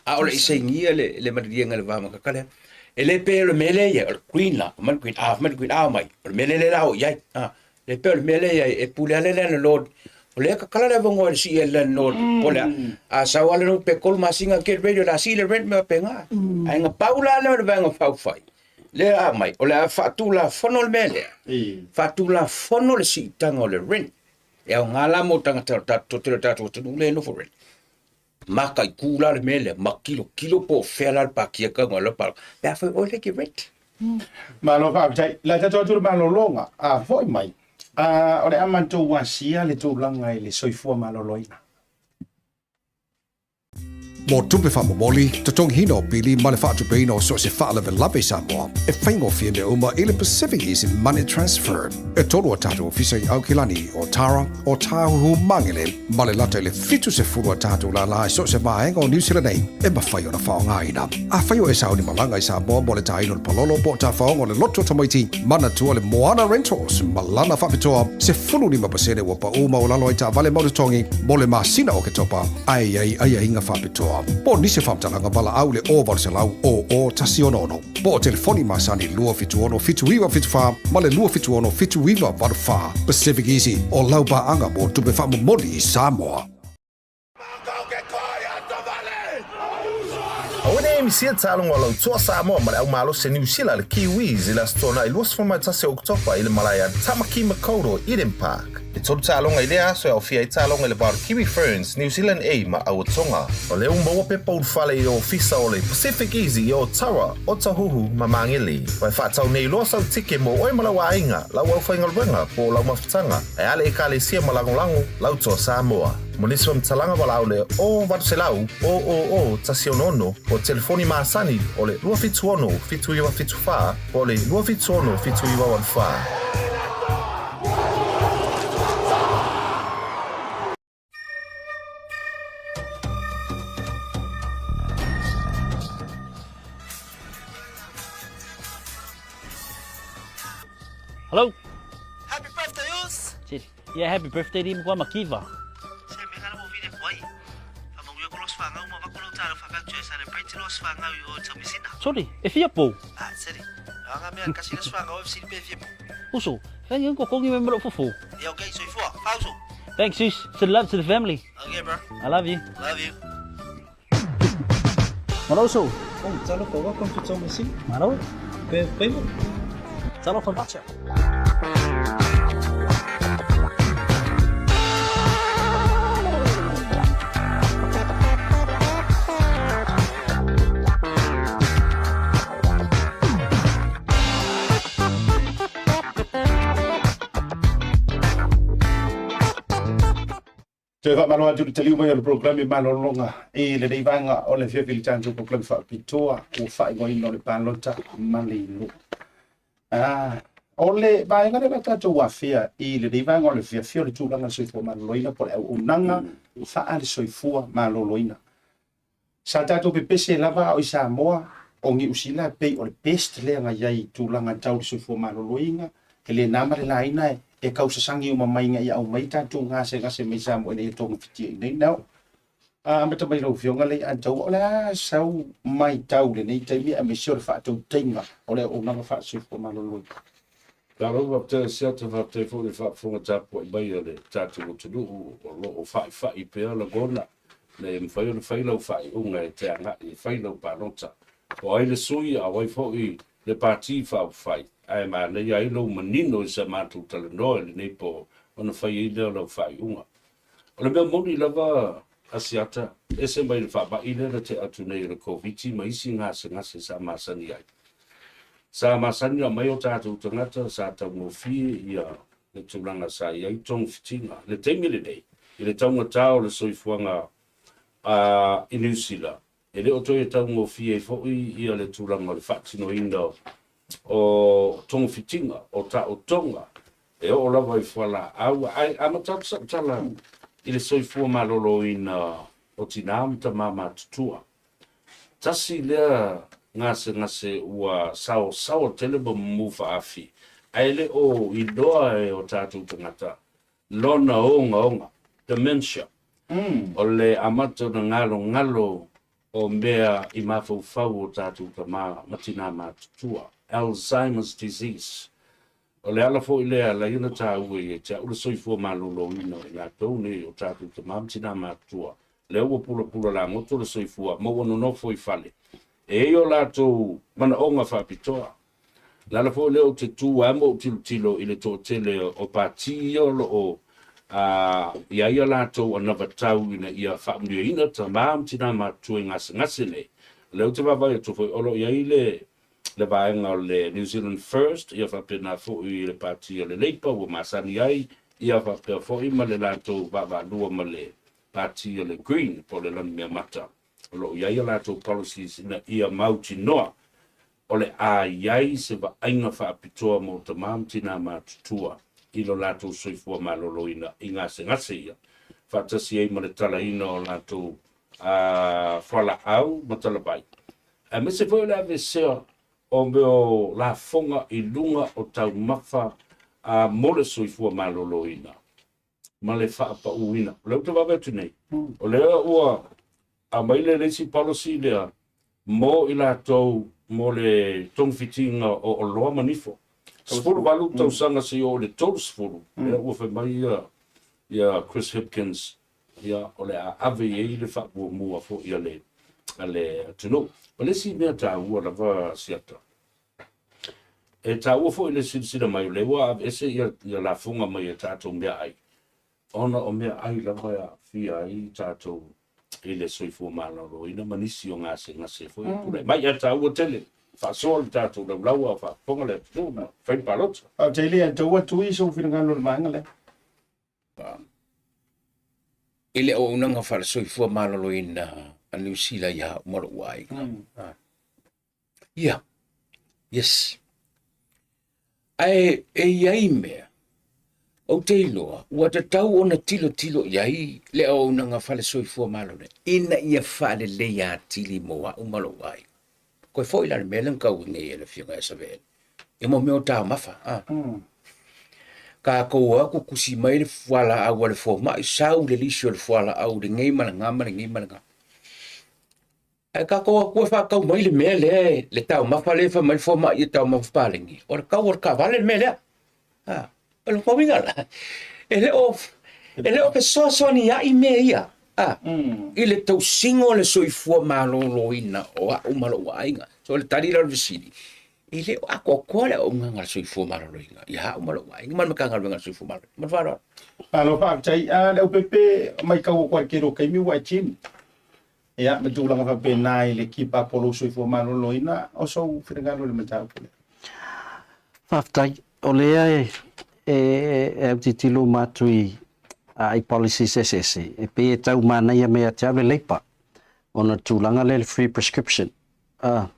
a o le i sainia le, le maliliega i le va ma lea. E le pei o le mea lea i ai, o le green la, mai le green, a, mai le green, a mai, o le mea lea la o i ai, a, le pei o le mea lea i ai, e pule lava le landlord, o lea e tatala le avanoa i le sii a le landlord, po o le a, a sau lava le note pe tolu masina get ready o le a sii le rent mea faapena. Ae na pau la lea o le vaega faaupufai, lea a mai, o le a faatulafono le mea lea, faatulafono le siitaga o le rent, E aoga la mo tagata o tatou toatele o tatou atunuu lea e nofo rent. Mataitu la le mea lea, ma tilotilo po o fea la le pakia tau na pa. Pe afai oe lea e te rent. Malo faafetai. La tatou atu le malologa, a foi mai, a, o le a matou asia le tulaga i le soifua maloloina. Mo tupe faamomoli, totogiina o pili ma le faatupeina o so o se faalavelave i Samoa, e faigofie mea uma i le Pacific Easy Money Transfer. E tolu a tatou ofisa i Aukilani, Otara, Otāhuhu, Mangere, ma le lata i le 70 a tatou lālā i so o se vaega o Niu Sila nei e mafai ona faaaogaina. Afai o e sauni malaga i Samoa mo le tāina o le palolo po o tafaoga o le loto tamaiti, manatua le Moana Rentals ma lana faapitoa 15% ua paʻū maualalo ai taavale mau totogi mo le masina o Oketopa, ae i ai aiaiga faapitoa. Po o nisi o faamatalaga valaau i le 0800 00 166 po o telefoni masani 276 7974 ma le 276 7984. Pacific Easy, o lau paaga mo tupe faamomoli i Samoa. Aua ne i misia le taaloga o lau toa Samoa ma le au malosi a Niu Sila le Kiwis i le Aso Toonai 21 o Oketopa i le malae a Tamaki Makaurau Eden Park. E tolu taaloga i lea aso e aofia ai taaloga i le va o le Kiwi Ferns, New Zealand A ma Aua Tonga. O lea ua maua pepa ulufale i ofisa o le Pacific Easy i Otawa, Otahuhu ma Mangere. Ua e faatau nei loa sau tike mo oe ma lau aiga, lau aufaigaluega po o lau mafutaga, ae a le Ekalesia ma lagolago lau toa Samoa. Mo nisi faamatalaga valaau le 0800 000 166 po o telefoni masani o le 276 7974 po o le 276 7984. Hello. Happy birthday, Us. Yeah, happy birthday to Mkwa Makiva. Se me kana mo vile kwai. Fa mo yo kolos fa ngau ma bakolo talo fa ka celebrate los fa ngau yo tamisina. Sorry, e fia po. Ah, seri. Anga mea kasi les fa ngau FC pe fia po. Uso, fa ngi ko kongi me mro fufu. Yeah, okay, so ifua. Fa uso. Thanks, sis. Send love to the family. Okay, bro. I love you. Love you. Malo uso. Oh, talofa, welcome to Tomasina. Malo. Pe payment. Talofa voucher. Toe faamalo atu i le taliu mai o le polokalame malologa i lenei vaega o le afiafi i le tatou polokalame faapitoa ua faaigoaina o le palota ma le nuu. Ah, o le vaega lea la tatou afea i lenei vaega o le afiafi o le tulaga soifua maloloina po o le auaunaga faale-soifua maloloina. Sa tatou pepese lava a o i Samoa, O Niu Sila e pei o le best lea na i ai i tulaga tau le soifua maloloina, e le na ma le laina e kausasagi uma mai ina ia aumai tatou gasegase mai Samoa ina ia togafitia i inei. Now, a amata mai lau Afioga lea i Ataua, o le a sau maitau i lenei taimi aemaise o le faatautaiga o le auaunaga faa-soifua maloloina? Malo faafetai Asiata, faafetai foi i le faafofoga tapuai mai a le tatou atunuu o lo o fa'ifa'i pea lagona ina ia mafai ona fai lau faaiuga e te agai e fai lau palota. O ai le sui a o ai foi le Pati Faaupufai, ae manaia ai lou manino i sa matou talanoa i lenei po ona fai ai lea o lau faaiuga. O le mea moni lava Asiata, ese mai le faamai lea na tea atu nei o le Koviti ma isi gasegase sa masani ai. Sa masani ona aumai o tatou tagata sa taugofie ia le tulaga sa i ai togafitiga. I le taimi lenei, i le taugata o le soifuaga a i Niu Sila, e le o toe taugofie ai foi ia le tulaga o le faatinoina o togafitiga, o taotoga, e oo lava i fualaau. Ae amata atu sau tala i le soifua maloloina o tinā ma tamā matutua. Tasi lea gasegase ua saosaoa tele ma mumu faaafi, ae le o iloa e o tatou tagata lona ogaoga, dementia. O le amata ona galogalo o mea i mafaufau o tatou tama ma tinā matutua, Alzheimer's disease. O le ala foi lea e ala ai ona taua ia te au le soifua maloloina o i latou nei o tatou tama ma tinā matutua, lea ua pulapula lagoto le soifua ma ua nonofo i fale e i ai o latou manaoga faapitoa. O le ala foi lea ou te tu ai ma ou tilotilo i le toatele o pati ia o lo o i ai a latou anavatau ina ia faamanuiaina tama ma tinā matutua i gasegase nei. O lea ou te vaavaai atu foi o lo o i ai le le vaega o le New Zealand First, ia faapena foi le pati o le Labour ua masani ai, ia faapea foi ma le latou vaavaalua ma le pati o le Green po o le Lanimeamata. O lo o i ai a latou policies ina ia mautinoa o le a i ai se vaaiga faapitoa mo tama ma tinā matutua i lo latou soifua maloloina i gasegase ia, faatasi ai ma le talaina o latou fualaau ma talavai, aemaise foi o le aveesea o mea o lafoga i luga o taumafa mo le soifua maloloina ma le faapauina. O lea ou te vaavaai atu nei, o lea ua aumai le isi policy lea mo i latou mo le togafitiga o oloa ma nifo. 18 tausaga seia oo i le 30, lea ua fai mai ia Chris Hipkins, ia o le a ave i ai le faamuamua foi a le a le atunuu. O le isi mea taua lava Siata, e taua foi le silasila mai o lea ua aveese ia, ia lafoga mai e tatou meaai, ona o meaai lava e aafia ai tatou i le soifua maloloina ma nisi o gasegase foi e tulai mai. Ae taua tele faasoa le tatou laulau a o faafofoga le atunuu ma fai le palota. Faafetai le taua tui sou finagalo i le vaega lea. I le auaunaga faale-soifua maloloina a Niu Sila ia au ma lou aiga. Ia, yes. Ae e i ai mea, ou te iloa, ua tatau ona tilotilo i ai le auaunaga faale-soifua maloloina ina ia faaleleia atili mo au ma lou aiga. Koe foi la le mea lea na tau nei e le Afioga ia Savele, ia mo mea o taumafa, a. Tatou o atu tusi mai le fualaau a le fomai, sau le lisi o le fualaau i lenei ma lena ma lenei ma lena. Ae tatou o atu e faatau mai le mea lea, le taumafa lea e fai mai le fomai e taumafa paleni, o le tau o le taavale le mea lea. A, o le uiga la, e le o, e le o fesoasoani ai mea ia, a, i le tausiga o le soifua maloloina o au ma lou aiga. So o le tali la o le fesili, e le o atoatoa le auaunaga a le soifua maloloina ia au ma lou aiga ma le Matagaluega o le Soifua Maloloina. Ma le faaaloalo. Malo faafetai. A le Leaupepe, maitau atu lava i le tele o taimi ua e gym. Ia, ma tulaga faapena i le keep up o lou soifua maloloina, o sou finagalo i le mataupu lea. Faafetai. O lea e, e, e autitilo uma atu i, i policies eseese, e pei e tau manaia mai ia te au le Labour, ona o le tulaga lea i le free prescription. Ah,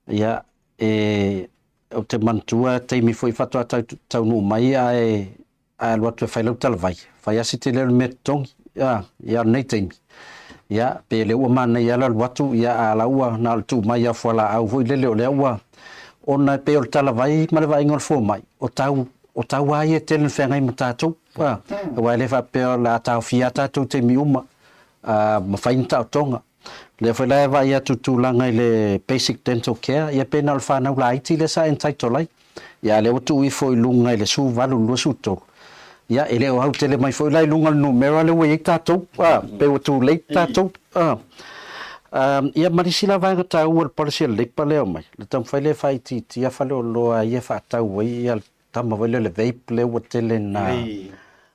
ia, e, ou te manatua taimi foi faatoa tau, taunuu mai ae ae alu atu e fai lau talavai, fai lava si tele o le mea totogi, a, ia o lenei taimi. Ia, pe lea ua manaia lava le alu atu, ia a la ua na o le tuu mai lava o fualaau foi lele o lea ua, ona e pei o le talavai ma le vaaiga o le fomai, o tau, o tau lava ia e tele ina feagai ma tatou, a, aua e le faapea o le a taofia lava tatou i taimi uma, a mafai ni taotoga. O lea foi la e vaai atu i tulaga i le basic dental care, ia pe na o le fanau laiti lea sa entitle ai. Ia a lea ua tuu ifo i luga i le 18 i le 23. Ia e le o au tele mai foi la i luga o le numera lea ua i ai tatou, a, pei ua too late tatou, a. Ia ma le isi la vaega taua o le policy a le Labour lea e aumai, le taumafai lea e faaitiitia faleoloa ia e faatau ai ia le tama foi lea o le vape lea ua tele ina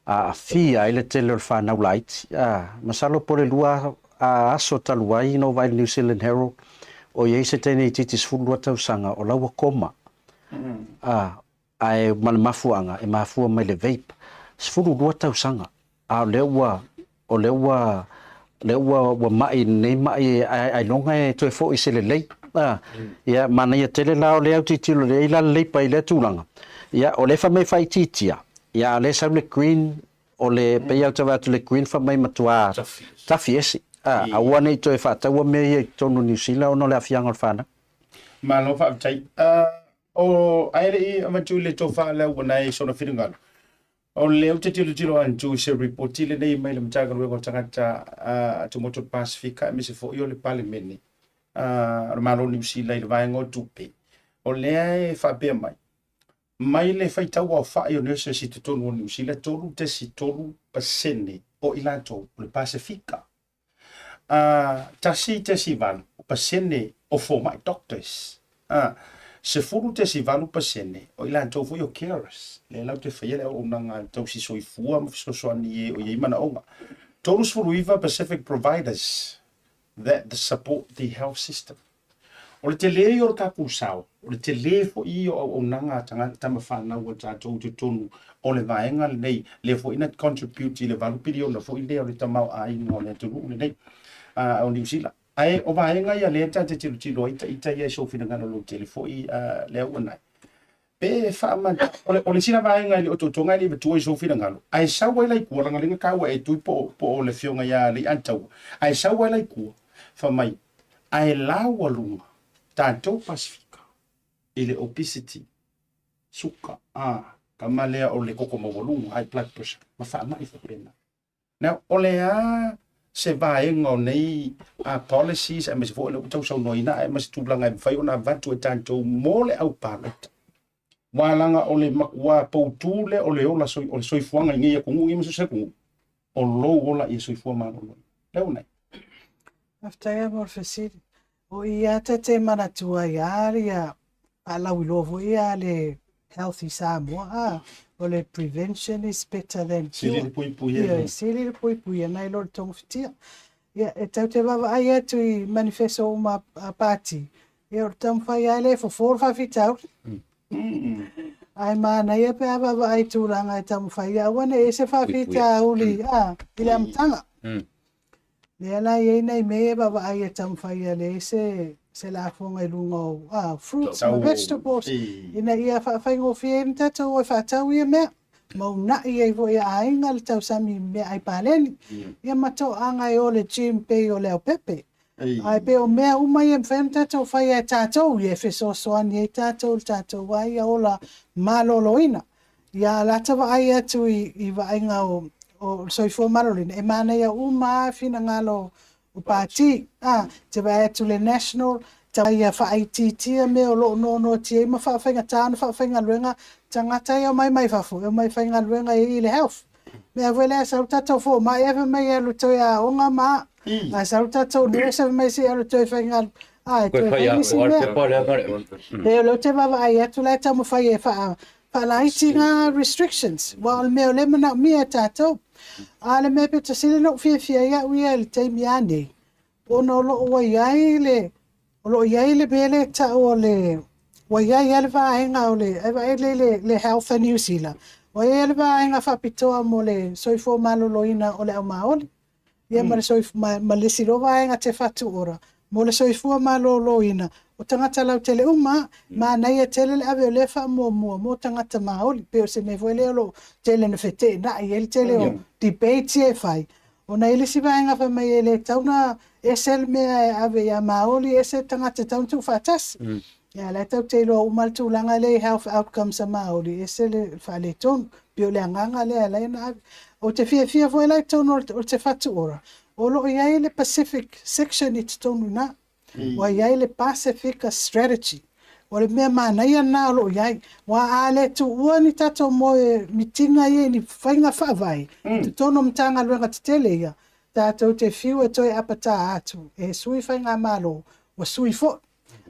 aafia ai le tele o le fanau laiti. A, masalo po o le 2 aso talu ai na ou vaai i le New Zealand Herald, o i ai se teine itiiti 12 tausaga o la ua koma. A, ae ma le mafuaaga e mafua mai le vape. 12 tausaga, a o lea ua, o lea ua, lea ua, ua mai i lenei mai ailoga e toe foi i se lelei. A, ia, manaia tele la o lea autilotilo lelei la le Labour i lea tulaga. Ia, o lea e fai mai e faaitiitia, ia a o lea e sau le Green, o le, pei lava ou te vaai atu i le Green fai mai e matua tafi ese. A, aua ne i toe faataua mea ia i totonu o Niu Sila ona o le aafiaga o le fanau. Malo faafetai. O, ae le i avatu i le tofa lea ua nae i sona finagalo, o lea ou te tilotilo atu i se ripoti lenei mai le Matagaluega o Tagata Tumaoti o le Pasefika aemaise foi o le Palemene o le Malo o Niu Sila i le vaega o tupe. O lea e faapea mai, mai le faitau aofai o nurses i totonu o Niu Sila, 3.3% o i latou o le Pasefika. 1.8 pasene o fomai, doctors, 10.8 pasene o i latou foi o carers, lea latou te faia le auaunaga tausi soifua ma fesoasoani i e o i ai manaoga. 39 Pacific providers that support the health system. O le tele ia o le tatou sao, o le tele foi ia o auaunaga a tagata tama fanau a tatou i totonu o le vaega lenei, lea foi na contribute i le 8 piliona foi lea o le tamaoaiga o le atunuu lenei o Niu Sila. Ae o vaega ia lea ta te tilotilo ai ita ia i sou finagalo lautele foi lea ua nai. Pe faamata, o le, o le isi la vaega i le otootoga e le i matua i sou finagalo, ae sau ai la i tua, leaga lea na taua e Tui po, po o le afioga ia Lei'ataua, ae sau ai la i tua, fai mai, ae laualuga tatou Pasefika i le obesity, suka, a, kama lea o le koko maualuga, high blood pressure, ma faamai faapena. Now, o le a se vaega o nei policies aemaise foi o lea ua tausaunoaina ae ma se tulaga e mafai ona avatu e tatou mo le au palota. Aua leaga o le matua poutu lea o le ola o le soifuaga i nei atunuu nei ma so o se atunuu, o lou ola ia soifua maloloina. Lea ua nai. Faafetai lava mo le fesili. O i a ta te manatua ai a ia faalauiloa foi ia a le Healthy Samoa a o le prevention is better than cure. Sili le puipuia. Ia, e sili le puipuia nai lo le togafitia. Ia, e tau te vaavaai atu i manifesto uma a pati, ia o le taumafai lava lea e fofo le faafitauli. Ae manaia pe a vaavaai i tulaga e taumafai ia aua ne i i ai se faafitauli a, i le amataga. Lea la e i ai nai mea ia e vaavaai e taumafai ia leai se se lafoga i luga o ah, fruits ma vegetables ina ia faafaigofie ai ona tatou o e faatau ia mea ma uunai ai foi e aiga le tausami i meaai paleni ia ma toaga e o le gym pei o Leaupepe. Ae pei o mea uma ia e mafai ona tatou faia e tatou ia e fesoasoani ai tatou i le tatou lava ia ola maloloina. Ia lata vaai atu i, i vaaiga o, o le soifua maloloina, e manaia uma lava finagalo o pati. A, te vaai atu le National, tau ia faaitiitia mea o lo o noanoatia ai ma faafaigata ona faafaigaluega tagata ia omai mai fafo, e omai faigaluega i i le health. Mea foi lea, sau tatou fomai ae fai mai e alu toe aoga ma a sau tatou nurse fai mai se i alu toe faigaluega. A, e toe fai nisi mea. Pei o lea ou te vaavaai atu la e taumafai e faa faalaiti ngā restrictions, aua o le mea o lea e manaomia e tatou. A o le mea pito sili ona ou fiafia ai au ia i le taimi lava nei, ona o lo o ua i ai le, o lo o i ai le mea lea e tau o le, ua i ai lava le vaega o le, e vaai lelei le, le Health a New Zealand, ua i ai lava le vaega faapitoa mo le soifua maloloina o le au Māori. Ia ma le soif ma, ma le isi loa vaega Te Whatu Ora, mo le soifua malōlōina o tagata lautele uma, manaia tele le ave o lea faamuamua mo tagata Māori. Pei o se mea foi lea o lo o tele ina feteenai ai le tele o debates ia e fai. Ona e i ai le isi vaega fai mai e le tatau ona ese le mea e ave ia Maoli, ese le tagata e tatau ona tuufaatasi. Ia o la e tatou te iloa uma le tulaga lea i health outcomes a Maoli, e ese le faaletonu. Pei o le agaga lea e ala ai ona ave. Ou te fiafia foi la i totonu o le Te Whatu Ora, o lo o i ai le Pacific section i totonu i ina. Ua i ai le Pasifika Strategy. O le mea manaia lena o lo o i ai. Aua a le tuua ni tatou moe mitiga ia i ni faiga faavae i totonu o Matagaluega tetele ia, tatou te fiu e toe apata atu e sui faigamalo, ua sui foi.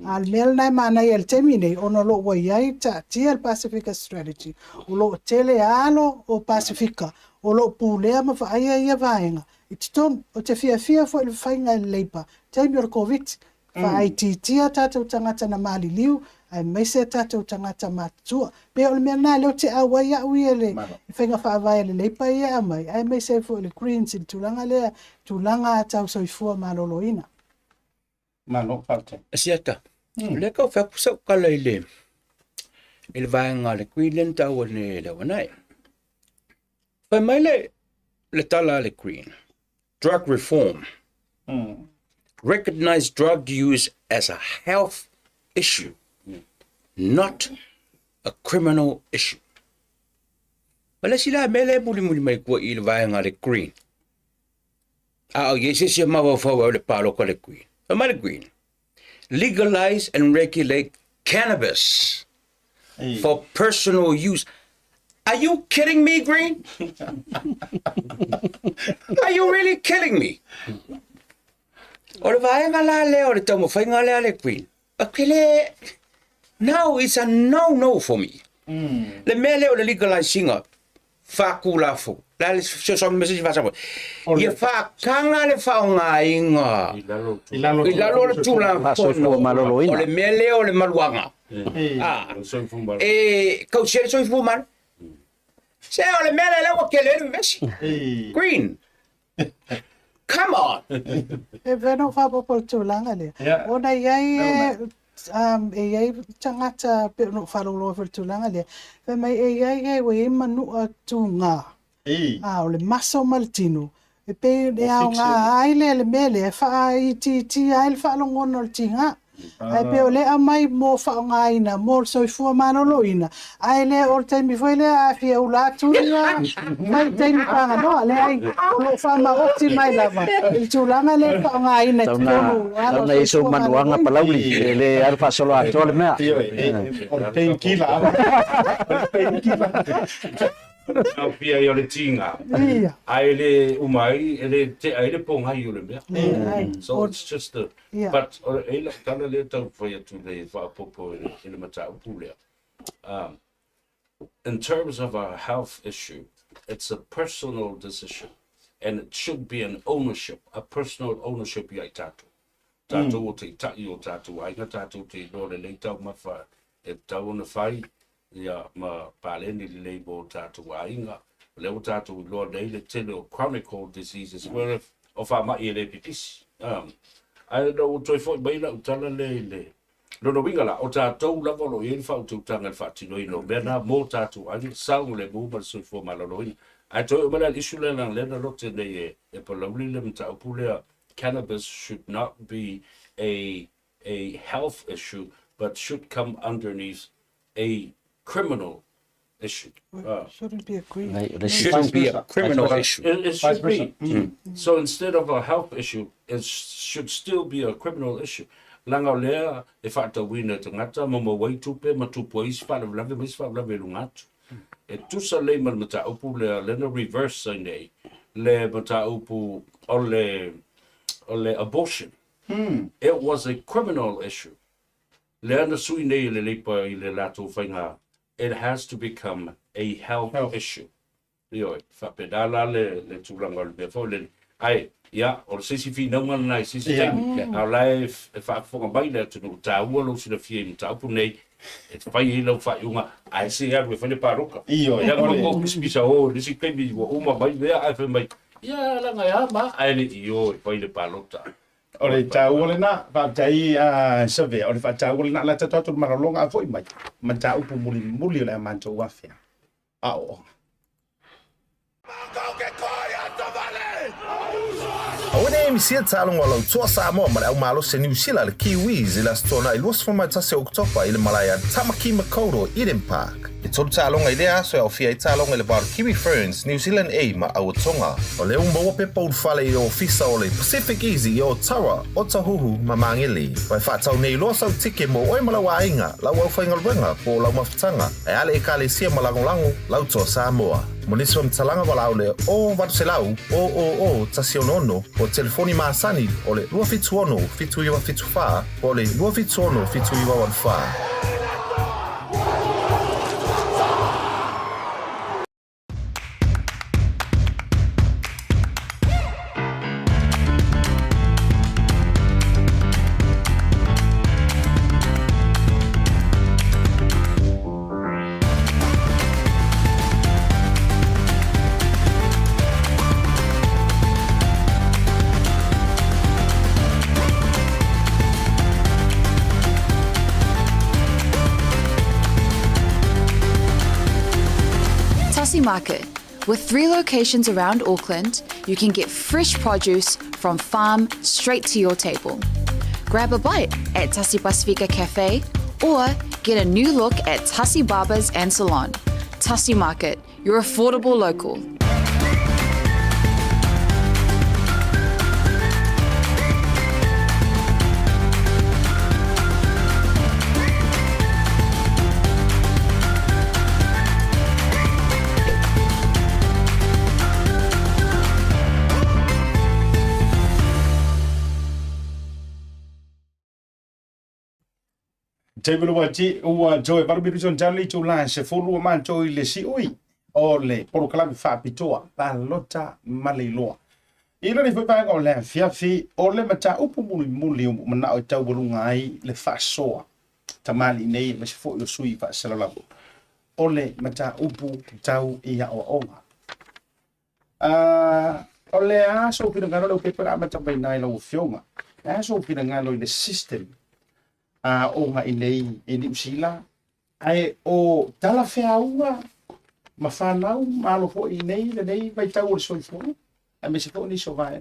A o le mea lena e manaia i le taimi nei, ona o lo o ua i ai taatia le Pasifika Strategy, o lo o tele alo o Pasifika o lo o pulea ma vaaia ia vaega i totonu. Ou te fiafia foi i le faiga e le Labour taimi o le Koviti, faaitiitia tatou tagata na maliliu aemaise tatou tagata matutua. Pei o le mea lena lea ou te auai au ia i le faiga faavae a le Labour ia e aumai, aemaise ai foi o le Greens i le tulaga lea, tulaga tau soifua maloloina. Malo, faafetai. Asiata, o lea tau fai atu sau tala i le i le vaega a le Green lea na taua nei e Leauanae. Fai mai le le tala a le Green, drug reform. Recognize drug use as a health issue, not a criminal issue. Ma le isi la mea lea e mulimuli mai kua i le vaega a le Green. A o i ai se isi e mafaufau ai o le palota le Green. Fai mai le Green, legalize and regulate cannabis for personal use. Are you kidding me, Green? Are you really kidding me? O le vaega la lea o le taumafaiga lea a le Green, okay le, now it's a no-no for me. Le mea lea o le legalize ina, faatulafono. O le a le fesoasoani mai se isi faa-Samoa? Ia faataga le faaaogaina I lalo i lalo o le Tulafono Faasoifua maloloina. o le mea lea o le maluaga. E tausia le soifua malo. Se o le mea lea lea ua tele ai le vevesi. Green. Come on! E mafai ona ou faaopoopo i le tulaga lea. Ona e i ai e i ai tagata pei ona ou faalogologo foi i le tulaga lea, fai mai e i ai e ua i ai manua tuga, a o le maso ma le tino, e pei e aoga ai le mea lea e faaitiitia ai le faalogona o le tiga. Ae pei o lea e aumai mo faaaogaina mo le soifua maloloina, ae le o le taimi foi lea a fia ula atu ia mai le taimi paganoa. Leai, o lo o faamaoti mai lava i le tulaga lea e faaaogaina i totonu ala o le soifua maloloina. Palauli, e le alu faasoloatoa le mea. O le painkiller. O le painkiller. Aofia ai o le tiga, ae le uma ai, e le tea ai le pogai o le mea. So it's just a, but o e lau tala lea tau fai atu nei e faaopoopo i le mataupu lea. In terms of a health issue, it's a personal decision and it should be an ownership, a personal ownership ia i tatou. Tatou o taitai o tatou aiga, tatou te iloa lelei taumafa e tatau ona fai, ia, ma paleni lelei mo tatou aiga. O lea ua tatou iloa nei le tele o chronical diseases, where o faamai e le pipisi. Ae na ua toe foi mai lau tala lea i le lona uiga la, o tatou lava o lo o i ai le faautautaga i le faatinoina o mea na mo tatou aiga, saogalemu ma le soifua maloloina. Ae toe oo mai la i le issue lea leaga o lea na lote nei e, e Palauli le mataupu lea, cannabis should not be a a health issue but should come underneath a criminal issue. Shouldn't be a criminal. Shouldn't be a criminal issue. It, it should be. So instead of a health issue, it should still be a criminal issue. Leaga o lea e faatauina e tagata ma maua ai tupe ma tupu ai isi faalavelave ma isi faalavelave i luga atu. E tusa lelei ma le mataupu lea, lea na reverse ai nei le mataupu o le, o le abortion. It was a criminal issue. Lea na sui nei e le Leipa i le latou faiga, it has to become a health, health. issue. Ioe, faapena la le, le tulaga o le mea foi lele. Ae, ia, o le se isi finauga lena i se isi taimi, a o la e, e faafofoga mai le atunuu, taua lou silafia i mataupu nei, e fai ai lau faaiuga, ae se alu e fai le palota. Ioe, Ia, ma kou pisapisa o, i le isi taimi ua uma mai mea, ae fai mai, ia, leaga e a ma, ae le i o e fai le palota. O le taua lena, faafetai a Savea, o le faataua lena, la tatou atu le malologa a foi mai, mataupu mulimuli o le a matou afea aoaoga. Matou ke koi atu vale! Aua ne i misia le taaloga o lau Toa Samoa ma le au malosi a Niu Sila le Kiwis i le Aso Toonai 21 o Oketopa i le malae a Tamaki Makaurau Eden Park. E tolu taaloga i lea aso e aofia ai taaloga i le va o le Kiwi Ferns, New Zealand A ma Aua Tonga. O lea ua maua pepa ulufale i le ofisa o le Pacific Easy i Otara, Otahuhu ma Magele. Ua e faatau nei loa sau tike mo oe ma lau aiga, lau aufaigaluega po o lau mafutaga, ae a le Ekalesia ma lagolago lau Toa Samoa. Mo nisi faamatalaga valaau le 0800 000 166 po o telefoni masani o le 276 7974 po o le 276 7984. Tassie Market. With three locations around Auckland, you can get fresh produce from farm straight to your table. Grab a bite at Tassie Pasifika Cafe or get a new look at Tassie Barbers and Salon. Tassie Market, your affordable local. Taimi le wati ua toe valu minute ona tali itula e sefulu ua matou i le siui o le polokalame faapitoa palota ma le iloa. I lenei foi vaega o le afiafi o le mataupu mulimuli ua manao e taualuga ai le faasoa tamalii nei aemaise foi o sui faasalalau o le mataupu tau i aoaoga. O le a sou finagalo le pepa le amata mai i lau afioga. Le a sou finagalo i le system aoga i nei i Niu Sila, ae o talafeauga ma fanau ma alo foi i nei lenei vaitau o le soifuaga, aemaise foi nisi o vaega.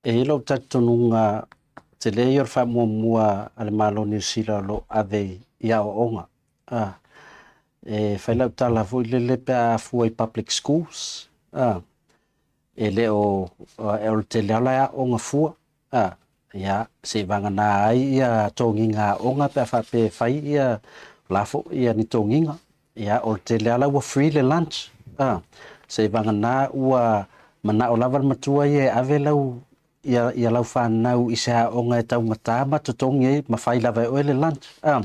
E i ai lou talitonuga tele ia o le faamuamua a le Malo o Niu Sila o lo o ave i aoaoga. E fai lau tala foi lele pe a fua i public schools, e le o, o le tele lava la e aooga fua, ia, seivagana ai ia togiga aoga pe a faapea e fai ia, o la foi ia ni togiga. Ia, o le tele lava la ua free le lunch, a, seivagana ua manao lava le matua ia e ave lau, ia, ia lau fanau i se aoga e taugata ma totogi ai ma fai lava e oe le lunch, a.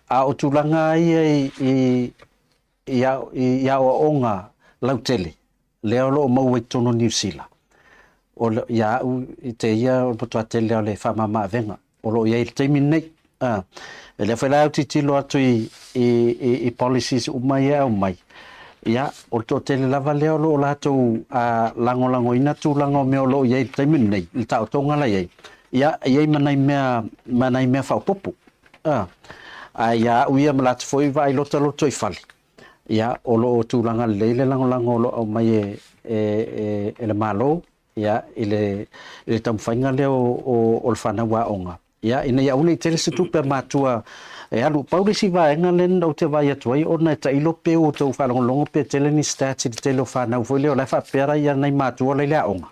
A o tulaga ia i, i, i, i aoaoga lautele, lea o lo o maua i totonu o Niu Sila, o le, ia au i te ia o le matua tele o le faamama-avega o lo o i ai i le taimi lenei. A, e lea foi la e autitilo atu i, i, i, i policies uma ia e aumai, ia, o le toatele lava lea o lo o latou a, lagolagoina tulaga o mea o lo o i ai i le taimi lenei, i le taotoga la i ai, ia, e i ai ma nai mea, ma nai mea faaopoopo. A, ae ia au ia ma latou foi vaai lotaloto i fale, Ia, o lo o tulaga lelei le lagolago o lo o aumai e, e, e, e le Malo, ia, i le, i le taumafaiga lea o, o, o le fanau aoga. Ia, ina ia aua ne i tele se tupe a matua e alu. Pau le isi vaega lea ou te vaai atu ai, ona e tailo pe ua outou faalogologo pe tele ni stats i le tele o fanau foi lea o la e faapea la ia nai matua la i le aoga.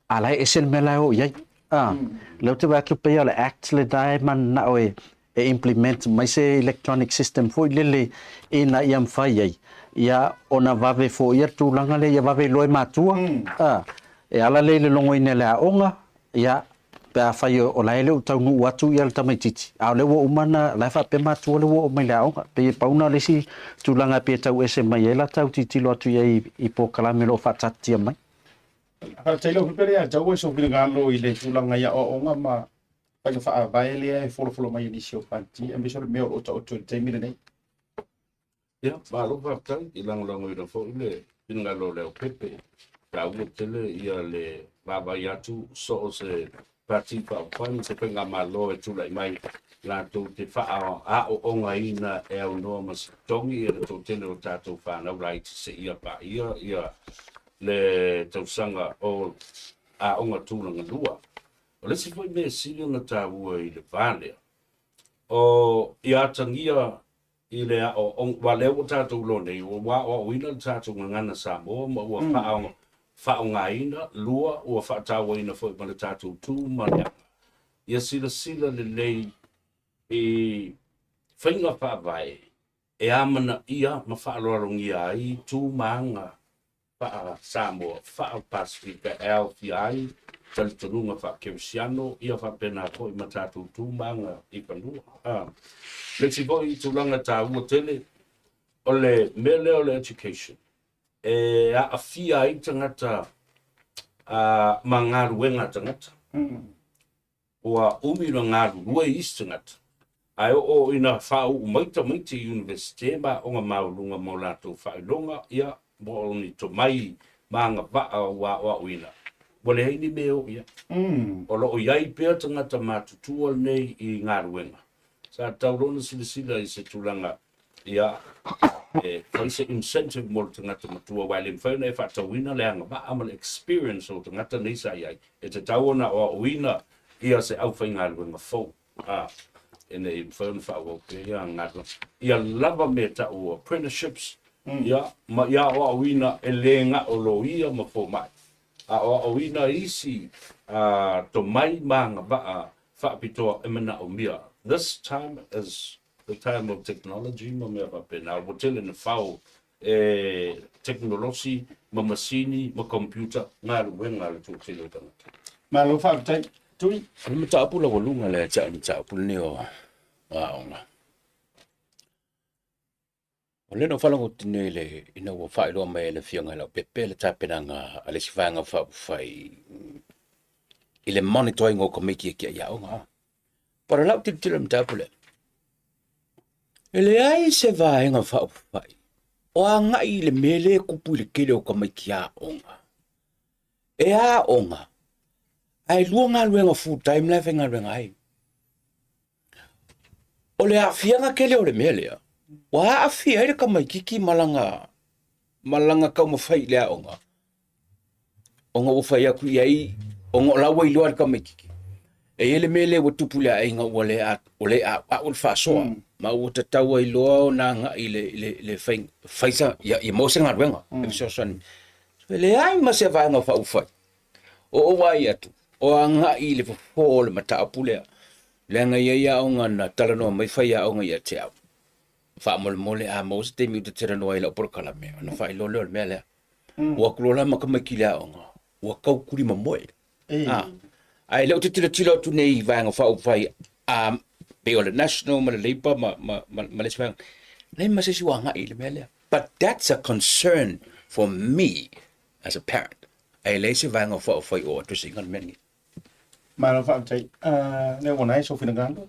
A la e ese le mea la e o i ai. A, lea ou te vaai atu pei o le act lena e mananao e, e implement mai se electronic system foi lele ina ia mafai ai ia ona vave foia le tulaga lea ia vave iloa e matua a e ala lea i le logoina e le aoga ia pe afai o la e le o taunuu atu ia le tamaititi a o lea ua uma ona la e faapea matua lea ua oo mai i le aoga pei e pau na o le isi tulaga e pei e tau ese mai ai la tau tilotilo atu i ai i polokalame o lo o faataatitia mai. Faafetai lau Pepere ia te au e sou finagalo i le tulaga i aoaoga ma faiga faavae lea e folafolo mai e nisi o Pati, aemaise o le mea o lo o taoto i le taimi lenei. Ia, malo faafetai i lagolagoina foi le finagalo o Leaupepe. E taua tele ia le vaavaai atu so o se Pati Faaupufai ma se faigamalo e tulai mai latou te faaaoogaina e aunoa ma se totogi ia le toatele o tatou fanau laiti seia paia ia Le tausaga o aoga tulaga lua. O le isi foi mea e sili ona taua i le va lea, o ia atagia i le aoaoga, aua lea ua tatou iloa nei, ua aoaoina le tatou gagana Samoa ma ua faaaogaina, lua, ua faatauaina foi ma le tatou tu ma le aga. Ia silasila lelei i faiga faavae e amanaia ma faaaloalogia ai tu ma aga faa-Samoa, faa-Pasefika e aofia ai talitonuga faa-Kerisiano, ia faapena foi ma tatou tu ma aga i fanua. A. Le isi foi tulaga taua tele, o le mea lea o le education, e aafia ai tagata ma galuega a tagata. Ua umi ona galulue isi tagata, ae oo ina faauu mai tamaiti i Iunivesite ma aoga maualuga mo latou faailoga, ia, po o ni tomai ma agavaa ua aoaoina, ua leai ni mea e oo i ai. O lo o i ai pea tagata matutua lenei i galuega. Sa tatau loa ona silasila i se tulaga ia, e fai se incentive mo le tagata matua, aua e le mafai ona e faatauina le agavaa ma le experience o tagata nei sa i ai. E tatau ona aoaoina ia se aufaigaluega fou, a, ina ia mafai ona faaauau pea ia galuega. Ia lava mea tau o apprenticeships, ia, ma ia aoaoina e le na o loia ma fomai, a aoaoina isi tomai ma agavaa faapitoa e manaomia. This time is the time of technology ma mea faapena, ua tele na fao e tekonolosi ma masini ma computer galuega a le toatele o tagata. Malo faafetai. Tui. O le mataupu laualuga lea te au mataupu lenei o aoga. O lea na ou faalogo atu nei le, ina ua faailoa mai e le Afioga i Leaupepe le tapenaga a le isi vaega faaupufai i le monitor ina o tamaiti e tiai aoga. But o lau tilotilo i le mataupu lea, e leai se vaega faaupufai o agai i le mea lea e tupu i le tele o tamaiti aoga. E aoga, ae lua galuega full time la e faigaluega ai. O le aafiaga tele o le mea lea, ua aafia ai le tamaitiiti ma lana ma lana taumafai i le aoga, ona ua fai atu i ai, ona o la ua iloa e le tamaitiiti, e i ai le mea lea ua tupu i le aiga ua le ua le a'ua'u le faasoa, ma ua tatau ai loa ona agai i le i le i le fai fai sa ia ia maua se galuega e fesoasoani. E leai ma se vaega faaupufai o ou vaai atu o agai i le fofo o le mataupu lea, leaga e i ai aoga na talanoa mai faiaoga ia te au, faamolemole a maua se taimi ou te talanoa ai i lau polokalame ona faailoa lea o le mea lea. Ua atu loa la ma tamaiti i le aoga, ua taukuli mamoe. Ah, ae lea ou te tilotilo atu nei i vaega faaupufai a pei o le National ma le Labour ma, ma, ma, ma le isi vaega, leai ma se isi ua agai i le mea lea. But that's a concern for me as a parent. Ae leai se vaega faaupufai o address ina le mea lenei. Malo faafetai. Uh, le ua nai so finagalo.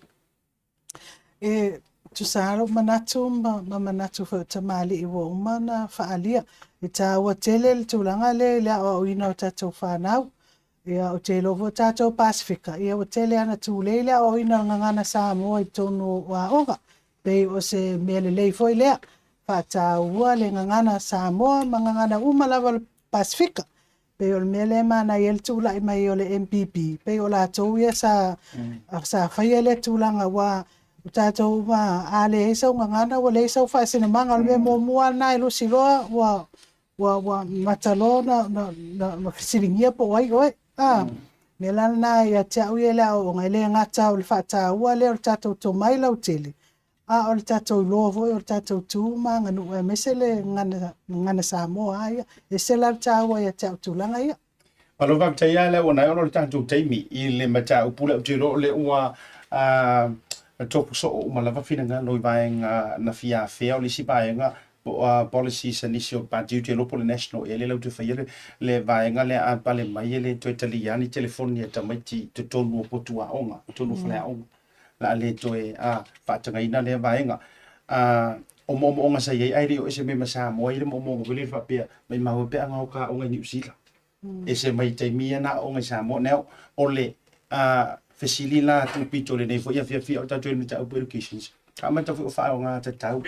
E tusa lava lou manatu ma manatu foi o tamalii ua uma ona faaalia. E taua tele le tulaga lea i le aoaoina o tatou fanau. Ia, ou te iloa foi o tatou Pasefika, ia ua tele lava ina tulei le aoaoina o le gagana Samoa i totonu o aoga. Pei o se mea lelei foi lea, faataua le gagana Samoa ma gagana uma lava o le Pasefika. Pei o le mea lea e manaia ai le tulai mai o le MPP, pei o latou ia sa, sa faia lea tulaga, aua o tatou uma, a leai sau gagana ua leai sau faasinomaga. O le mea muamua lava lena e lusi loa ua, ua, ua mata loa na, na, na, na fesiligia po o ai oe. A, mea la lena ia te au ia i le aoaoga, e le gata o le faataua lea o le tatou tomai lautele, A o le tatou iloa foi o le tatou tu ma aganuu aemaise le gagana Samoa lava ia. E ese la le taua ia te au tulaga ia. Malo faafetai lava le auaunae ona o le tatou taimi i le mataupu lea ou te iloa o lea ua tofu soo uma lava finagalo i vaega na fia afea. O le isi vaega po o policies a nisi o Pati ou te iloa po o le National ea lea latou te faia le vaega lea a pale mai e le toe talia ni telefoni a tamaiti i totonu o potu aoga, totonu o faleaoga. le a le toe faatagaina lea vaega. O moomooga sa i ai ae le i oo ese mai ma Samoa e i ai le moomooga foi lele faapea maimau e pe a gao ka aoga i Niu Sila. Ese mai taimi ia na aoga i Samoa. Now, o le fesili la tuupito i lenei foi afiafi a o tatou i le mataupu educations, ka amata foi o faaaoga tatau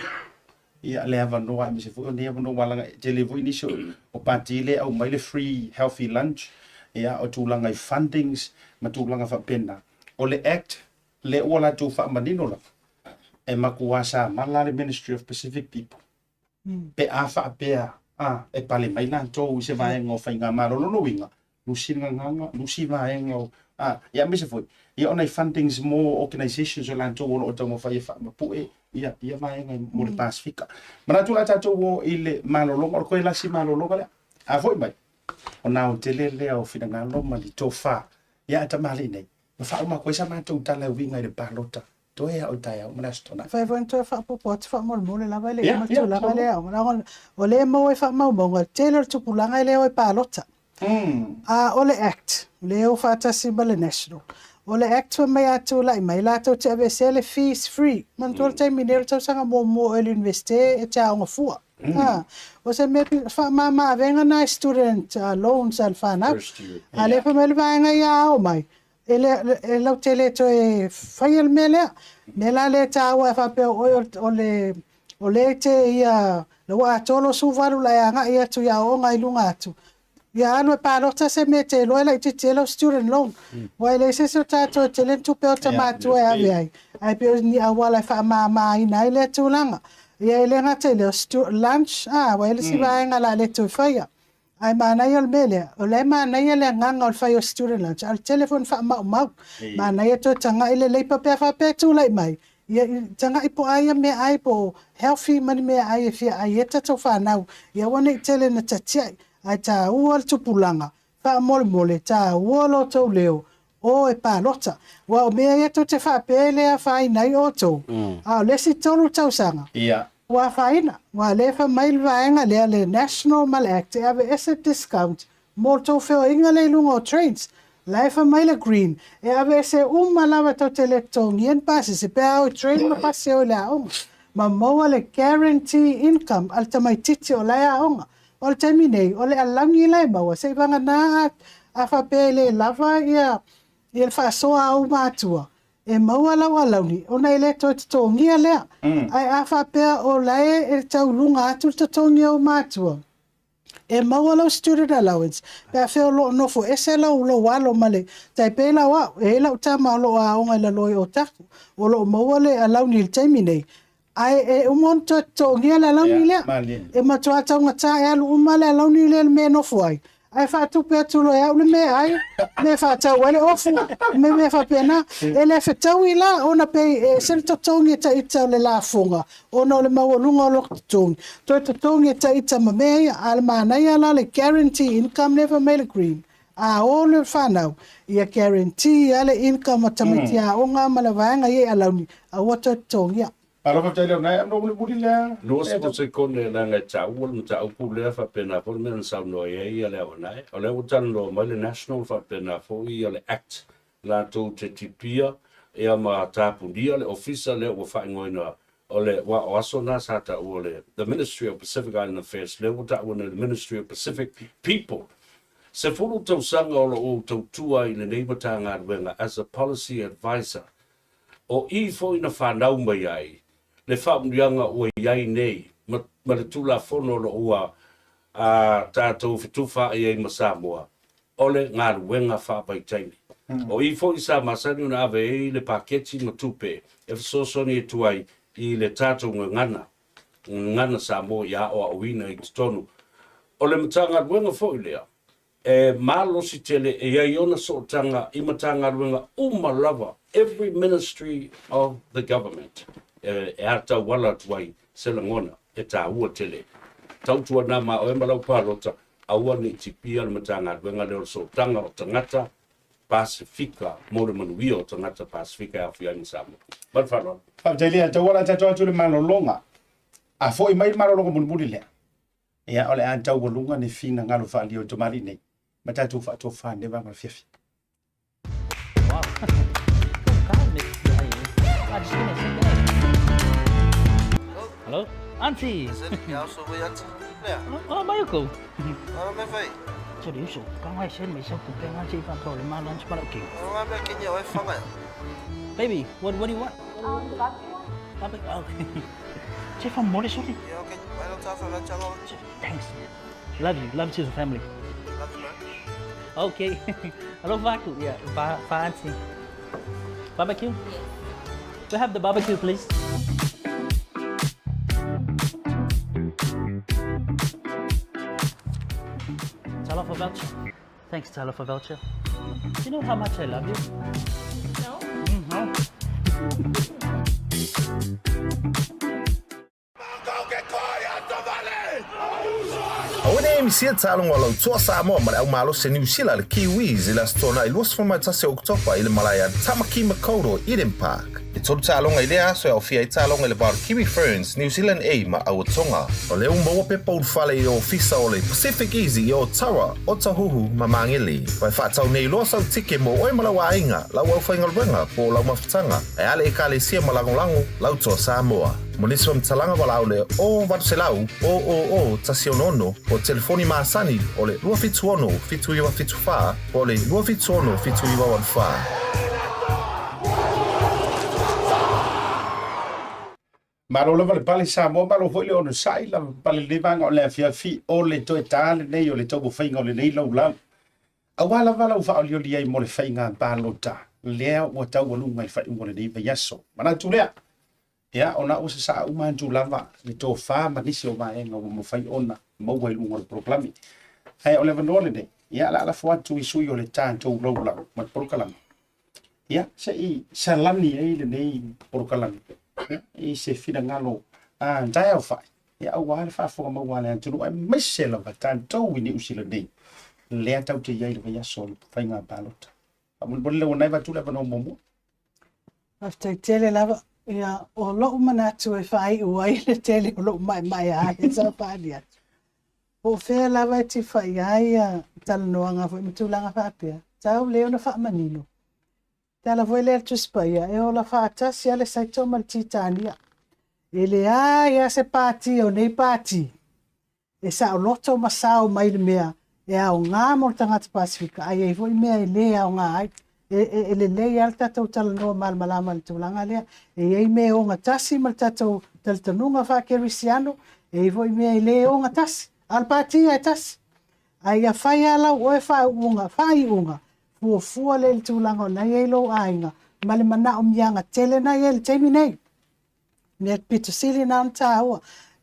Ia, le avanoa aemaise foi o nei avanoa ua alaga tele foi nisi o, o pati lea e aumai le free healthy lunch, ia, o tulaga i fundings ma tulaga faapena. O le Act lea ua latou faamanino lava, e matua samala le Ministry of Pacific People pe a faapea a, e pale mai latou i se vaega o faigamalo. O lona uiga, lusi le gagana, lusi vaega o, a, ia aemaise foi, ia o nai fundings mo organizations o latou o lo o taumafai e faamapue ia, ia vaega mo le Pasefika. Manatu o le a tatou o i le malologa, o le koe lasi malologa lea. A foi mai, ona aotele lea o finagalo ma le tofa ia a tamalii nei, ma faauma atu ai sa matou tala e uiga i le palota Toe au i taeao ma le Aso Toonai. Fai foi ona toe faaopoopo atu faamolemole lava e le i uma le tulaga lea. O lea e maua i faamaumauga, le tele o le tupulaga e le o e palota. A o le Act, o lea e o faatasi ma le National, o le Act fai mai a tulai mai latou te aveesea le fees free. Manatua le taimi nei o le tausaga muamua o le Iunivesite e te aoga fua. O se mea faamama avega na i student loans a le fanau. A lea fai mai le vaega ia a oo mai, E le, e lautele e toe faia le mea lea. Mea la lea e taua e faapea o oe o le, o lea e te ia, la ua atoa lou 18 la e agai atu i aoaoga i luga atu, ia alu e palota se mea e te iloa e laitiiti ai lau student loan. Aua e leai se isi o tatou e tele ni tupe a ota matua e ave ai, ae pei o ni auala e faamamaina ai lea tulaga. Ia e le gata i lea, o lunch, a, ua i ai le isi vaega o le a le toe faia. Ae manaia o le mea lea, o la e manaia le agaga o le fai o student loans, a o le tele foi ona faamaumau. Manaia toe tagai lelei pe a faapea e tulai mai, ia tagai po o a ia meaai po o healthy ma ni meaai e fia ai ai tatou fanau, ia aua ne i tele ina tatiai. Ae taua le tupulaga, faamolemole, taua lo outou leo, o e palota. Aua o mea ia tou te faapea e le afaina ai outou, a o le isi 3 tausaga, ua afaina. Aua o lea e fai mai le vaega lea, le National ma le Act, e aveese le discount mo le tou feoaiga lea i luga o trains. La e fai mai le Green, e aveese uma lava tou te le totogia ni pasese pe a o i train ma pasi e o i le aoga, ma maua le guarantee income a le tamaitiiti o la e aoga. O le taimi nei, o le alauni la e maua, seivagana a, a faapea e le lava ia, ia le faasoa a ou matua, e maua lau alauni, ona e le toe totogia lea. Ae a faapea o la e, e tau luga atu le totogi o ou matua, e maua lau student allowance, pe a fea o lo o nofo ese lau, lou alo ma le, tai pei la o au, e i ai lau tama o lo o aoga i lalo i Otago, o lo o maua le alauni i le taimi nei, Ae e uma ona toe totogia le alauni lea. E matua taugata e alu uma le alauni lea i le mea e nofo ai, ae faatupe atu loa e au le meaai, mea e faatau ai le ofu, me mea faapena. E le fetaui la ona pei e ese le totogi e ita o le lafoga ona o le maualuga o lou totogi, toe totogi e ita ma mea ia. A o le manaia la le guarantee income lea fai mai le Green, a o le fanau, ia guarantee lava le income a tamaiti aoga ma le vaega ia i alauni, aua toe totogia. Malo faafetai lea nae amna mulimuli lea. 20 sekone leaga e taua le mataupu lea faapena foi le mea na saunoa i ai le Aonae. O lea ua talanoa mai le National faapena foi le Act latou te tipia ia ma tapunia le ofisa lea ua faaigoaina o le aua o aso na sa taua le The Ministry of Pacific Island Affairs lea ua taua nei le Ministry of Pacific People. 10 tausaga o lo o ou tautua i lenei Matagaluega as a Policy Advisor. O i foi na fanau mai ai le faamanuiaga ua i ai nei ma, ma le Tulafono o lo o ua a tatou fetufaai ai ma Samoa, o le galuega faavaitaimi. O i foi sa masani ona ave ai le paketi ma tupe e fesoasoani atu ai i le tatou gagana, gagana Samoa ia aoaoina i totonu. O le Matagaluega foi lea e malosi tele e i ai ona sootaga i Matagaluega uma lava, every ministry of the government, e atauala atu ai se lagona e taua tele. Tautuana ma oe ma lau palota, aua ne i tipia le Matagaluega lea o le Sootaga o Tagata Pasefika mo le manuia o tagata Pasefika e aofia ai ma Samoa. Ma le faaaloalo. Faafetai Lea, tauala tatou atu le malologa. A foi mai le malologa mulimuli lea, ia o le a taualuga ni finagalo faaalia o tamalii nei ma tatou faatofa i lenei vaega o le afiafi. Hello? Auntie! Oh, mai kou. Sorry, uso. Ka ngai send me some tupe ngai sei whakau le ma lunch mara okay. Baby, what do you want? The barbecue one? Barbecue. Okay. Se faamolemole soli. Yeah, okay. Vai lau talofa voucher aloha. Thanks. Love you. Love to the family. Love you, bro. Okay. Alofa atu. Yeah, va, va auntie. Barbecue? Yes. We have the barbecue, please. Talofa voucher. Thanks, Talofa voucher. You know how much I love you? No. No. Aua ne misia taaloga o lau Toa Samoa ma le aumalosi a Niu Sila le Kiwis i le Aso Toonai 21 o Oketopa i le malae a Tamaki Makaurau Eden Park. E tolu taaloga i lea aso e aofia ai taaloga i le va o le Kiwi Ferns, New Zealand A ma Aua Tonga. O lea ua maua pepa ulufale i le ofisa o le Pacific Easy i Otawa, Otahuhu ma Magele. Ua e faatau nei loa sau tike mo oe ma lau aiga, lau aufaigaluega po o lau mafutaga, ae a le Ekalesia ma lagolago lau Toa Samoa. Mo nisi faamatalaga valaau le 0800 000 166 po o telefoni masani o le 276 7974 po o le 276 7984. Malo lava le pale Samoa, malo foi le onosai lava pale lenei vaega o le afiafi o le toe ta lenei o le taumafaiga o lenei laulau. Aua lava lau faaolioli ai mo le faiga palota lea ua taualuga i le faaiuga o lenei vaiaso. Manatu lea, ia, ona ua sasaa uma atu lava le tofa ma nisi o vaega ua mafai ona maua i luga o le polokalame. Ae o le avanoa lenei, ia, o le a lafo atu i sui o le tatou laulau ma le polokalame. Ia, se i salani ai lenei polokalame ia, i se finagalo a taeao fai, ia, aua le faafofoga maua a le atunuu, aemaise lava tatou i Niu Sila nei, lea tatou te i ai i le vaiaso o le faiga palota. Faamolemole lau Anae avatu le avanoa muamua. Faafetai tele lava. Ia, o lou manatu e faaiu ai le tele o lou maemaea ai sa faaali atu. Po o fea lava e tifaia ai ia talanoaga foi ma tulaga faapea, tau le ona faamanino. Te ala foi lea le Tusi Paia, e ola faatasi lava le Saito ma le Titania. E leai lava se pati o nei pati e saoloto ma sao mai le mea e aoga mo le tagata Pasefika, ae i ai foi mea e le aoga ai. E, e, e lelei lava le tatou talanoa malamalama i le tulaga lea. E i ai mea e ogatasi ma le tatou talitonuga faa-Kerisiano, e i ai foi mea e le ogatasi, a o le pati e tasi. Ae ia fai lava lau oe faauuga, faaiuga, fuafua lea i le tulaga o la e i ai lou aiga ma le manaomiaga tele na i ai i le taimi nei. Mea pito sili na ona taua.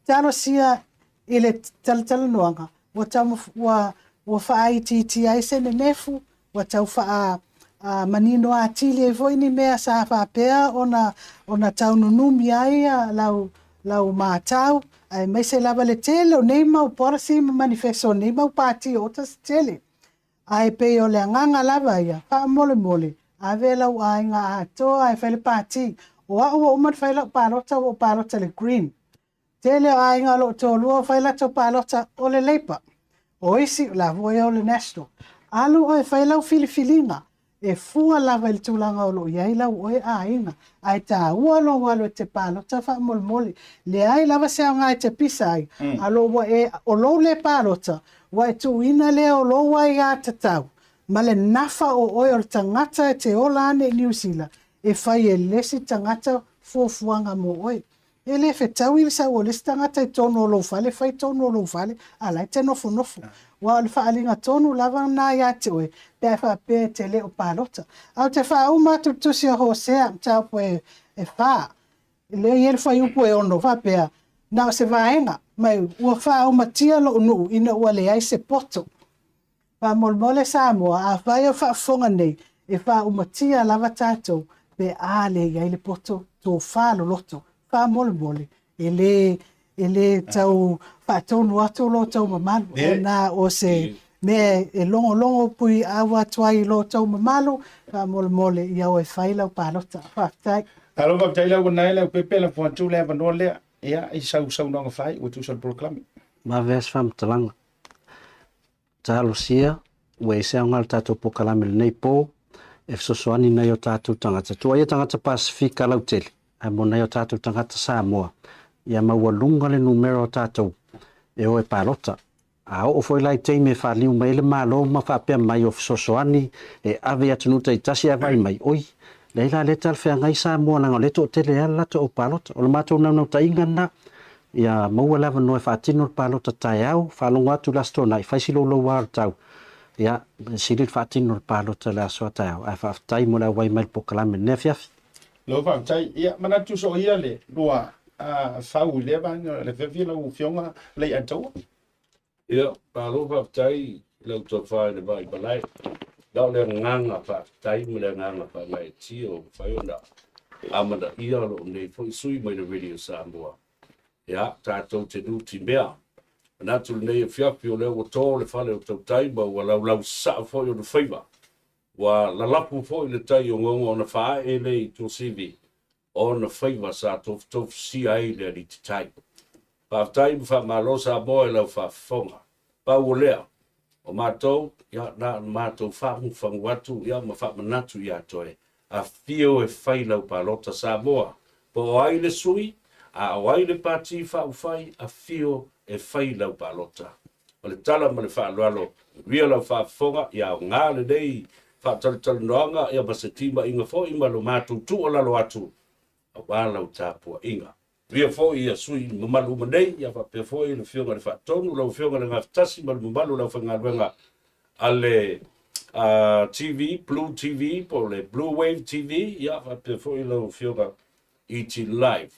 Talosia i le talatalanoaga, ua tau, ua, ua faaitiitia ai se nenefu, ua tau faa manino atili ai foi ni mea sa faapea ona, ona tau nunumi ai lau, lau matau, aemaise lava le tele o nei mau policy ma manifesto o nei mau pati o se tele. Ae pei o le agaga lava ia, faamolemole, ave lau aiga atoa e fai le pati. O au ua uma ona fai lau palota, ua ou palota i le Green. Tele o aiga o lou toalua ua fai latou palota o le Labour. O isi, o la foi o le National. Alu oe e fai lau filifiliga, e fua lava i le tulaga o lo o i ai lau oe aiga. Ae taua lou alu e te palota faamolemole. Leai lava se aoga e te pisa ai, a lo ua e, o lou le palota, Ua e tuuina lea o lou aiatatau ma le nafa o oe o le tagata e te ola ane i Niu Sila e fai e le isi tagata fuafuaga mo oe. E le fetaui le sau o le isi tagata i tonu o lou fale fai tonu o lou fale a la e te nofonofo. Aua o le faaaliga tonu lava lena ia te oe pe a e faapea e te le o palota. A ou te faauma atu i le tusi a Hosea, mataupu e 4, Lea e i ai le fuaiupu e 6 faapea, Na o se vaega, mai ua faaomatia lou nuu ina ua leai se poto. Faamolemole Samoa, afai o faafofoga nei, e faaumatia lava tatou pe a le i ai le poto tofa loloto. Faamolemole, e le, e le tau faatonu atu lo outou mamalu, ae na o se mea e logologo puiau atu ai i lo outou mamalu, faamolemole ia o e fai lau palota. Faafetai. Malo faafetai lau Anae Leaupepe lafo atu le avanoa lea ia i sau saunoaga fai ua tusa le polokalame. Vave se faamatalaga. Talosia, ua ese aoga le tatou polokalame i lenei po e fesoasoani nai o tatou tagata. Tuaia tagata Pasefika lautele, ae mo nai o tatou tagata Samoa, ia maualuga le numera o tatou e o e palota. A oo foi la i taimi e faaliu mai ai le Malo ma faapea mai o fesoasoani e ave i atunuu taitasi ae vaai mai, oi, leai la lea e talafeagai Samoa leaga o lea e toatele lava le latou au palota. O le matou naunautaiga lena. Ia maua le avanoa e faatino le palota taeao, faalogo atu i le Aso Toonai, fai si loulou lava o le tau. Ia, sili le faatino le palota i le aso a taeao, ae faafetai mo le auai mai i le polokalame i lenei afiafi. Lau faafetai. Ia, manatu soo ia le lua fau i lea vaega o le afiafi lau Afioga Leiataua. Ia, malo faafetai i lau tofa i le Vaimalae. Na o le agaga faafetai ma le agaga faagaeetia ua mafai ona amanaia lou nei foi sui mai le Radio Samoa. Ia, tatou te nutimea. Manatu lenei afiafi o lea ua to le fale o tautai ma ua laulausasaa foi ona faiva. Ua lalafu foi le tai o goga ona faaee lea i Tuasivi ona faiva sa tofutofusia ai le alititai. Faafetai ma faamalo Samoa i lau faafofoga. Pau o lea, o matou, ia, na ona matou fagufagu atu, ia, ma faamanatu ia toe, afifio e fai lau palota Samoa, po o ai le sui, a o ai le pati faaupufai, afifio e fai lau palota. O le tala ma le faaaloalo, manuia lau faafofoga, ia aoga lenei faatalatalanoaga ia ma se timaiga foi ma lo matou tuualalo atu aua lau tapuaiga. Manuia foi ia sui mamalu uma nei, ia faapea foi le Afioga i le Faatonu, lau Afioga i le Gafatasi ma le mamalu o le aufaigaluega a le TV, Blue TV po o le Blue Wave TV, ia faapea foi lau Afioga ET Live.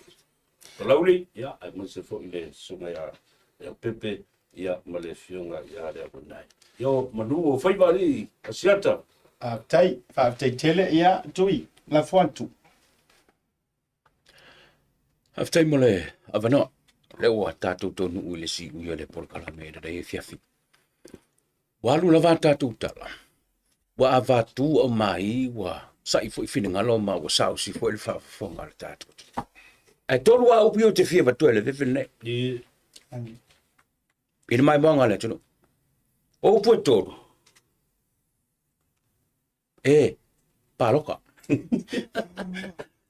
Palauli, ia, aemaise foi le Susuga ia Leaupepe, ia, ma le Afioga ia Leavanai. Ia, o manu o faiva alii Asiata. Faafetai, faafetai tele, ia, Tui, lafo atu. Faafetai mo le avanoa. O lea ua tatou taunuu i le siui o le polokalame i lenei afiafi. Ua alu lava a tatou tala, ua avatu aumai, ua sa'i foi finagalo ma ua saosi foi le faafofoga a le tatou atunuu. Ae tolu lava upu ia ou te fia avatua i le afiafi lenei. I le maimoaga a le atunuu. O upu e tolu, e paloka.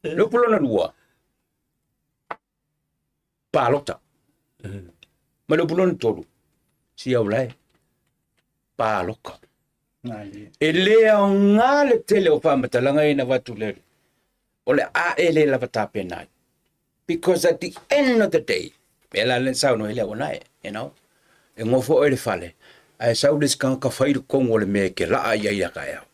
Le upu lona lua, palota. Ma le upu lona tolu, siaulae, paloka. E le aoga le tele o faamatalaga ia na avatu le o le a e le lava tapena ai. Because at the end of the day, e la le saunoa i le auanae, you know, e gofo oe i le fale, ae sau le isi tagata fai le tonu o le mea e te laa i ai ia taeao.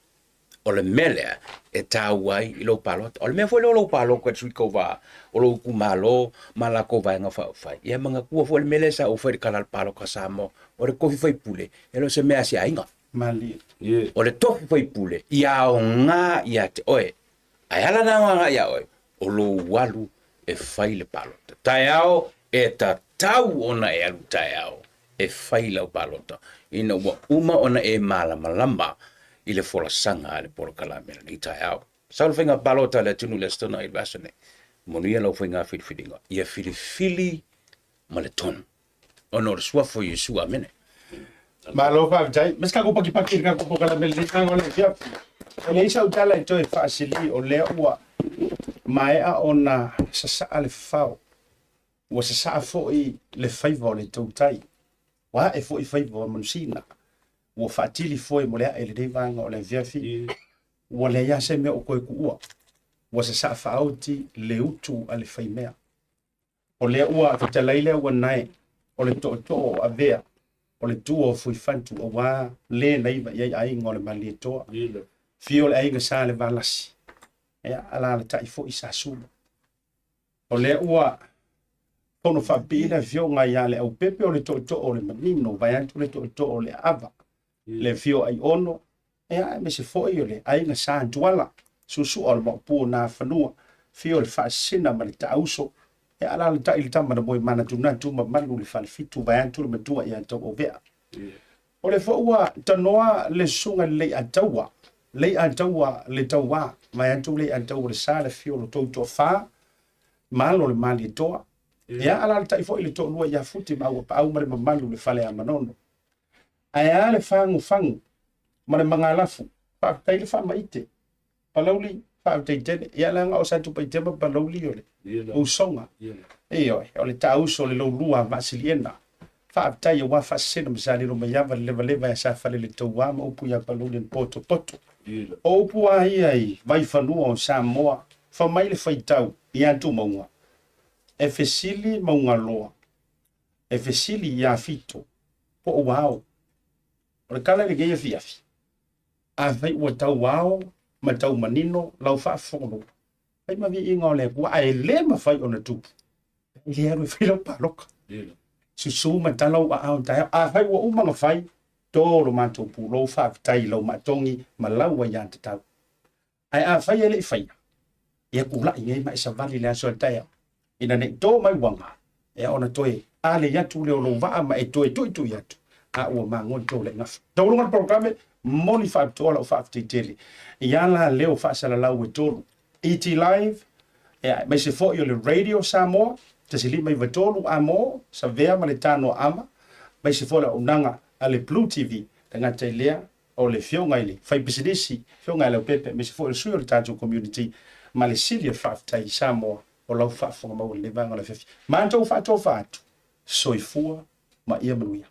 O le mea lea e taua ai i lou palota. O le mea foi lea o lou palota i le sui tauva o lou itumalo ma latou vaega faaupufai. Ia manatua foi le mea lea sa ou fai i le tala a le palota a Samoa, o le tofi faipule, e le o se mea a se aiga. Malie. O le tofi faipule, ia aoga ia te oe. Ae ala na aoga ia oe, o lou alu e fai le palota. Taeao e tatau ona e alu taeao e fai lau palota ina ua uma ona e malamalama i le folasaga a le polokalame lenei taeao. Sau le faiga palota a le atunuu i le Aso Toonai i le vaiaso nei. Manuia lau faiga filifiliga. Ia filifili ma le tonu. Ona o le suafa o Iesu. Amene. Malo faafetai. Ma se tatou pakipaki i le tatou polokalame lenei taeao le afiafi. E leai sau tala e toe faasili o lea ua maea ona sasaa le fafao. Ua sasaa foi le faiva o le tautai. Ua ae foi faiva o manusina. Ua faatili foe mo le ae i lenei vaega o le afiafi. Ua leai lava se mea o toe tuua. Ua sasaa faaoti le utu a le faimea. O lea ua fetalai lea ua nae o le tootoo o Avea, o le tua o Fuifantu aua le na iva i ai aiga o le Malietoa. Fio le aiga sa le Valasi, ia alaalatai foi sa Sula. O lea ua fono faapipii le afioga ia Leaupepe o le tootoo o le Manino, vaeatu le tootoo o le Aava, le afio Aiono, ia aemaise foi o le aiga Sa Tuala, suasua o le Maopu o Nafanua, afio le Faasisina ma le Taauso, ia alaalatai le tama na moe manatunatu ma malu le Falefitu, vaeatu le matua ia Tauauvea. O le foi ua tanoa le susuga i le Leiataua, Leiataua le Tauā, vaeatu Leiataua le Sa, le afio o lo outou toafa, malo le Malietoa. Ia alaalatai foi le toalua ia Futi ma Auapaau ma le mamalu le fale a Manono. Ae a le fagufagu ma le magalafu, faafetai le faamaite. Palauli, faafetai tele. Ia leaga o Satupaitea ma Palauli o le usoga. Ioe, o le taauso o le loulua a Vaasiliena. Faafetai aua Faasisina ma Salelomaiava le levaleva ia Safaleletaua ma upu ia Palauli na potopoto. O upu a ia i Vaifanua o Samoa, fai mai le faitau ia Tumauga, e fesili Maugaloa. E fesili ia Fito po o ua ao. O le tala i lenei afiafi, afai ua tau ao ma tau manino lau faafofoga maua, fai ma viiga o le Atua, ae le mafai ona tupu, e le alu e fai lau paloka. Susu ma tala ou aao i taeao. Afai ua uma ona fai, to lo matou pulou, faafetai i lau maatogi ma lau aiatatau. Ae afai e le i faia, ia tulai nei ma e savali i le aso a le taeao, ina ne i to mai uaga, ia ona toe alei atu lea o lou vaa ma e toe tuitui atu, a ua magoe tou le gafa. Tauluga le polokalame, momoli faapitoa lau faafetai tele i ala leo faasalalau e tolu, ET Live, ia, aemaise foi o le Radio Samoa, 153 Amo, Savea ma le Tanoa Ama, aemaise foi o le auaunaga a le Blue TV, le gata i lea, o le Afioga i le Faipisinisi, Afioga ia Leaupepe, aemaise foi o le sui o le tatou community, ma le sili o le faafetai i Samoa o lau faafofoga maua i lenei vaega o le afiafi. Matou faatofa atu, soifua ma ia manuia.